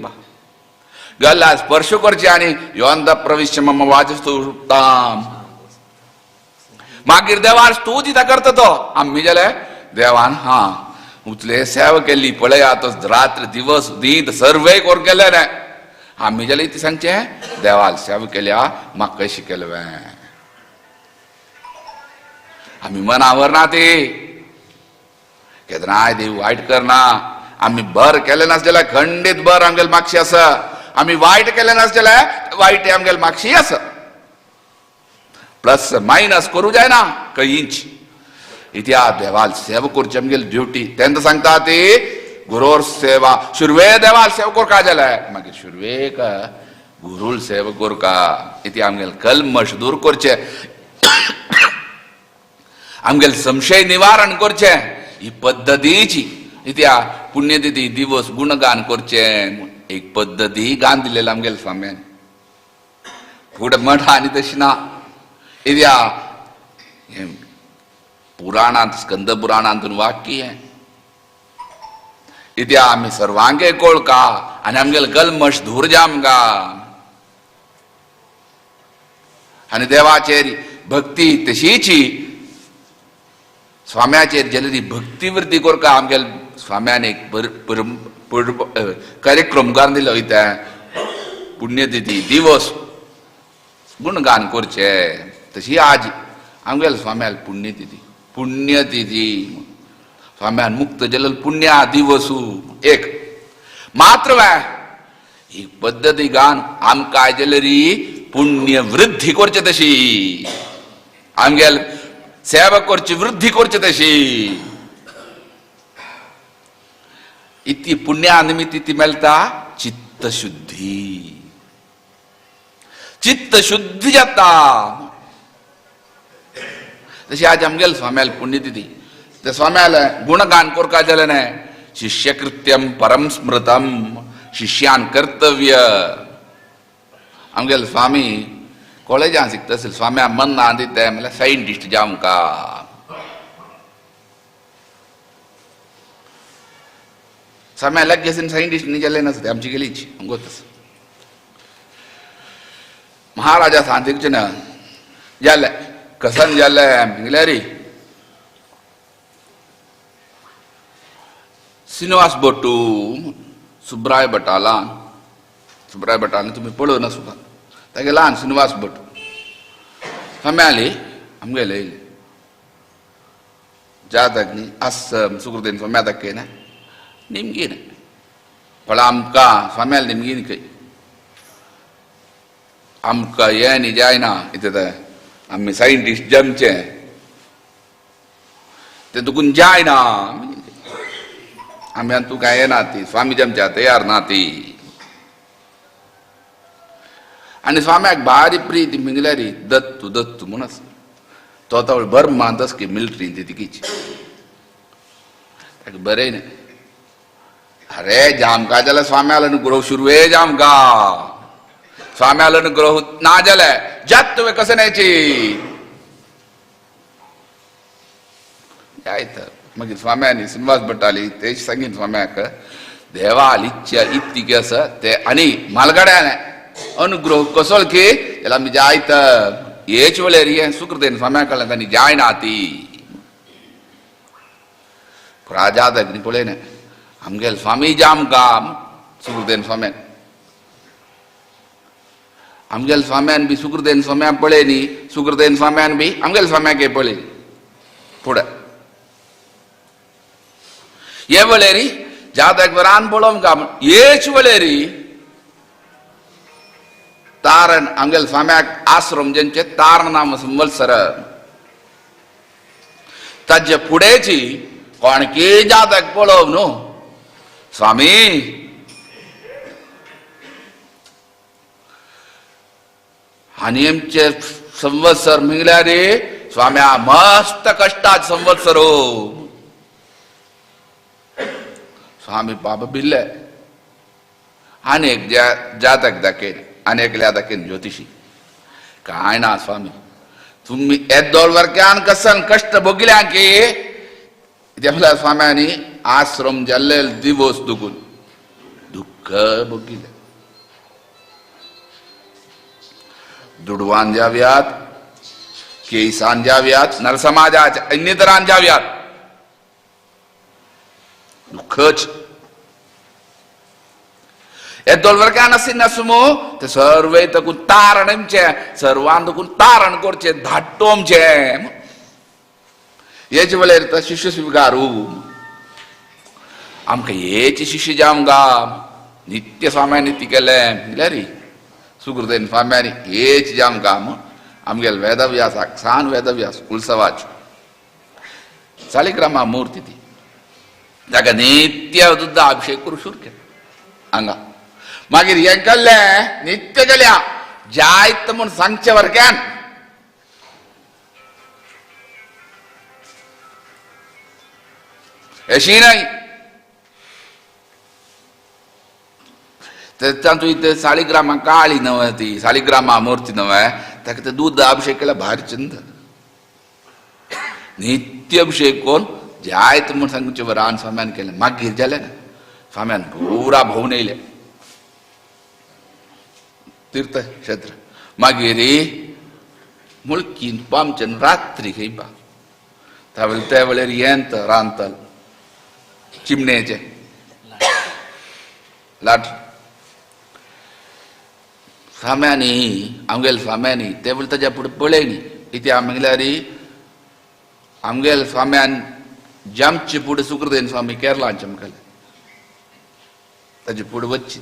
गल्लार स्पर्श करचे आनी योंद प्रविश्य मम वाचस्तु ताम मागीर देवान स्तुती करता तो आमी जाल्यार देवान हा उतले सेवा केल्ली पळया तो रात्र दिवस दीत सर्वे करून केले न्हय आमी जाल्यार ती सांगचें देवाल सेवा केल्या म्हाका कशी केलें आमी मनावर ना ती केन्नाय देव वायट करना. आमी बर केलें नासलें जाल्यार खंडीत बर आमगेले मागशी आसा. आमी वायट केलें नासलें जाल्यार वायट आमगेले मागशी आसा. प्लस मायनस करूं जायना खंयच. इत्या देवाल सेवा करची आमगेली ड्युटी. तेन्ना सांगता ती गुरोर सेवा सुरवे देवाल सेवा करका जाल्यार मागीर सुरवेक गुरूल सेवा करका. इती आमगेले कल्मश दूर करचें आमगेले संशय निवारण करचें. ही पद्दतीची इत्या पुण्यतिथी दिवस गुणगान करचे एक पद्दती गान दिलेलं आमगेले स्वाम्यान फुडें मठ आनी तशी ना इत्या पुराणांत स्कंद पुराणांतून वाक्य हें इत्या आमी सर्वांके कोळका आनी आमगेले कल्मश धूर जामगा आनी देवाचेर भक्ती तशीची स्वाम्याचेर जेली भक्ती वृद्धी करका आमगेले स्वाम्यान एक कार्यक्रम घालून दिलो वयता पुण्यतिथी दिवस गुणगान करचे तशी आज आमगेले स्वाम्याल पुण्यतिथी पुण्यतिथी स्वाम्यान मुक्त जल पुण्या दिवसू एक मात्र ही पद्दती गान आमकां जलरी पुण्य वृद्धी करचे तशी आमगेल सेवा करची वृद्धी करचे तशी इतकी पुण्या निमित्त ती मेळटा चित्तशुद्धी चित्तशुद्धी जाता तशी आज आमगेल स्वाम्याल पुण्यतिथी ते स्वाम्याल गुणगान करका जालें न्हय शिष्यकृत्यम परम स्मृतम शिष्यान कर्तव्य आमगेले स्वामी कॉलेजान शिकता आसले स्वाम्या मन ना दिता म्हणल्यार सायंटिस्ट जावंका स्वाम्या लगेच सायंटिस्ट न्ही जाले नासते आमची गेलीच गोतस महाराजा सांतिकचे ना जालें कसन जालें म्हणल्यार श्रीनिवास भट्टू सुब्राय भटालान सुब्राय भटान तुमी पळोवन आसुका तागे ल्हान श्रीनिवास भट स्वामी आमगेले येयले जातक न्ही आस सुकृतेन स्वाम्या दाखयना निमगीन पण आमकां स्वाम्याल निमगीन खंय आमकां हें न्ही जायना कितें तें आमी सायंटिस्ट जमचे तें तुकून जायना आमी आनी तुका येना ती स्वामी जमच्या तयार ना ती आनी स्वाम्याक भारी प्रीती मिंगल्यारी दत्तू दत्तू म्हूण आसा तो आतां बर्मांत आसा की मिलिट्रीन ती तिकीची ताका बरें न्हय अरे जामका जाल्यार स्वाम्याल अनुग्रह सुरवे जामका स्वाम्याल अनुग्रह ना जाल्यार जात तुवें कशें न्यायची जायत मागीर स्वाम्यांनी श्रीनिवास भट्टाली ते सांगीन स्वाम्याक देवाल इच्छा इतकी आसा ते आनी मालगाड्यान अनुग्रह कसो की जाल्यार आमी जायत हेच वेळेर हें सुकृतेन स्वाम्या कडल्यान तांणी जायना ती राजा न्ही पळय न्हय आमगेले स्वामी जामकाम सुकृतेन स्वाम्यान आमगेले स्वाम्यान बी सुकृतेन स्वाम्या पळय न्ही सुकृतेन स्वाम्यान बी आमगेले स्वाम्याक पळय फुडें हे वेळेरी जातक रान पळोवंक काम हेच वेळेरी तारण आमगेले स्वाम्याक आश्रम जेंचे तारण नाम संवत्सर ताजे फुडेची कोणकी जातक पळोव न्हू स्वामी आनी आमचे संवत्सर म्हणल्यार रे स्वाम्या मस्त कश्टात संवत्सर स्वामी बाबा बिल्ले आनी एक जातक दाखयन आनी एकल्या दाखयन ज्योतिशी काय ना स्वामी तुमी येदोळ वर्क्यान कसन कश्ट भोगिल्या की ते म्हणल्यार स्वाम्यांनी आश्रम जाल्ले दिवस दुखून दुःख भोगिले दुडवान जाव्यात केसान जाव्यात नरसमाजाच्या अन्यतरान जाव्यात दुःखच येदोळ वर्गान आशिल्ले ते सर्वे तकून तारण आमचें सर्वान तकून तारण करचें धाडटो आमचें हेच वेळेर तो शिष्य स्विकारू आमकां हेच शिष्य जावंक गा नित्य स्वाम्यांनी ती केलें म्हणल्यार सुकृतेन स्वाम्यांनी हेच जावंक गा आमगेले वेदव्यासाक सान वेदव्यास उल्सवाच सालिग्रामा मूर्ती ती ताका नित्य दुद्दा अभिषेक करूं सुरू केलो हांगा मागीर हें केल्लें नित्य केल्या जायत म्हूण सांगचें वर्ग्यान अशी नाही तातूंत ते साळीग्रामा काळी नव्हे ती साळीग्रामा मूर्ती नव्हे ताका ते दूध अभिषेक केला भारी चंद नित्य अभिषेक कोण जायत म्हूण सांगचे रान स्वाम्यान केलें. मागीर जालें ना स्वाम्यान पुरा भोंवन येयले तीर्थक्षेत्र. मागीर मुळकीन पामचेन रात्री खंय त्या वेळेर येंत रांदतल चिमणेचें लाट स्वाम्यांनी आमगेले स्वाम्यांनी ते वेळ ताज्या फुडें पळय न्ही कित्याक म्हणल्यार आमगेले स्वाम्यान जामचे फुडें सुखदेन स्वामी केरळान चमकले ताजे फुडें वच्ची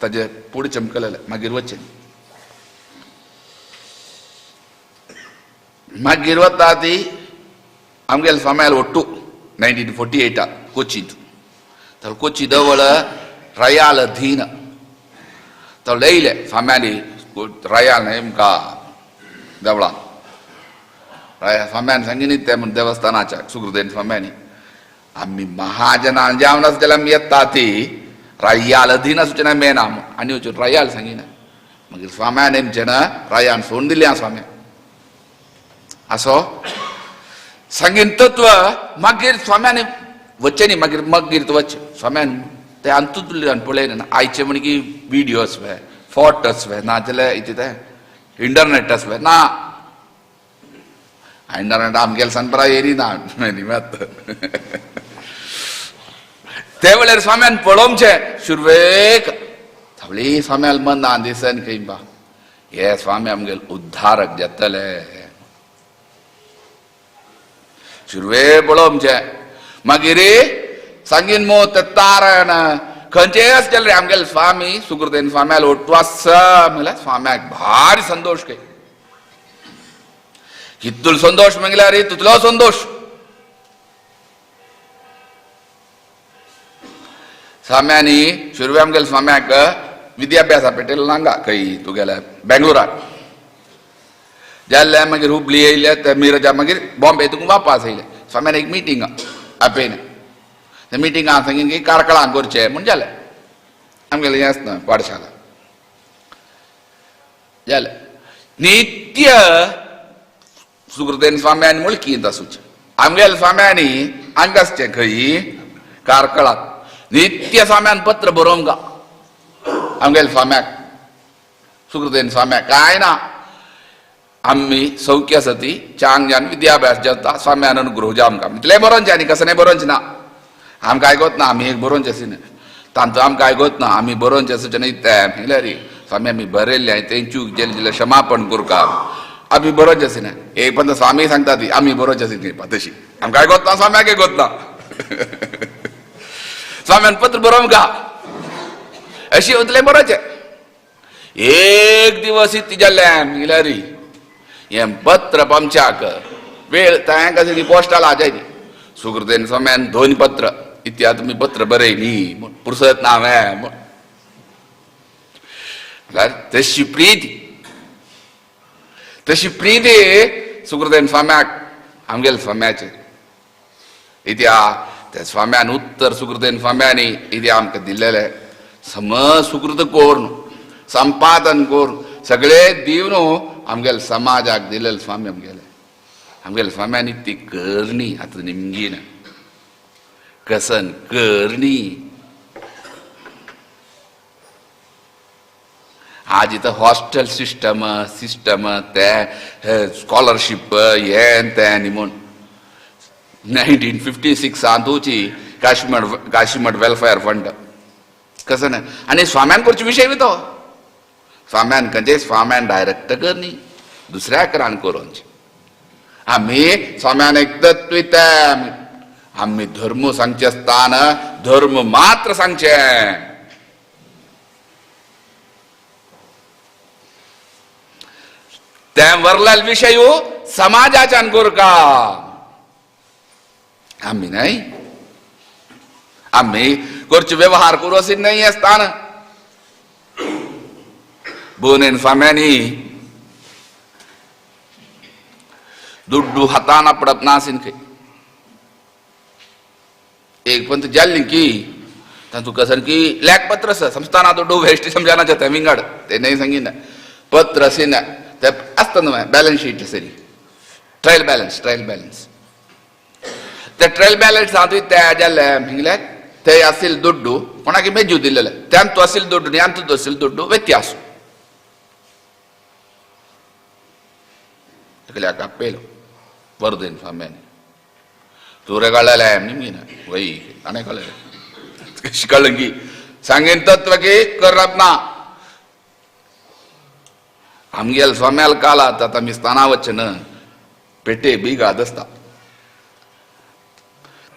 ताजे फुडें चमकलेले मागीर वच्चे मागीर वता ती आमगेले स्वाम्याल ಒಟ್ಟು 1948 कोचींत. तर कोची जवळ रयाल अधीन तर लयले स्वाम्याली रयाल नेमका देवळान रया स्वाम्यान सांगिनी ते म्हण देवस्थानाच्या सुखदेन स्वाम्यानी आमी महाजनान जावन आसा जाल्यार आमी येता ती रयाल अधीन आसूचें ना मेना आनी वचून रयाल सांगिना. मागीर स्वाम्यान नेमचें ना रयान सोडून दिलें स्वाम्यान असो सांगीन तत्व. मागीर स्वाम्यान वच्चें न्ही मागीर मागीर तो वच्चें स्वाम्यान ते अंतुतल्यान पळयलें ना आयचे म्हण की विडियोस वे फोटोस वे ना जाल्यार इतें तें इंटरनेट वे ना इंटरनेट आमगेले सनपरा येरी ना निमत ते वेळार स्वाम्यान पळोवचें सुरवेक थवळी स्वाम्याल मन ना दिसन खंय बा हे स्वामी आमगेले उद्धारक जातले सुरवे पळोवचें. मागीर सांगीन मो ते तारण खंयचेय आसतले रे आमगेले स्वामी सुखदेन स्वाम्याल ಒಟ್ಟು आसा म्हणल्यार स्वाम्याक भारी संतोश खंय कितलो संतोश म्हणल्यार तितलो संतोश. स्वाम्यांनी सुरवे आमगेले स्वाम्याक विद्याभ्यासा पेटेल नांगा खंय तुगेल्या बेंगलोराक जाल्ले मागीर हुबली येयले ते मिरजा मागीर बॉम्बे तुका वापस येयले. स्वाम्यान एक मिटींग आपयलें ते मिटिंगान सांगीन की कार्कळान करचें म्हूण जालें आमगेलें हें आसना पाठशाला जालें. नित्य सुखदेन स्वाम्यान मुळकींत आसूचें आमगेले स्वाम्यांनी हांगा आसचें खंय कार्कळाक नित्य स्वाम्यान पत्र बरोवंक आमगेले स्वाम्याक सुखदेन स्वाम्याक कांय ना आमी सौख्य आसा ती चांग विद्याभ्यास जाता स्वाम्यान अनुग्रह जा आमकां इतलें बरोवचें आनी कसलें बरोवचें ना आमकां आयकत ना आमी एक बरोवचें आसी तांचो आमकां आयकत ना आमी बरोवचें आसूचें न्ही तें म्हणल्यार स्वामी आमी बरयल्लें तें चूक जेले जेले क्षमापण करका आमी बरोवचें आसी ना एक पण स्वामी सांगता ती आमी बरोवचें आसी न्ही तशी आमकां आयकत ना स्वाम्याक आयकत ना स्वाम्यान पत्र बरोवंक अशी वतलें बरोवचें. एक दिवस इतलें जालें म्हणल्यार हें पत्र आमच्याक वेळ तांकां ती पोस्टाल आजाय न्ही सुखदेन स्वाम्यान दोन पत्र इत्या तुमी पत्र बरय न्ही म्हूण पुरसत ना हांवें म्हूण म्हणल्यार तशी प्रिती तशी प्रिती सुखदेन स्वाम्याक आमगेले स्वाम्याचेर इत्या त्या स्वाम्यान उत्तर सुखदेन स्वाम्यांनी इत्या आमकां दिल्लेलें समज सुकृत करून संपादन करून सगळे दिवन आमगेले समाजाक दिलेले स्वामी आमगेले आमगेले स्वाम्यांनी ती करणी आतां निमगी ना कसन करणी. आज इथं हॉस्टेल सिस्टम सिस्टम ते स्कॉलरशीप हें तें आनी म्हूण 1956 तुची काशीमठ काशीमठ वेलफेअर फंड कसं ना आनी स्वाम्यान करचे विशय बी तो स्वाम्यान खंयचे स्वाम्यान डायरेक्ट कर न्ही दुसऱ्या करान करोवचें. आमी स्वाम्यान एक तत्व आमी धर्म सांगचे आसतना धर्म मात्र सांगचें. तें वरलाल विशय समाजाच्यान करका आमी न्हय आमी करचे व्यवहार करू अशें न्हय आसतना बोनेन स्वाम्यांनी दुड्डू हातान आपडप ना आसीन खंय एक पंत जाल्ली की तांतू कसन की लेख पत्र आसा संस्थाना दुड्डू वेस्ट समजानाचे ते विंगड ते नाही सांगिना पत्र असिना ते आसता न्हू बॅलन्स शीट आसली ट्रायल बॅलन्स ट्रायल बॅलन्स ते ट्रायल बॅलन्स हातूंत ते जाल्ले हिंगले ते असील दुड्डू कोणाक मेजू दिलेले त्यांतू असील दुड्डू न्यांतू असील दुड्डू व्यत्यास एकल्याक आपयलो वर्देन स्वाम्यानी तुरे कळ्ळें निमगिना वय ताणें कळ्ळें कशें कळ्ळें की सांगेन तत्व की करप ना आमगेल स्वाम्याल कालात आतां आमी स्थाना वचचे न्हय पेटे बी गाद आसता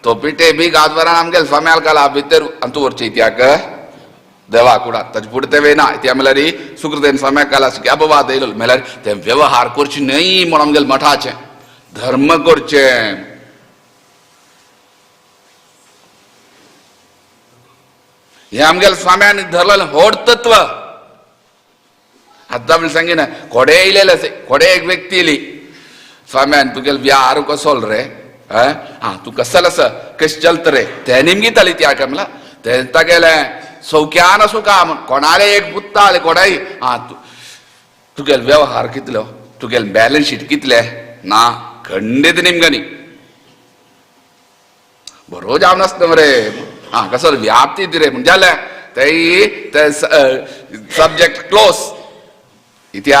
तो पिटे बी गाजवरान आमगेल स्वाम्याल काला भितर अंतू व्हरचे इत्याक देवा कुडात ताचे फुडें ते वयना इत्या म्हणल्यार सुकृतेन स्वाम्याक काला अपवाद येयलो म्हणल्यार ते व्यवहार करचे न्हय म्हूण आमगेल मठाचें धर्म करचें. हें आमगेल स्वाम्यान धरलेलें व्हड तत्व. आतां म्हण सांगिना कोडे येयलेले आसा कोडे एक व्यक्ती येयली स्वाम्यान तुगेल व्यार कसो रे आं तूं कसल आसा कशें चलता रे ते निमगिताली त्या म्हणल्यार ते तागेलें सौख्यान आसूं का म्हण कोणाले एक पुत्ताले कोणाय आं तुगेल व्यवहार कितलो तुगेल बॅलन्स शीट कितले ना खंडीत निमगनी बरो जावन आसता मरे आं कसो व्याप्ती रे म्हण जालें तेय ते सब्जेक्ट क्लोज. इत्या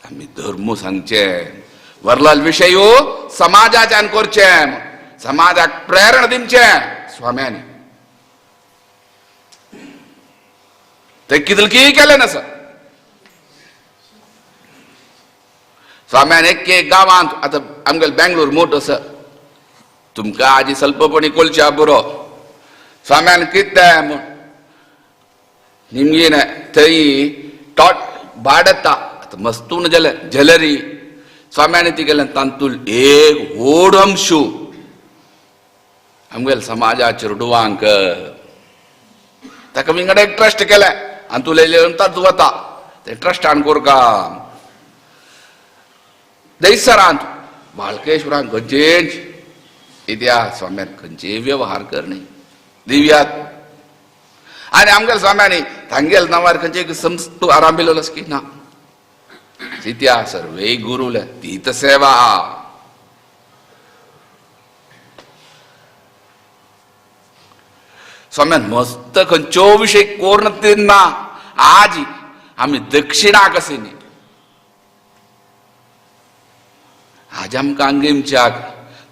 आमी धर्म सांगचे वरलाल विशय समाजाच्यान करचें समाजाक प्रेरणा दिवचें स्वाम्यानी ते कितलकी केलें नासा स्वाम्यान एक एक गांवांत आतां आमगेले बेंगलोर मोठ आसा तुमकां आजी स्वल्पपणी कोलच्या बरो स्वाम्यान कितें म्हूण निमगीन थंय टॉट भाडता आतां मस्तून जालें ज्वेलरी स्वाम्यान ती गेलें तांतूल एक व्हड अंशू आमगेले समाजाचे रुडवांक ताका विंगड एक ट्रस्ट केलें आनी तूं लयलें तातूंत वता ते ट्रस्टान कोरका दैसरांत बाळकेश्वरांक खंयचेच इतिहास स्वाम्यान खंयचे व्यवहार करणे दिव्यात आनी आमगेले स्वाम्यानी तांगेल नांवार खंयचे संस्था आरांभिलो की ना इतिहास सर्वे गुरुले तीत सेवा. स्वाम्यान मस्त खंयचो विशय कोर्ण ना आज आमी दक्षिणा कशी न्ही आज आमकां आंगेमच्याक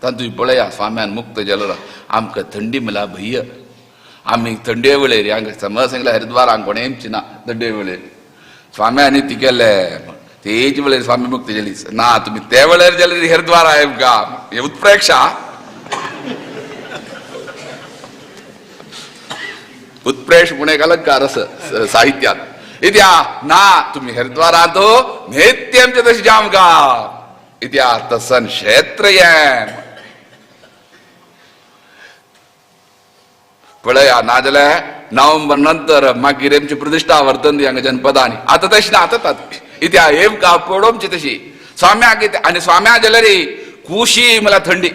तातूंत पळया स्वाम्यान मुक्त जालो आमकां थंडी म्हणल्यार भंय आमी थंडे वेळेर हांगा समज सांगल्यार हरिद्वारांक कोणें येवची ना थंडे वेळेर स्वाम्यानी ती केले तेच वेळेर स्वामी मुक्त जाली ना तुमी ते वेळेर जाल्यार हरिद्वारा आमकां हे उत्प्रेक्षा उत्प्रेष म्हूण एक अलंकार आसा साहित्यांत इत्या ना तुमी हरिद्वारांत नित्य आमचें तशें जामका इत्या तसन क्षेत्र हें पळया नाजाल्यार नोव्हेंबर नंतर मागीर आमची प्रतिश्ठा वर्तन हांगा जनपदांनी आतां तशें ना आतां इत्या हेमका पळोवची तशी स्वाम्याक आनी स्वाम्या जाल्यार कुशी म्हणल्यार थंडी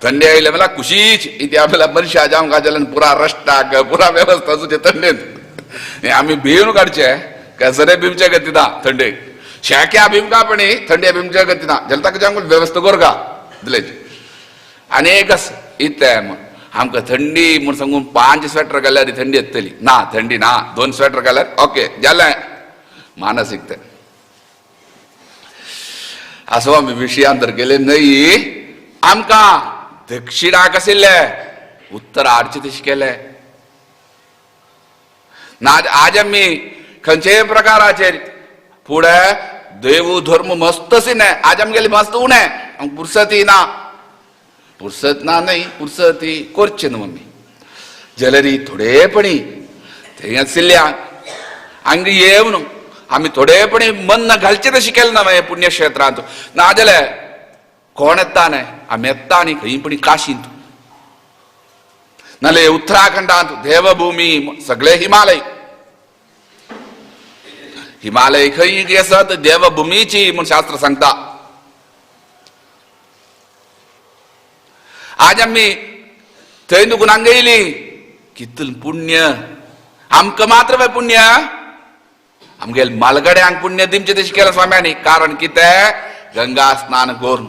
थंडी आयले म्हणल्यार कुशीच इत्या म्हणल्यार मनशां जावंक जाल्यार पुरा रस्त्याक पुरा वेवस्था सुद्दां थंडेंत आमी भिवन काडचे कसरे भिवचे गती ना थंडेक शेक्या भिवका पण थंडे भिवच्या गती ना जाल्यार ताका जावंक वेवस्था करका दिलेच आनी एक आसा इतलें म्हण आमकां थंडी म्हूण सांगून 5 स्वेटर घाल्यार थंडी येतली ना थंडी ना 2 स्वेटर घाल्यार ओके जालें मानसीक तें असो आमी विशयांत तर गेले न्हय आमकां दक्षिणाक आशिल्ले उत्तर आडचे तशें केलें ना आज आमी खंयचेय प्रकाराचेर फुडें देव धर्म मस्त न्हय आज आमगेली मस्त उणें आमकां पुरसती ना पुरसत ना न्हय पुरसती करचें न्हू आमी जाल्यार थोडेपणी थंय आशिल्ल्या हांगा येवन आमी थोडेपणी मन घालचें तशें केलें ना मागीर पुण्यक्षेत्रांत ना जाल्यार कोण येता न्हय आमी येता न्ही खंय पणी काशींत नाल्यार उत्तराखंडांत देवभूमी सगळे हिमालय हिमालय खंय आसत देवभूमीची म्हूण शास्त्र सांगता. आज आमी थंय दुखून हांगा येयली कितलें पुण्य आमकां मात्र बाय पुण्य आमगेले मालगड्यांक पुण्य दिवचें तशें केलें स्वाम्यांनी. कारण कितें? गंगा स्नान करून.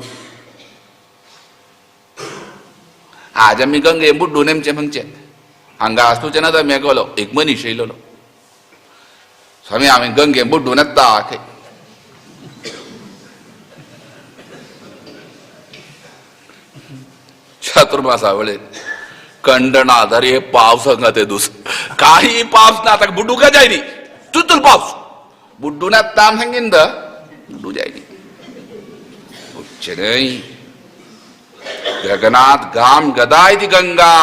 आज आमी गंगे बुड्डून आमचें म्हणचें हांगा आसतुचें ना मेगलो एक मनीस येयलेलो स्वामी आमी गंगे बुड्डून येता खंय. चातुर्मासा वेळेर कंडणाधार पावस हांगा ते दुस काही पावस ना ताका बुड्डू का जायनी तुतुल पावस बुड्डून येता सांगीन बुड्डू जायनी बुडचें न्हय. गगनात घाम गदाय ती गंगा.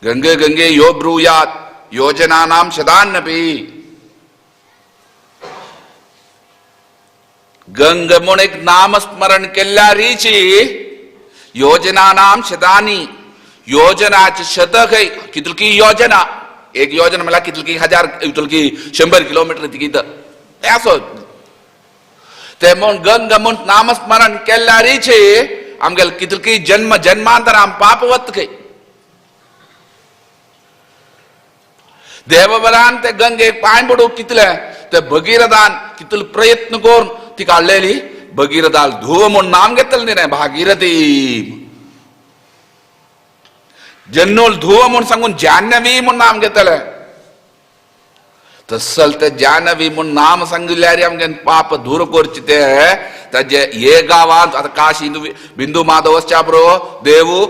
गंगे गंगे यो ब्रूयात योजनानाम शतान्नपी. गंग म्हूण एक नामस्मरण केल्ल्या रिची योजनानाम शतानी योजनाचे शतक कितलकी योजना एक योजना म्हणल्यार कितलकी हजार कितलकी 100 किलोमीटर तिकीत तें आसो ते म्हूण गंग म्हूण नामस्मरण केल्ल्या रिची आमगेले कितलकी जन्म जन्मांतर आम पाप वत खंय. देवबरान ते गंगेक पांय पडूंक कितले ते भगीरथान कितले प्रयत्न करून ती काडलेली भगीरथाल धुव म्हूण नाम घेतलें न्ही भागीरथी जन्नूल धुव म्हूण सांगून जाह्नवी म्हूण नाम घेतलें. तसल ते जाह्नवी म्हूण नाम सांगिल्ल्यार आमगे पाप दूर करचे ते ताजे हे गांवांत आतां काशी बिंदू माधवश्चा पुरो देवू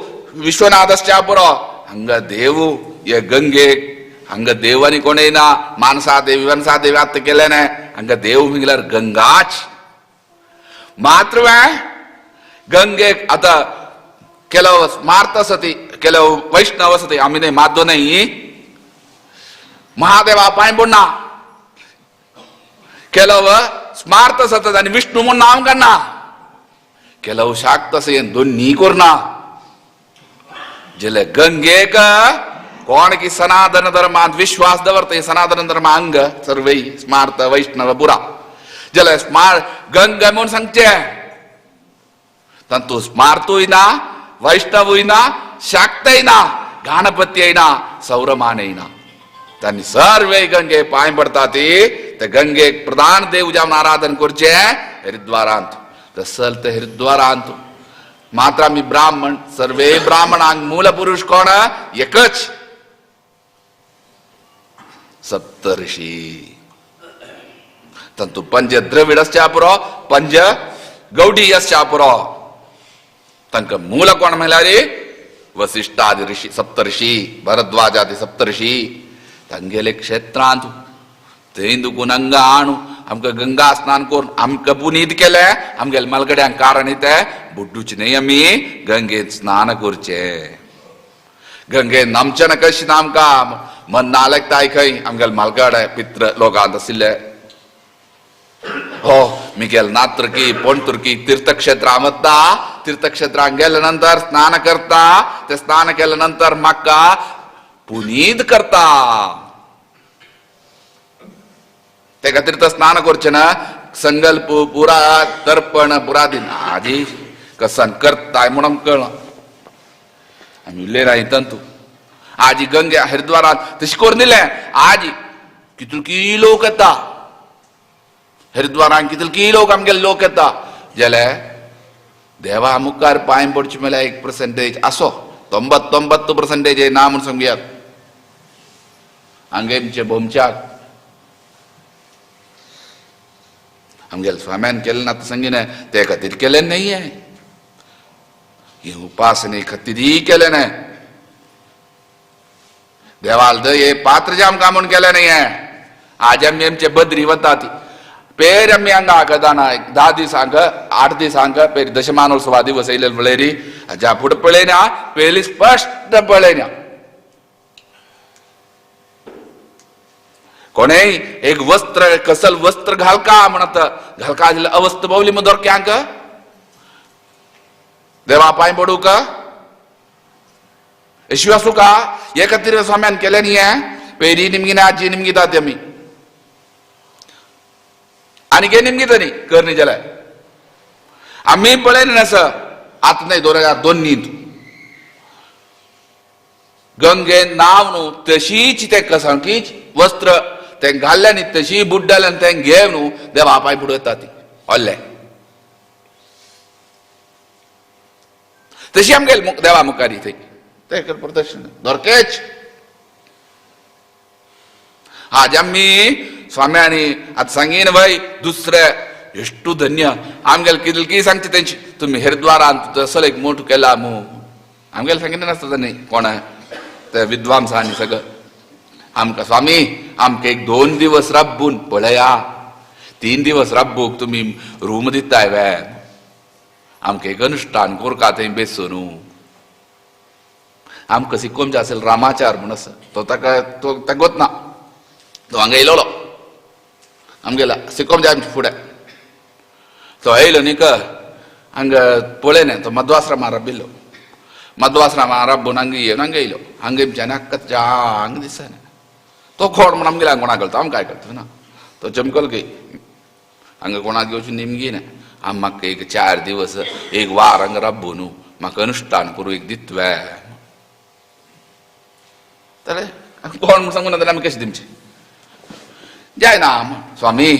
विश्वनाथश्चा पुरो हांगा देवू हे गंगेक हांगा देव आनी कोण येना मानसा देवी वनसा देवी आतां केलें न्हय हांगा देव म्हळ्यार गंगाच मात्र गंगेक आतां ಕೆಲವು ಸ್ಮಾರ್ತ सती ಕೆಲವು वैष्णव सती आमी न्हय माद्दो न्हय महादेवा पांय पडना ಕೆಲವು स्मार्त सतत आनी विष्णू म्हूण नाम काडना ಕೆಲವು शाक्त आसा दोन्ही करना जाल्यार गंगेक कोण की सनातन धर्मांत विश्वास दवरता हे सनातन धर्म अंग सर्वय स्मार्त वैष्णव पुरा जाल्यार स्मार गंगा म्हूण सांगचें तातूंत स्मार्तूय ना वैष्णवूय ना शाक्तय ना गणपतीय ना सौरमानय ना. तांणी सर्वे गंगे पांय पडटा ती ते गंगेक प्रधान देव जावन आराधन करचें हरिद्वारांत. तसल ते हरिद्वारांत मात्र आमी ब्राह्मण सर्वे ब्राह्मणांक मूल पुरुष कोण एकच सप्तर्षी. तातूंत पंच द्रविडश्चा पुरो पंच गौडीयश्चा पुरो तांकां मूल कोण म्हणल्यार वसिष्ठादि ऋषी सप्तर्षी भरद्वाजादि सप्तर्षी तांगेले क्षेत्रांत थंय दुखून हांगा हाणू आमकां गंगा स्नान करून आमकां पुनीत केलें आमगेले मालगड्यांक कारण तें बुड्डूचें न्हय आमी गंगेंत स्नान करचें. गंगेन आमचें ना कशें ना आमकां मन ना लागताय खंय आमगेले मालगडे पित्र लोकांत आशिल्ले हो मिगेल नातुर्की पोणतुर्की तीर्थक्षेत्रां वता तीर्थक्षेत्रांत गेल्या नंतर स्नान करता ते स्नान केल्या नंतर म्हाका पुनीत करता. ते खातीर तर स्नान करचें ना संकल्प पुरा तर्पण पुरा दिन आजी कसन करताय म्हूण आमकां कळना आमी उलयना तंतू. आजी गंगे हरिद्वारांत तशें करून दिलें आजी कितलकी लोक येता हरिद्वारांत कितलकी लोक आमगेले लोक येता जाल्यार देवा मुखार पांय पडचे म्हळ्यार 1% आसो 99% ना म्हूण सांगयात हांगा आमचे भोमच्याक आमगेले स्वाम्यान केलें ना सांगिना ते खातीर केलें न्हय हे उपासने खातीरय केलें न्हय देवाल दये पात्र जे आमकां म्हूण केलें न्हय. आज आमी आमचे बद्री वता ती पेर आमी हांगा आगदाना 10 दिसांक 8 दिसांक पेर दशमानोत्सवा दिवस येयले पळयरी हाज्या फुडें पळयना पयलीं स्पश्ट पळयना कोणेय एक वस्त्र कसल वस्त्र घालका म्हणत घालका जाल्यार अवस्थ पावली मग धोरक्यांक देवा पांय पडूं का अशी आसूं का हे खातीर स्वाम्यान केलें न्ही हें पेरी निमगी ना आजी निमगी ता आमी आनी गे निमगी तरी करणी जाल्यार आमी पळयन आसा आतां न्हय 2002 न्हीत गंगे नांव न्हू तशीच तें कसांकीच वस्त्र तें घाल्लें न्ही तशी बुड्डालें आनी तें घेवन न्हू देवा पांय पुढे वता ती ओल्लें तशी आमगेले देवा मुखार थंय तें प्रदर्शन दोरकेच. आज आमी स्वाम्यांनी आतां सांगीन वय दुसरे एश्टू धन्य आमगेले कितले सांगचे तेंचे तुमी हरिद्वारांत तसलो एक मोठो केला मू आमगेले सांगिल्लें नासता न्ही कोण ते विद्वांस आनी सगळं आमकां स्वामी आमकां एक 2 दिवस राबून पळया 3 दिवस राबूक तुमी रूम दिताय वे आमकां एक अनुष्ठान कोरका थंय बेसून आमकां शिकोवचें आसेल रामाचार म्हूण आसा तो ताका तो ताका ना तो हांगा येयलोलो आमगेला शिकोवचें आमचे फुडें तो येयलो न्ही हांगा पळयलें तो मध्वाश्रमा राबिल्लो मध्वाश्रमा राबून हांगा येवन हांगा येयलो हांगा आमच्यान हक्क हांगा दिसना तो कोण म्हूण आमगेल्या कोणाक कळटा आमकां काय कळटा ना तो चमकल खंय हांगा कोणाक घेवची निमगी ना आम म्हाका एक 4 दिवस एक वार हांगा राबू न्हू म्हाका अनुष्ठान करूं एक दितवे जाल्यार कोण म्हूण सांगू ना जाल्यार आमी कशें दिमचें जायना स्वामी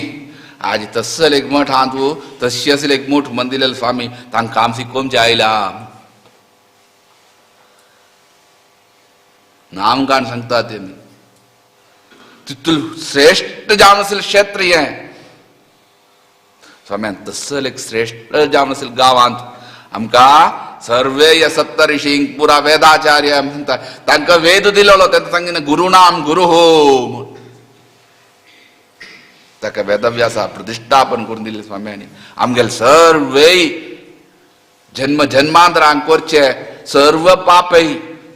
आज तसल एक मठ आहा तूं तशी आसल एक मोठ मंदिर स्वामी तांकां आम शिकोवचें आयला नाम गाण सांगता ते तितून श्रेष्ठ जावन आशिल्लें क्षेत्र हें स्वाम्यान तसल एक श्रेष्ठ जावन आशिल्लें गांवांत आमकां सर्वे सप्तऋषींक पुरा वेदाचार्य म्हणटा तांकां वेद दिलोलो तेन्ना सांगिना गुरुनाम गुरु हो ताका वेदव्यासा प्रतिष्ठापन करून दिलें स्वाम्यांनी आमगेले सर्वे जन्म जन्मांतरांक करचे सर्व पापय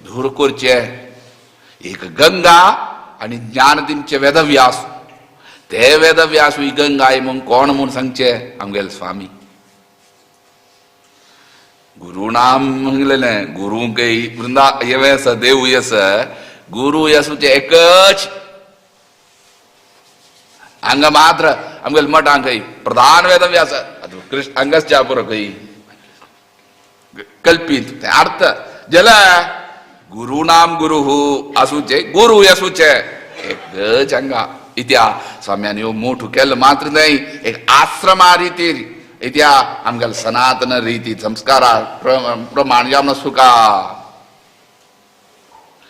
दूर करचे एक गंगा आनी ज्ञान दिमचे वेदव्यास ते वेदव्यास ही गंगा म्हूण कोण म्हूण सांगचे आमगेले स्वामी गुरुनाम म्हणलेलें गुरूंक वृंदा हें आसा देवूय आसा गुरू आसूचे एकच हांगा मात्र आमगेले मठांक खंय प्रधान वेदव्यास कृष्ण हांगाच च्या पुरो खंय कल्पीत तें अर्थ जाल्यार गुरुनाम गुरु आसूचे गुरु आसूचे एकच हांगा इत्या स्वाम्यान ह्यो मोठो केलो मात्र न्हय एक आश्रमा रितीर इत्या आमगेले सनातन रिती संस्कारा प्रमाण जावन सुका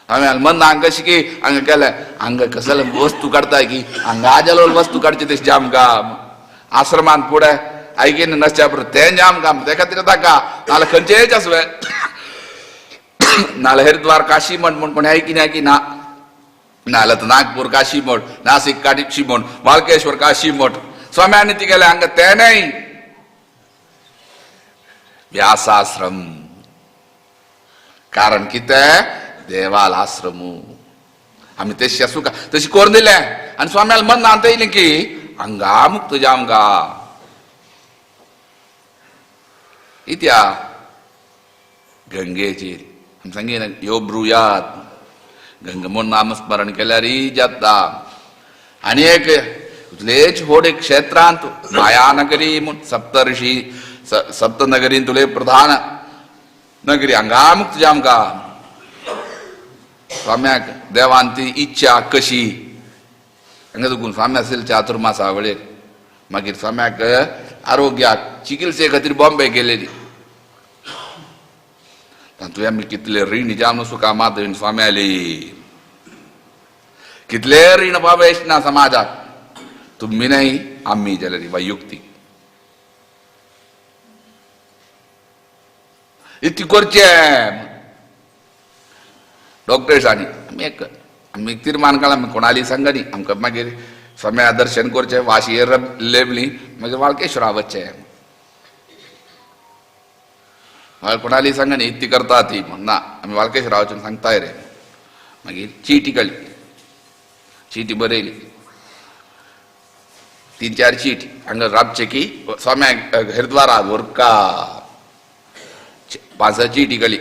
हांवें मन हांगा कशें की हांगा केलें हांगा कसले वस्तू काडताय की हांगा जालो वस्तू काडची तशी जाम काम आश्रमान फुडें आयकीन नसच्या पुरो तें जाम काम ते खातीर ताका नाल्यार खंयचेच आसवे नाल्यार हरिद्वार काशी मठ म्हूण कोण आयकी ना की ना नाल्यार नागपूर काशी मठ नासिक काशी मठ वालकेश्वर काशी मठ स्वाम्यांनी ती गेले हांगा तें न्हय व्यासाश्रम कारण कितें देवाल आश्रम आमी तशी आसूं का तशी करून दिलें आनी स्वाम्याल मन नांत येयलें की हांगा मुक्त जावंका इत्या गंगेचेर आमी सांगीन यो ब्रुयात गंगा म्हूण नामस्मरण केल्यार जाता आनी एक इतलेच व्हड एक क्षेत्रांत मायानगरी म्हूण सप्तऋषी सप्तनगरीन तुले प्रधान नगरी हांगा मुक्त जावंका स्वाम्याक देवान ती इच्छा कशी हांगा दुखून स्वामी आशिल्ले चातुर्मासा वेळेर मागीर स्वाम्याक आरोग्याक चिकित्से खातीर बॉम्बे गेलेली तातूंत आमी कितले रीण जावन सुका माधवीन स्वाम्याली कितले रीण पावेश ना समाजाक तुमी न्हय आमी जाल्यार वैयुक्तीक इतकी करचें डॉक्टर्सांनी आमी एक आमी तीर्मान काडला आमी कोणाली सांगनी आमकां मागीर स्वाम्या दर्शन करचें वाशीर लेबली मागीर वाळकेश्वरा वचचें कोणाली सांगनी इतली करता ती म्हण ना आमी वाळकेश्वरा वचून सांगताय रे मागीर चिटी काडली चिटी बरयली 3-4 चीट हांगा राबचें की स्वाम्याक हरिद्वारा व्हरका 5-6 चिटी काडली.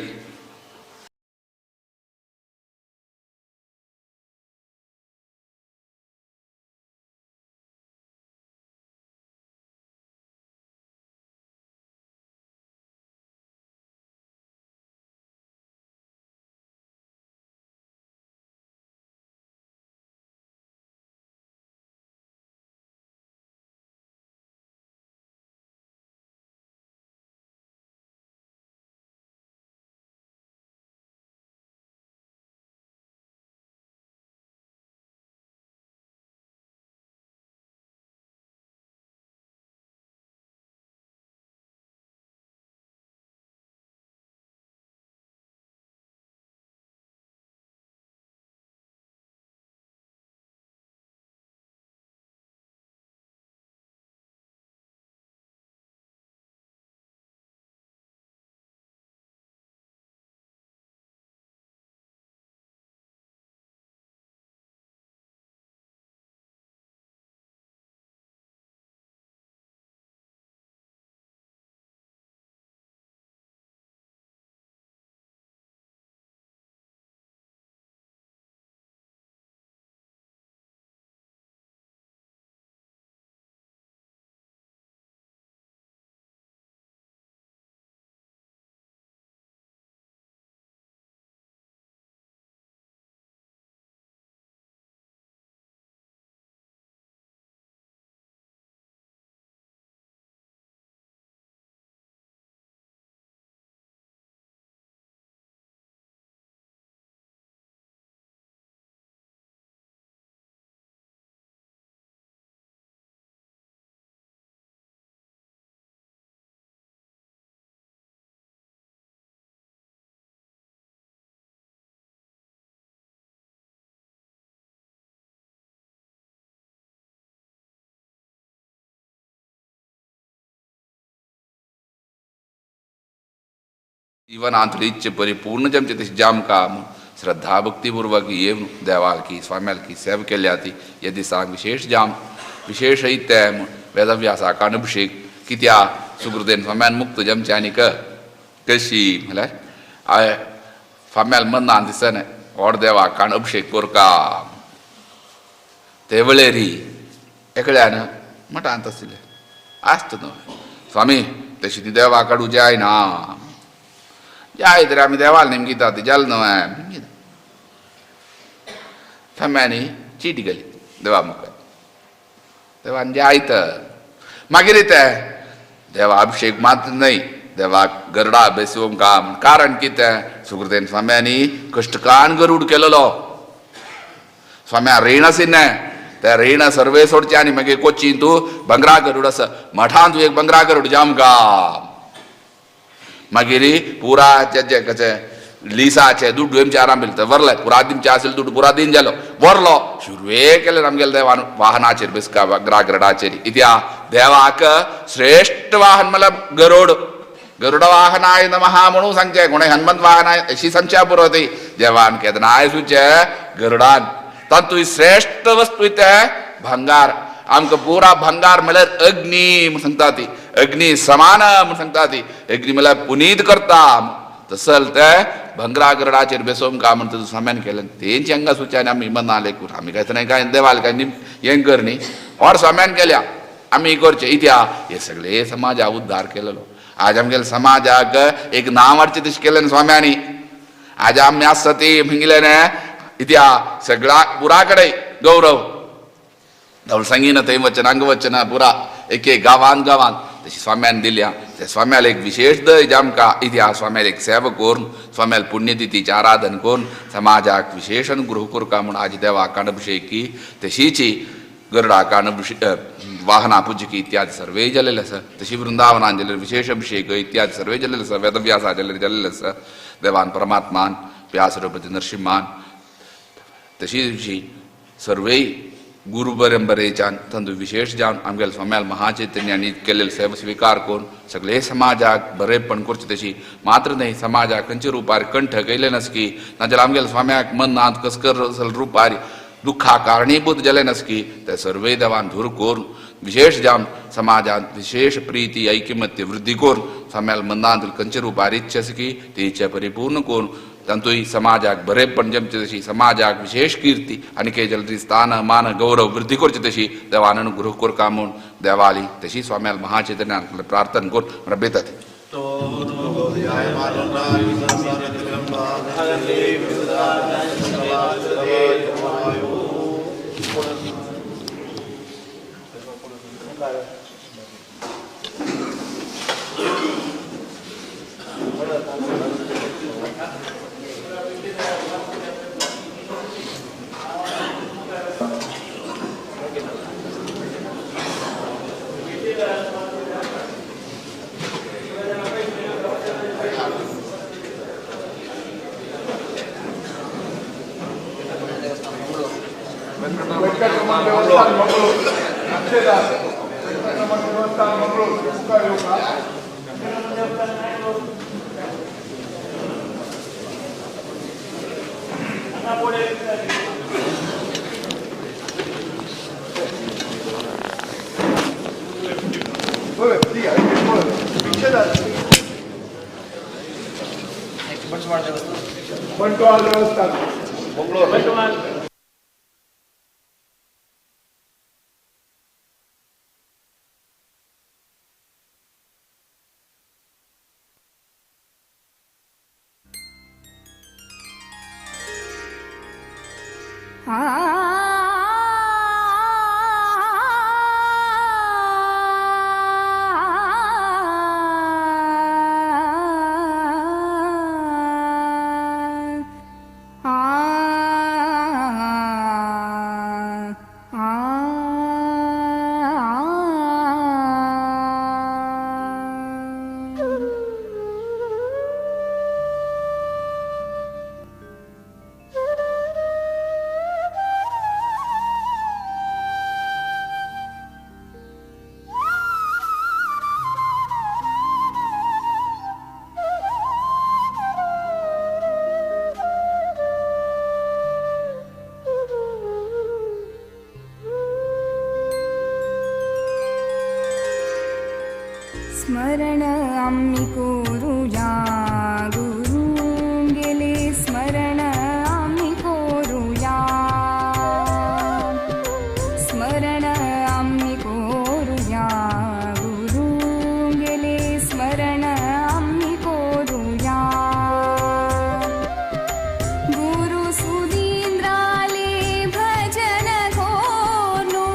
जीवनांतली इच्छे परिपूर्ण जमचे तशी जामका श्रद्धा भक्तिपूर्वक येवन देवालकी स्वाम्यालकी सेवा केल्या ती हे दिसांक विशेष जाम विशेष इत्तें वेदव्यासाकान अभिषेक कित्या सुकृतेन स्वाम्यान मुक्त जमचे आनीक कशी म्हळ्यार हांवें स्वाम्याल मनान दिसना व्हड देवाकान अभिषेक करका ते वेळेरी एकल्यान मठांत आशिल्लें आसता न्हय स्वामी तशी ती देवा काडू जायना जाय तरी आमी देवाल नेमकिता ती जाल न्हय निमगिता स्वाम्यानी चीट गेली देवा मुखार देवान जाय तर मागीर ते देवा अभिषेक मात न्हय देवाक गरडा बेसोवंक का कारण कितें सुकृतेन स्वाम्यांनी कश्टकान गरूड केलेलो स्वाम्या रीण आशिल्लें ते रीण सर्वे सोडचें आनी मागीर कोचीन तूं बंगरा गरूड आसा मठांत तूं एक बंगरा गरूड जामका मागीर पुरा जे कशें लिसाचे दुड्डू एमचे आराम बिल वरले पुरा दिमचे आशिल्ले दुड्डू पुरा दिन जालो वरलो सुरवे केले आमगेले देवान वाहनाचेर बेसका गरडाचेर इत्या देवाक श्रेश्ठ वाहन म्हणल्यार गरुड गरुड वाहनाय नमः म्हणून सांगचें कोणें हनुमंत वाहनाय अशी सांगच्या पुरो ती देवान केदनाय सुचें गरुडान तातूंत श्रेश्ठ वस्तू तें भंगार आमकां पुरा भंगार म्हळ्यार अग्नी म्हूण सांगता ती अग्नी समान म्हूण सांगता ती अग्नी म्हळ्यार पुनीत करता तसल ते भंगरा गरडाचेर बेसोवन का म्हणटा स्वाम्यान केलें तेंची हांगा सुच्यान आमी मना लेकूर आमी काय नाही काय देवाल काय हें कर न्ही और स्वाम्यान केल्या आमी करचें इत्या हे सगळे समाजा उद्धार केलेलो आज आमगेले समाजाक एक नांव हाडचें तशें केलें न्ही स्वाम्यांनी आज आमी आसता ती म्हणगिलें न्ही इत्या सगळ्या पुरा कडेन गौरव धवळ सांगिना थंय वचना हांगा वचना पुरा एक एक गांवान गांवान तशी स्वाम्यान दिल्या ते स्वाम्याल एक विशेष दय जामकां इतिहास स्वाम्याल एक सेवा करून स्वाम्याल पुण्यतिथीचें आराधन करून समाजाक विशेष अनुग्रह करका म्हूण आज देवाक अभिषेकी तशीची गरडाक अभिषेक वाहना पुजकी इत्यादी सर्वे जालेले आसा तशी वृंदावनान जालेले विशेष अभिषेक इत्यादी सर्वे जालेले आसा वेदव्यासा जालेले जालेले आसा देवान परमात्मान व्यासरपती नरसिंहान तशी सर्वे गुरु परंपरेच्यान तांचो विशेष जावन आमगेले स्वाम्याल महाचैतन्यानी केल्ले सेवा स्विकार करून सगळे समाजाक बरेपण करचें तशी मात्र न्हय समाजाक खंयच्या रुपार कंठ केले नासकी नाजाल्यार आमगेले स्वाम्याक मनांत कसकर रुपार दुःखा कारणीभूत जालें नासकी ते सर्वे देवान धूर करून विशेष जावन समाजांत विशेष प्रिती ऐकमत्य वृद्धी करून स्वाम्याल मनांत खंयच्या रुपार इच्छा आसकी ती इच्छा परिपूर्ण करून तांतूय समाजाक बरेपण जमचें तशी समाजाक विशेष कीर्ती आनी केजल स्थान मान गौरव वृद्धी करची तशी देवान अनुग्रह करका म्हूण देवाली तशी स्वाम्याल महाचैतन्यान प्रार्थना करून रबेतात. बंटवाल देवस्थान मंगळूर. स्मरण आम्ही करूया गुरुंगेले स्मरण आम्ही करूया स्मरण आम्ही करूया गुरुंगेले स्मरण आम्ही करूया गुरु सुधींद्राले भजन कोरनु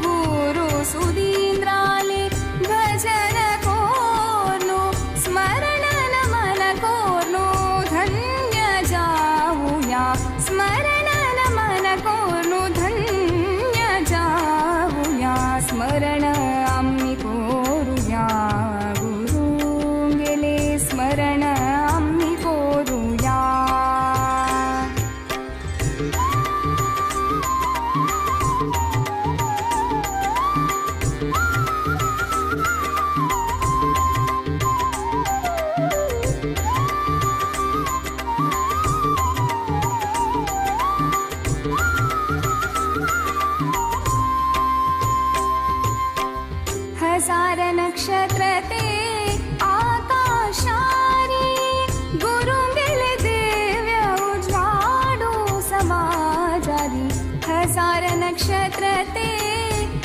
गुरु सुधींद्राले भजन कोरनु स्मरण नमन कोरनु धन्य जाऊया स्मरण नमन कोरनु धन्य जाऊया स्मरण आम्ही करूया गुरुंगेले स्मरण आम्ही करूया. हजार नक्षत्र ते आकाशारी गुरुंगेले दिव्य उजवाडू समाजारी हजार नक्षत्र ते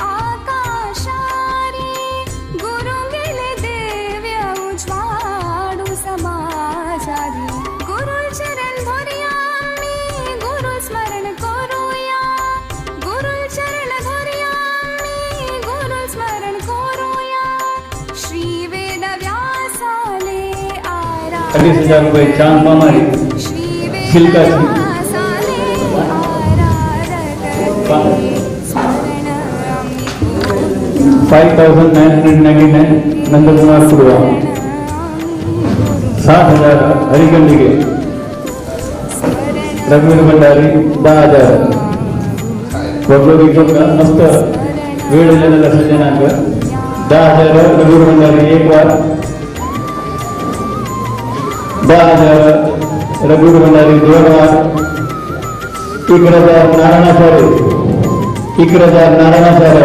आकाशारी गुरुंगेले दिव्य उजवाडू समाजारी गुरु चरण धरिया मी गुरु स्मरण करूया गुरु चरण धरिया मी गुरु स्मरण करूया श्री वेद व्यासाले आरा 2,500 रुपये चांद मामारी श्री वेद सिल्काची व्यासाले आराधकते स्मरण आम्ही करूया 5,999 नंदकुमार कुडवा 7,000 हरिगंडिगे रघुवीर भंडारी 10,000 वगैरे मस्त वेळ दिलेला सज्जनांक 10,000 रघुवीर भंडारी एक वार 10,000 रघुवीर भंडारी दोन वार 11,000 नारायणाचार्य 11,000 नारायणाचार्य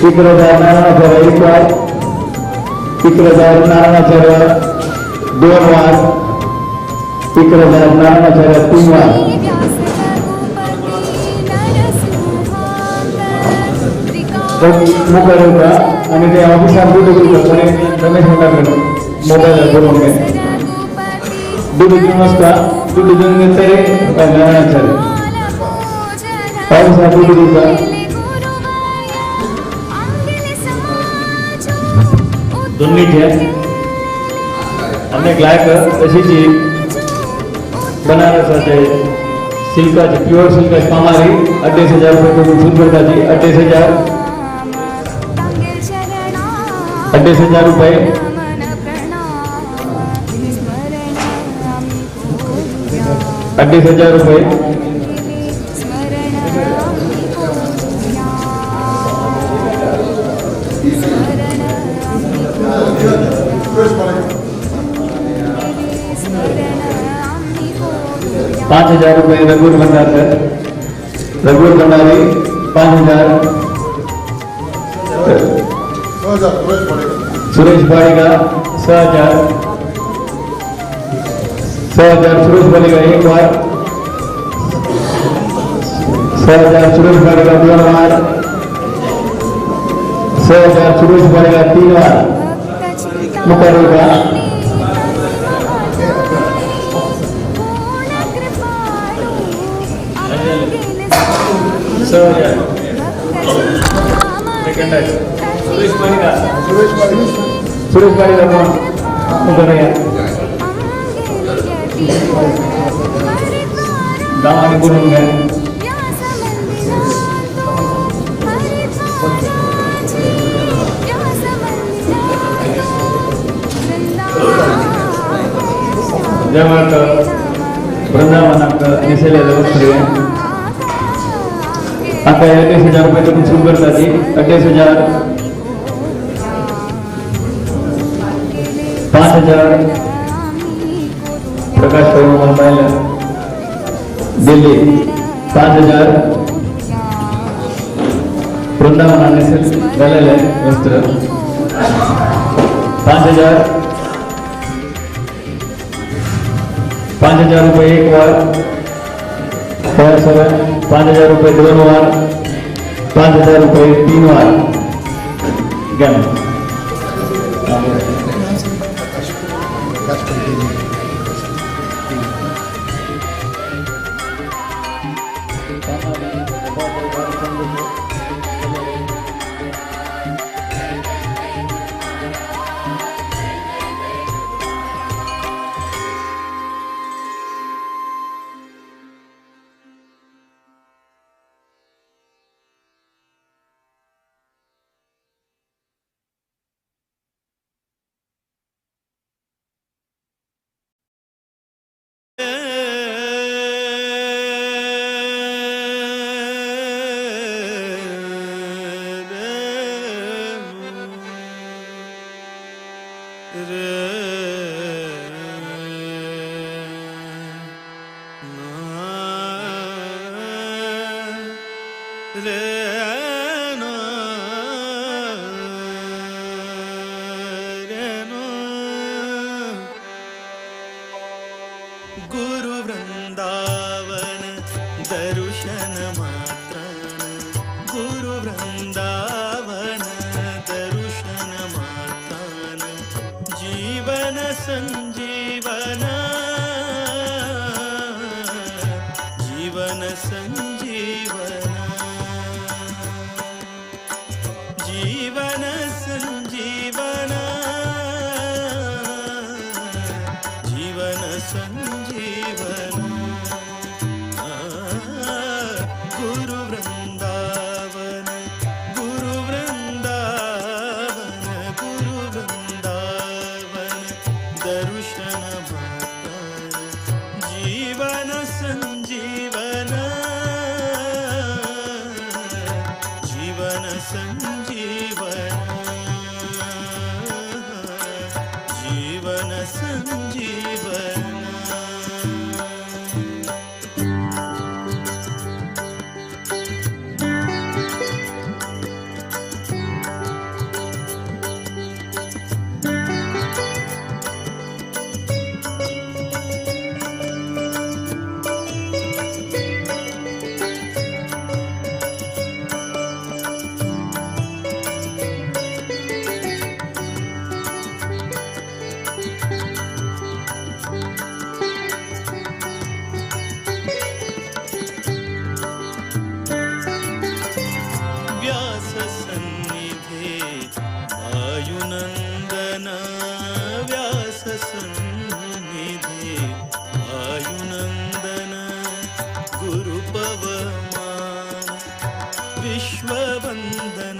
11,000 नारायणाचार्य एक वार 11,000 नारायणाचार्य दोन वार 11,000 नारायणाचार्य तीन वार. श्री व्यास रघुपती नरसिंहांक मुखार येवता आनी ते ऑफिसान दूद दिवता कोणी रमेश म्हणटा मोबायल बरोवन घे दूद दिवन आसता दूद दिवन घेतले नारायणाचार्य ऑफिसान दूद दिवता. दोन्हीचे आनी एक लायक अशीची बनारसाचे सिल्काचे प्युअर सिल्काची पामारी 2,500 रुपये करून सूत करताची 2,500 2,500 रुपये. 2,500 रुपये. 5,000 रुपये रघुवीर भंडार रघुवीर भंडारी 5,000 सुरेश बाड़ीगा 6,000 6,000 सुरेश बाड़ीगा एक बार 6,000 सुरेश बाड़ीगा दोन बार 6,000 सुरेश बाड़ीगा तीन बार मुखार येवता. 6,000 सेकंड आहे सुरेश बाड़ीगा सुरेश बाड़ीगा कोण मुखार या गांव आनी बोलून घे. देवाक वृंदावनाक नेसेलेले वस्त्र आता 2,500 रुपये करून सुरू करताची 2,500 5,000 प्रकाश मोबाईल दिल्ली 5,000 वृंदावन जालेले वस्त्र. 5,000, 5,000 रुपये एक बार, 7, 5,000 रुपये दोन बार, 5,000 रुपये तीन बार। गन गुरु वृंदावन दर्शन मात्रान, गुरु वृंदावन दर्शन मात्रान, जीवन संजीवन, जीवन संजीवन, जीवन संजीवन, जीवन संजीवन। गुरु वृंदावन, गुरु वृंदावन, गुरु वृंदावन दर्शन मात्रान, जीवन संजीवन, जीवन संजीवन, जीवन संजीवन। व्यास सन्निधे वायुनंदन, व्यास सन्निधे वायुनंदन, गुरु पवमान विश्ववंदन,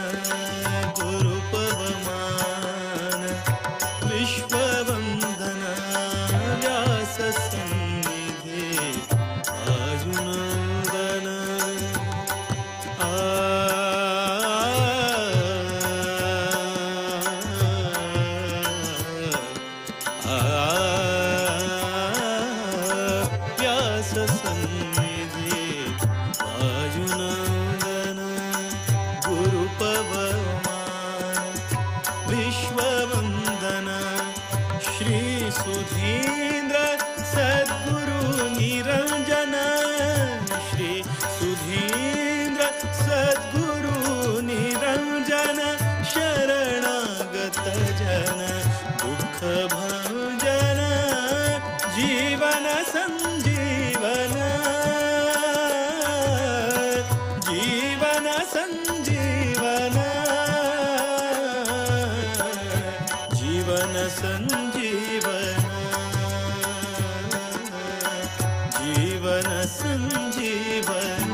गुरु पवमान विश्ववंदन, व्यास सन्निधे वायुनंदन। व्यास सन्निधे वायुनंदन, गुरु पवमान विश्ववंदन, श्री सुधींद्र सद्गुरु निरंजन, श्री सुधींद्र सद्गुरु निरंजन, शरणागत जन दुख भंजन, जीवन संजीवन, जीवन संजीवन, जीवन संजीवन, जीवन संजीवन।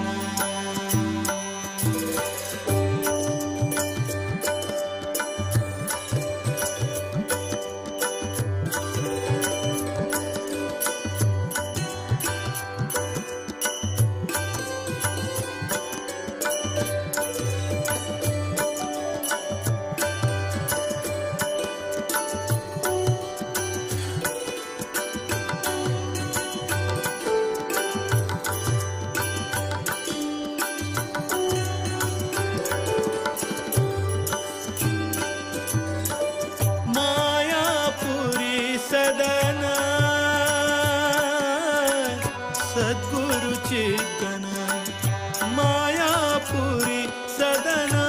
पुरी सदना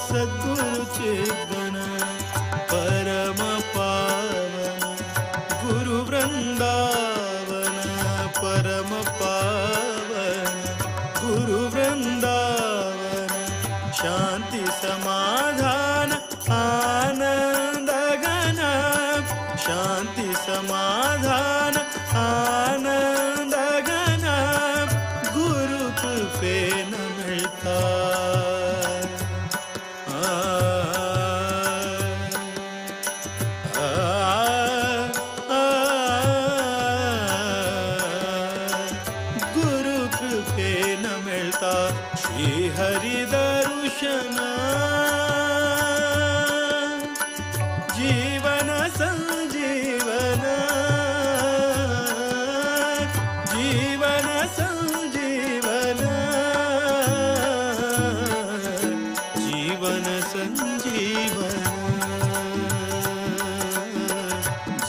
सद्गुरु चिद्गण परम पावन गुरु वृंदावन परम पावन गुरु वृंदावन शांति समाधान आनंद घन शांति समाधान आनंद घन गुरु कृपेन मिळता. गुरु कृपेन मिळता श्री हरि दर्शन जीवन संजीवन जीवन संजीवन जीवन संजीवन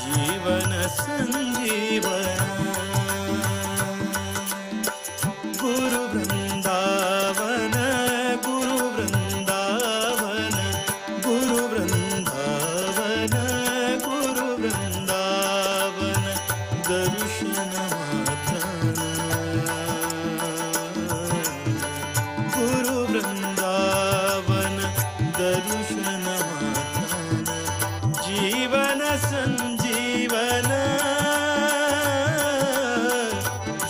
जीवन संजीवन गुरु वृंदावन गुरु वृंदावन गुरु वृंदावन गुरु वृंदावन दर्शन मात्रन गुरु वृंदावन दर्शन मात्रन जीवन संजीवन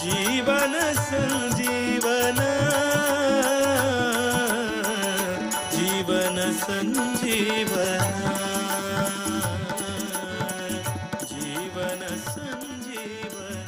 जीवन संजीवन जीवन संजीवन जीवन संजीवन.